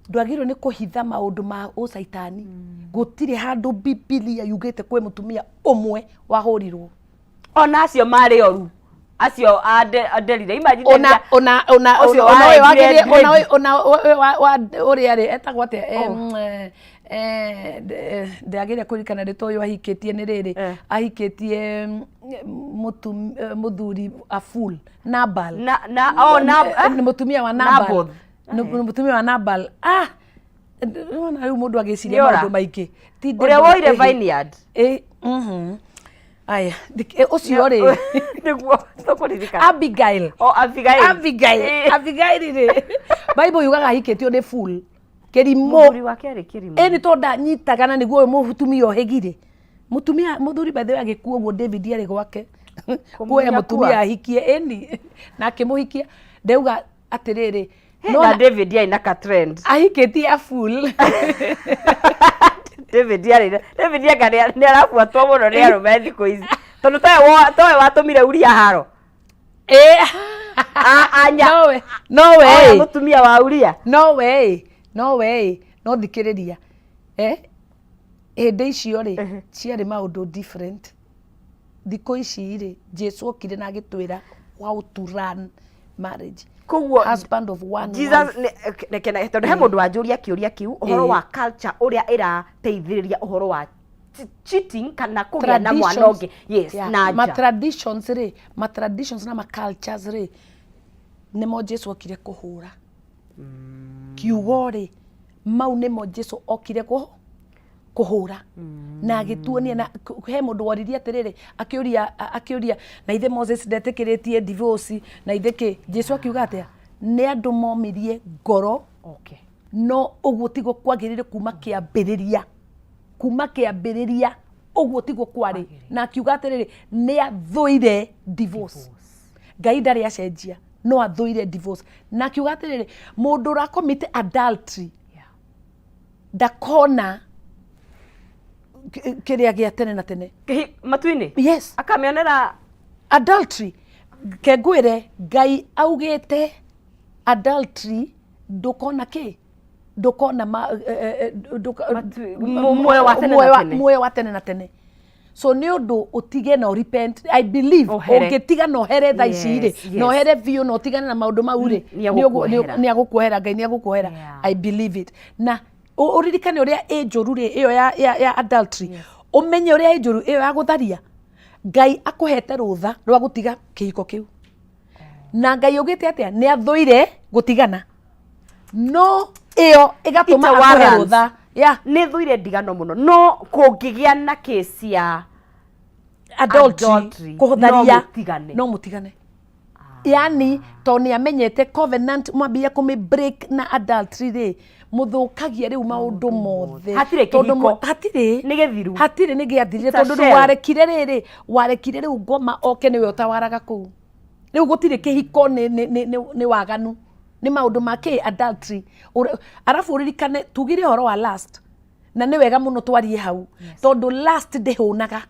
Ndwagĩrĩirwo nĩ kũhitha maũndũ ma ũcaitani. Gũtirĩ handũ Bibilia yugĩte kwĩ mũtumia ũmwe wahũrirwo. Ona acio marĩ oru acio a Delila, imagine Ona ona ona Ũcio ona ũyũ warengire wagĩrĩire ona dread. ũyũ ona ũyũ wa ũrĩa rĩ etagwo atĩa? Ndagĩrĩire kũririkana rĩtwa ũyũ ahikĩtie nĩ rĩrĩ ahikĩtie mũthuri a fool Nabal. Na oh, Nĩ mũtumia wa Nabal. Naboth. Nĩ mũtumia wa Nabal. Ah, nĩwona rĩu mũndũ agĩciria Nĩora. maũndũ maingĩ. Ti Ũrĩa Deborah, woire ĩhĩ. vineyard. Aya, ũcio rĩ nĩguo tũkũririkana. Abigail. Oh, Abigail. Abigail. Abigail rĩ, Bible yugaga ahikĩtio nĩ fool, kĩrimũ. Mũthuri wake arĩ kĩrimũ. Ĩ nĩ tondũ ndanyitaga na nĩguo ũyũ mũtumia ũhĩgire mũtumia mũthuri by the way agĩkua ũguo David arĩ gwake kuoya Kũmunya mũtumia kua. ahikie ĩni na akĩmũhikia ndauga atĩrĩrĩ. Hey, na David arĩ na ka trend. Ahikĩtie a fool. David arĩ David anga nĩ arabuatwo mũno nĩ arũme thikũ ici tondũ towe watũmire Uria haro. Anya nowe nowe Oya mũtumia wa Uria. Nowe nowe no thikĩrĩria, hĩndĩ icio rĩ ciarĩ maũndũ different. Thikũ ici rĩ, Jesu okire na agĩtwĩra how to run marriage. Koguo husband of one Jesus wife. Reke tondũ he mũndũ wanjũria kĩũria kĩu ũhoro wa culture ũrĩa ĩrateithĩrĩria ũhoro wa cheating kana kũgĩa na mwana ũngĩ, yes, na Ma nja. Traditions rĩ, ma traditions na ma cultures rĩ, nĩmo Jesu okire kũhũra kiugo rĩ, mau nĩmo Jesu okire kũhũra na agĩtuonia na he mũndũ woririe atĩrĩrĩ, akĩũria na ithe Moses ndetĩkĩrĩtie divorce na ithe kĩ. Jesu akiuga atĩa? Nĩ andũ momirie ngoro. No ũguo tiguo kwagĩrĩire kuma kĩambĩrĩria, kuma kĩambĩrĩria ũguo tiguo kwarĩ. Na akiuga atĩrĩrĩ, nĩ athũire divorce. Ngai ndarĩ acenjia, no athũire divorce. Na akiuga atĩrĩrĩ, mũndũ ũracommit adultery ndakona kĩrĩa gĩa tene na tene. Matu-inĩ. Yes. Akamĩonera. Adultery, kengwĩre Ngai augĩte adultery ndũkona kĩ, ndũkona ma, Muoyo wa tene na tene. Muoyo wa tene na tene. So nĩ ũndũ ũtige na ũrepent, I believe. Ũhere. Ũngĩtiga na ũhere thaa ici rĩ, na ũhere biũ na ũtigane na maũndũ mau rĩ, Nĩ agũkuohera. Nĩ agũkuohera, Ngai nĩ agũkuohera. I believe it. Na ũririkane ũrĩa ĩ njũru rĩ, ĩyo ya adultery, ũmenye ũrĩa ĩ njũru ĩyo ya gũtharia. Ngai akũhete rũtha rwa gũtiga kĩhiko kĩu, na Ngai augĩte atĩa? Nĩ athũire gũtigana, no ĩyo ĩgatũma It's a akũhe warrant. rũtha ya Nĩ thũire ndigano mũno, no kũngĩgĩa na kesi ya adultery, adultery, kũtharia, no mũtigane. No mũtigane, yani tondũ nĩ amenyete covenant mwambia kũmĩ break na adultery rĩ, mũthũkagia rĩu maũndũ mothe. Hatirĩ Tondũ kĩhiko. Hatirĩ. Nĩ gĩthiru. Hatirĩ, nĩ gĩathirire. It's a Tondũ rĩu shell. warekire rĩrĩ, warekire rĩu ngoma oke nĩwe ũtawaraga kũu. Rĩu gũtirĩ kĩhiko, nĩ waganu, nĩ maũndũ ma kĩ adultery. Arabu ũririkane tugire ũhoro wa last, na nĩ wega mũno twarie hau tondũ last ndĩhũnaga.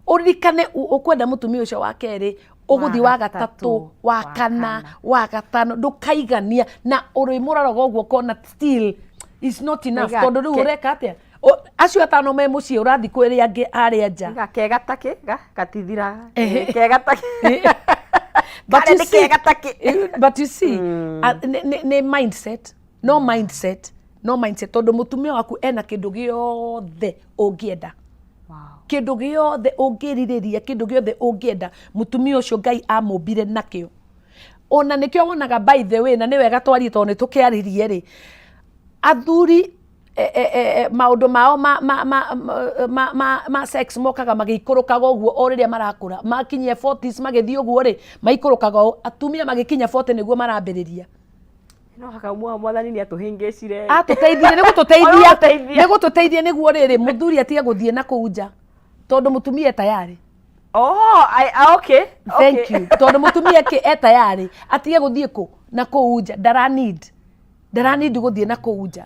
Ũririkane ũkwenda mũtumia ũcio wa kerĩ, ũgũthiĩ wa gatatũ, wa kana, wa gatano, ndũkaigania na ũrĩmũroraga ũguo ũkona still is not enough. Nĩga Tondũ rĩu ũreka atĩa? Acio atano me mũciĩ, ũrathiĩ kwĩrĩ angĩ arĩa nja. Kega takĩ gatithiraga. Ehe. Kega takĩ. But Karĩ you nĩ see, kega takĩ. But you see, nĩ mindset, no mindset, no mindset, tondũ mũtumia waku ena kĩndũ gĩothe ũngĩenda, kĩndũ gĩothe ũngĩrirĩria, kĩndũ gĩothe ũngĩenda, mũtumia ũcio Ngai amũmbire nakĩo. Ona nĩkĩo wonaga, by the way, na nĩ wega twarie tondũ nĩ tũkĩaririe rĩ, athuri maũndũ mao ma sex mokaga magĩikũrũkaga ũguo o rĩrĩa marakũra, makinyia 40s magĩthiĩ ũguo rĩ, maikũrũkaga ũũ. Atumia magĩkinya 40 nĩguo marambĩrĩria. No hakaumwa mwathani nĩ atũhĩngĩcire. Atũteithie, nĩ gũtũteithia. Arotũteithia. Nĩ gũtũteithia nĩguo rĩrĩ mũthuri atige gũthiĩ na kũu nja tondũ mũtumia e tayarĩ. Oh, ah, okay. Thank okay. you. Tondũ mũtumia kĩ e tayarĩ atige gũthiĩ kũ na kũu nja, ndaranid gũthiĩ na kũu nja,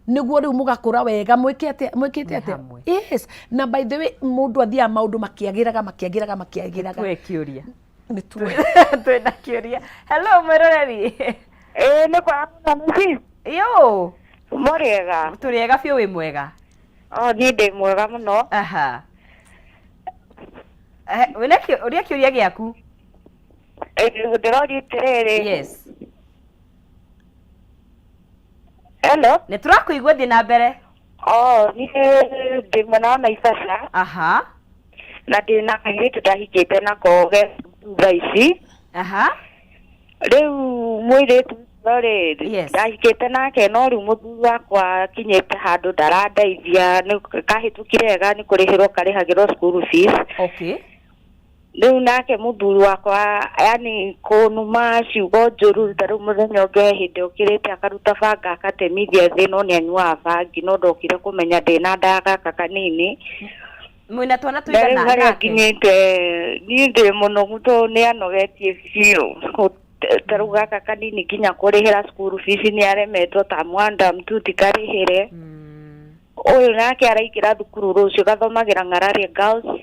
nĩguo rĩu mũgakũra wega mwĩke atĩa, mwĩkĩte atĩa. Yes. Na by the way, mũndũ athiaga maũndũ makĩagĩraga, makĩagĩraga, makĩagĩraga. Tuwe kĩũria. Nĩ tuwe. Twĩna kĩũria. Hello, mwĩroreri. Ĩĩ, nĩ kwa mũno. Yo. Mũrĩega? Tũrĩega biũ, wĩ mwega? O niĩ ndĩ mwega mũno. Aha. Eh, wĩna ũria kĩũria gĩaku. Ndĩroria atĩrĩrĩ. Yes. Hello. Nĩ tũrakũigua thiĩ na mbere. Oh, niĩ ndĩ mwena wa Naivasha. Aha. Na ndĩ na kairĩtu ndahikĩte nako ge thaa ici. Aha. Rĩu mũirĩtu ũcio rĩ, Yes. ndahikĩte nake no rĩu mũthuri wakwa akinyĩte handũ ndarandeithia, nĩ kahĩtũkire wega nĩ kũrĩhĩrwo karĩhagĩrwo school fees. Okay. Rĩu nake mũthuri wakwa yani kũnuma ciugo njũru ta rĩu mũthenya ũngĩ hĩndĩ okĩrĩte akaruta banga akatemithia thĩ no nĩ anyuaga bangi no ndokire kũmenya ndĩna nda ya gaka kanini. Mwĩna twana Na rĩu tũigana harĩa nake? nginyĩte niĩ ndĩ mũnogu tondũ nĩ anogetie biũ ta rĩu gaka kanini nginya kũrĩhĩra school fees nĩ aremetwo ta mwanda mtuti karĩhĩre. Ũyũ nake araingĩra thukuru rũciũ gathomagĩra Ng'araria Girls.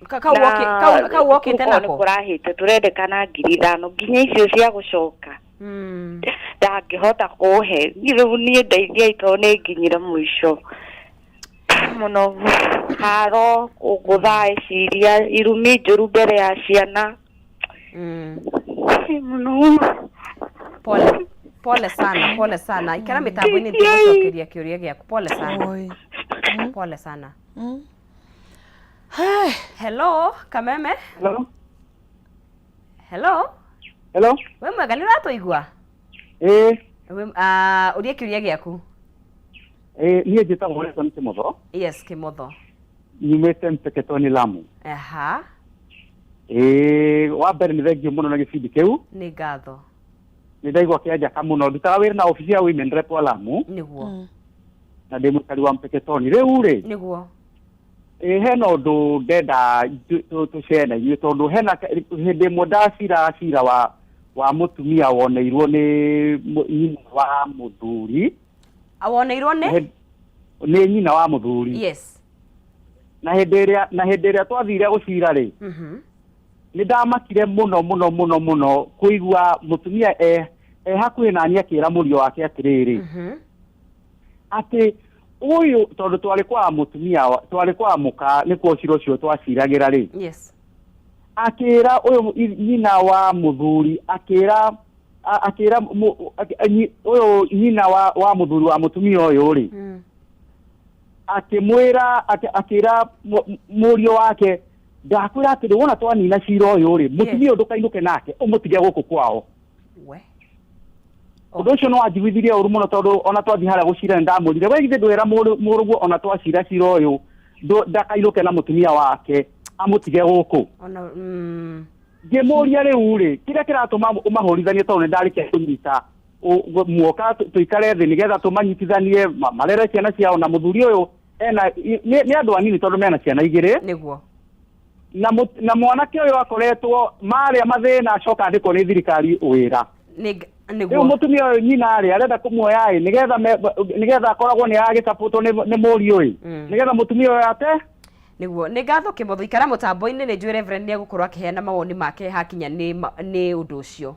Kau kau wokĩte nako? Nĩ kũrahĩte tũrendekana 5,000 nginya icio cia gũcoka ndangĩhota kũhe. Niĩ rĩu niĩ ndeithiai tondũ nĩ nginyire mũico mũno haro kũngũtha eciria irumi njũru mbere ya ciana mũno. Pole pole sana, pole sana. Ikara mĩtambo-inĩ tũgũcokeria kĩũria gĩaku. Pole sana. Pole sana. Hello, Kameme. Hello. Hello. Hello. We mwega nĩ ũratũigua? Ĩĩ. Ũria kĩũria gĩaku. Ĩĩ, niĩ njĩtagwo Wilson Kĩmotho. Yes, Kĩmotho. Nyumĩte Mpeketoni Lamu. Aha. Ĩĩ, wa mbere nĩ thengiũ mũno na gĩbindi kĩu. Nĩ ngatho. Nĩ ndaigua kĩanjaka mũno. Ndutaga wĩra na obici ya Women Rep wa Lamu. Nĩguo. Na ndĩ mũikari wa Mpeketoni. Rĩu rĩ. Nĩguo. Ĩĩ, hena ũndũ ndenda tũcare na inyuĩ tondũ hena hĩndĩ ĩmwe ndacira cira wa mũtumia woneirwo nĩ nyina wa mũthuri. Woneirwo nĩ? Nĩ nyina wa mũthuri. Yes. Na hĩndĩ ĩrĩa twathire gũcira rĩ, nĩ ndamakire mũno mũno mũno mũno kũigua mũtumia e hakuhĩ nani akĩra mũriũ wake atĩrĩrĩ, atĩ ũyũ tondũ twarĩ kwa mũtumia twarĩ kwa mũka nĩkuo cira ũcio twaciragĩra rĩ. Yes. Akĩra ũyũ nyina wa mũthuri akĩra ũyũ nyina wa mũthuri wa mũtumia ũyũ rĩ, akĩmwĩra akĩra mũriũ wake ndakwĩra atĩrĩ wona twanina cira ũyũ rĩ, mũtumia ũyũ ndũkainũke nake ũmũtige gũkũ kwao. Ũndũ ũcio nĩ wanjiguithirie ũru mũno tondũ ona twathiĩ harĩa gũcira nĩ ndamwĩrire we githĩ ndwĩra mũrũguo ona twacira cira ũyũ ndakainũke na mũtumia wake amũtige gũkũ. Ngĩmũria rĩu rĩ, kĩrĩa kĩratũma ũmahũrithanie tondũ nĩ ndarĩkia kũnyita muoka tũikare thĩ nĩgetha tũmanyitithanie marere ciana ciao na mũthuri ũyũ ena nĩ andũ anini tondũ mena ciana igĩrĩ. Nĩguo. Na mwanake ũyũ akoretwo marĩa mathĩna acoka andĩkwo nĩ thirikari wĩra. Rĩu mũtumia ũyũ nyina rĩ arenda kũmuoya ĩ nĩgetha akoragwo nĩ agĩcapũtwo nĩ mũriũ ĩ nĩgetha mũtumia ũyũ ate. Nĩguo. Nĩ ngatho Kĩmotho, ikara mũtambo-inĩ nĩ njũĩ Reverend nĩ egũkorwo akĩheana mawoni make hakinya nĩ ũndũ ũcio.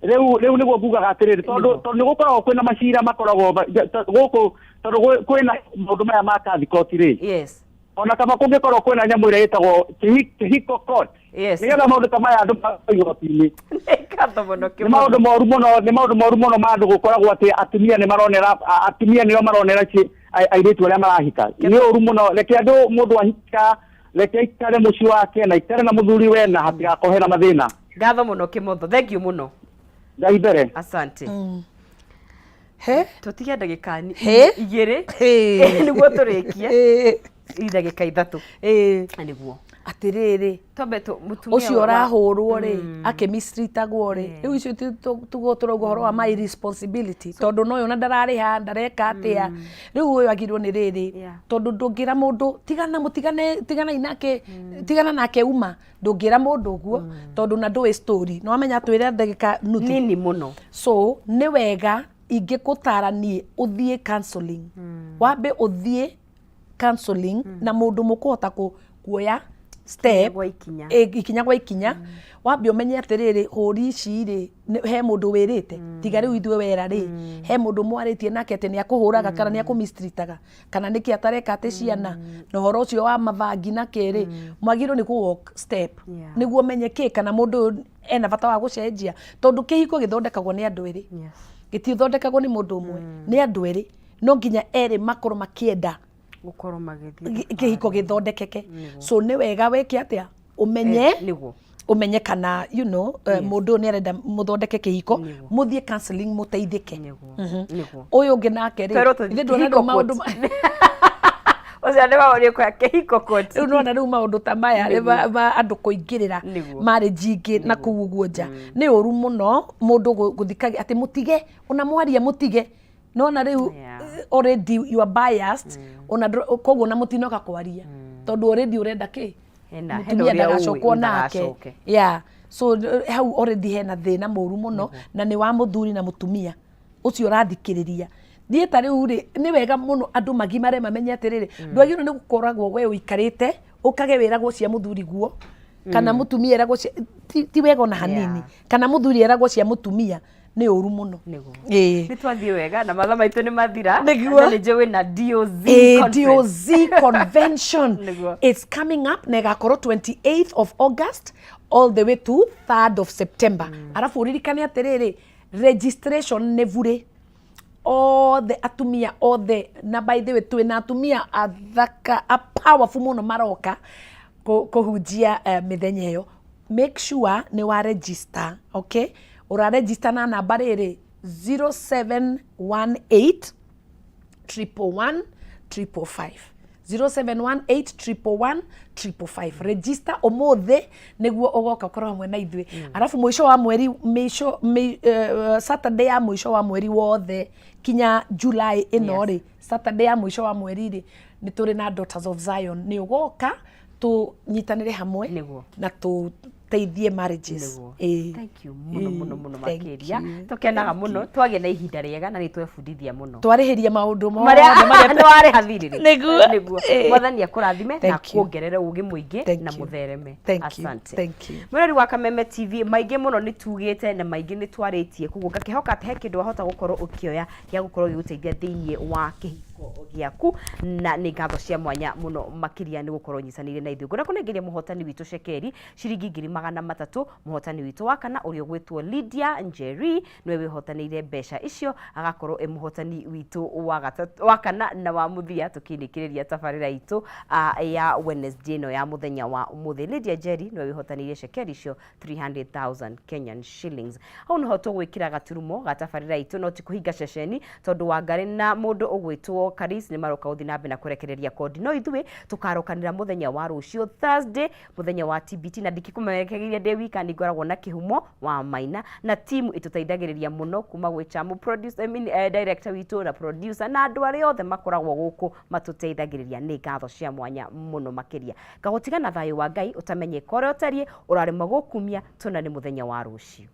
Rĩu nĩguo ngugaga atĩrĩrĩ tondũ nĩ gũkoragwo kwĩna macira makoragwo gũkũ tondũ kwĩna maũndũ maya ma kathi court rĩ. Yes. Ona kama kũngĩkorwo kwĩna nyamũ ĩrĩa ĩtagwo kĩhiko court. Yes. Nĩgetha maũndũ ta maya andũ igoti-inĩ. Nĩ ngatho mũno Nĩ maũndũ moru mũno, nĩ maũndũ moru mũno ma andũ gũkoragwo atĩ atumia nĩ maronera atumia nĩo maronera airĩtu arĩa marahika. Nĩ ũru mũno, reke andũ mũndũ ahika, reke aikare mũciĩ wake na aikare na mũthuri we na hatigakorwo hena mathĩna. Ngatho mũno Kĩmotho, thank you mũno. Ngai mbere. Asante. He? Tũtige ndagĩka He? igĩrĩ nĩguo tũrĩkie. Ndagĩka 3. Nĩguo. Atĩrĩrĩ. Twambe mũtumia ũcio ũrahũrwo rĩ, akĩmistreatagwo rĩ, rĩu icio tugo tũrauga ũhoro wa my responsibility tondũ no ũyũ ona ndararĩha ndareka atĩa. Rĩu ũyũ agirwo nĩ rĩrĩ tondũ ndũngĩra mũndũ tigana mũtigane tiganai nake tigana nake uma ndũngĩra mũndũ ũguo tondũ na ndũĩ story no amenya twĩre ndagĩka nuthu nini mũno. So nĩ wega ingĩgũtara niĩ ũthiĩ counseling, wambe ũthiĩ counseling na mũndũ mũkũhota kuoya step Gwa ikinya. Ikinya gwa ikinya, wambe ũmenye atĩrĩrĩ, hũri ici rĩ, he mũndũ wĩrĩte, tiga rĩu ithuĩ wera rĩ, he mũndũ mwarĩtie nake atĩ nĩ akũhũraga kana nĩ akũmistritaga kana nĩkĩ atareka atĩ ciana na ũhoro ũcio wa mabangi na kĩrĩ, mwagĩrĩirwo nĩ kũ walk step nĩguo ũmenye kĩ kana mũndũ ũyũ ena bata wa gũcenjia, tondũ kĩhiko gĩthondekagwo nĩ andũ erĩ, gĩtithondekagwo nĩ mũndũ ũmwe, nĩ andũ erĩ. No nginya erĩ makorwo makĩenda gũkorwo magĩthiĩ kĩhiko gĩthondekeke. So nĩ wega weke atĩa, ũmenye nĩguo ũmenye kana mũndũ ũyũ nĩ arenda mũthondeke kĩhiko, mũthiĩ counseling mũteithĩke. Nĩguo. Ũyũ ũngĩ nake rĩ, Twerwo tũthiĩ ithe nduona kĩhiko rĩu maũndũ court. Ũcio nĩ maũndũ kwa kĩhiko court. Rĩu nona rĩu maũndũ ta maya rĩ, ma andũ kũingĩrĩra Nĩguo. marriage ingĩ na kũu ũguo nja, nĩ ũru mũno mũndũ gũthikagia atĩ mũtige ona mwaria mũtige, nona rĩu already you are biased, ona koguo ona mũtinoka kwaria tondũ already ũrenda kĩ Hena mũtumia ũrĩa ũĩ, ndagacokwo nake. ndagacoke. Yeah, so hau already hena thĩna mũru mũno, na nĩ wa mũthuri na mũtumia ũcio ũrathikĩrĩria. Niĩ ta rĩu rĩ, nĩ wega mũno andũ magimare mamenye atĩrĩrĩ, ndwagĩrĩirwo nĩ gũkoragwo we ũikarĩte ũkage wĩragwo cia mũthuri guo kana mũtumia eragwo cia, ti wega ona hanini, kana mũthuri eragwo cia mũtumia, nĩ ũru mũno. Nĩguo. Ĩĩ. Nĩ twathiĩ wega na mathaa maitũ nĩ mathira. Nĩguo. Na nĩ njũĩ wĩna DOZ conference. DOZ convention. Nĩguo. It's coming up na ĩgakorwo 28th of August all the way to 3rd of September. Arabu ũririkane atĩrĩrĩ, registration nĩ burĩ, othe atumia othe, na by the way twĩna atumia athaka a powerful mũno maroka kũhunjia mĩthenya ĩyo. Make sure nĩ wa register, okay? Ũra register na namba rĩrĩ, 0718 111 555, 0718 111 555. Register ũmũthĩ nĩguo ũgoka ũkorwo hamwe na ithuĩ. Arabu mũico wa mweri, mĩico Saturday ya mũico wa mweri wothe kinya July ĩno rĩ, Saturday ya mũico wa mweri rĩ, nĩ tũrĩ na Daughters of Zion. Nĩ ũgoka tũnyitanĩre hamwe Nĩguo. na tũteithie marriages. Nĩguo. Ĩĩ. Thank you mũno mũno mũno Thank makĩria. you. Tũkenaga mũno twagĩa na ihinda rĩega na nĩ twebundithia mũno. Twarĩhĩria maũndũ mothe marĩa marĩa nĩ warĩha thirĩ. Nĩguo. Nĩguo. Ĩĩ. Mwathani akũrathime na Thank you. kuongerere ũgĩ mũingĩ Thank na you. mũthereme. Thank you. Asante. Thank you. Mwĩrori wa Kameme TV, maingĩ mũno nĩ tugĩte na maingĩ nĩ twarĩtie, koguo ngakĩhoka atĩ he kĩndũ wahota gũkorwo ũkĩoya gĩa gũkorwo gĩgũteithia thĩinĩ wa kĩhiko gĩaku, na nĩ ngatho cia mwanya mũno makĩria nĩ gũkorwo ũnyitanĩire na ithuĩ. Ngwenda kũnengeria mũhotani witũ cekeri ciringi 300,000, mũhotani witũ wa kana ũrĩa ũgwĩtwo Lydia Njeri nĩwe wĩhotanĩire mbeca icio, agakorwo e mũhotani witũ wa gatatũ, wa kana na wa mũthia tũkĩrĩkĩrĩria tabarĩra itũ ya Wednesday ĩno ya mũthenya wa ũmũthĩ. Lydia Njeri nĩwe wĩhotanĩire cekeri icio 300,000 Kenyan shillings. Hau niho tũgwĩkĩra gaturumo ga tabarĩra itũ, no ti kũhinga ceceni tondũ Wangarĩ na mũndũ ũgwĩtwo Karis nĩ maroka gũthiĩ na mbere na kũrekereria kondi, no ithuĩ tũkarokanĩra mũthenya wa rũciũ Thursday, mũthenya wa TBT, na ndikĩkũmerekeria ndĩ wika, nĩ ngoragwo na kĩhumo wa Maina na timu ĩtũteithagĩrĩria mũno kuma gwĩ Chamu producer, I mean, director witũ na producer na andũ arĩa othe makoragwo gũkũ matũteithagĩrĩria. Nĩ ngatho cia mwanya mũno makĩria. Ngagũtiga na thayũ wa Ngai ũtamenyeka ũrĩa ũtariĩ, ũrarĩma gũkumia, tuonane mũthenya wa rũciũ.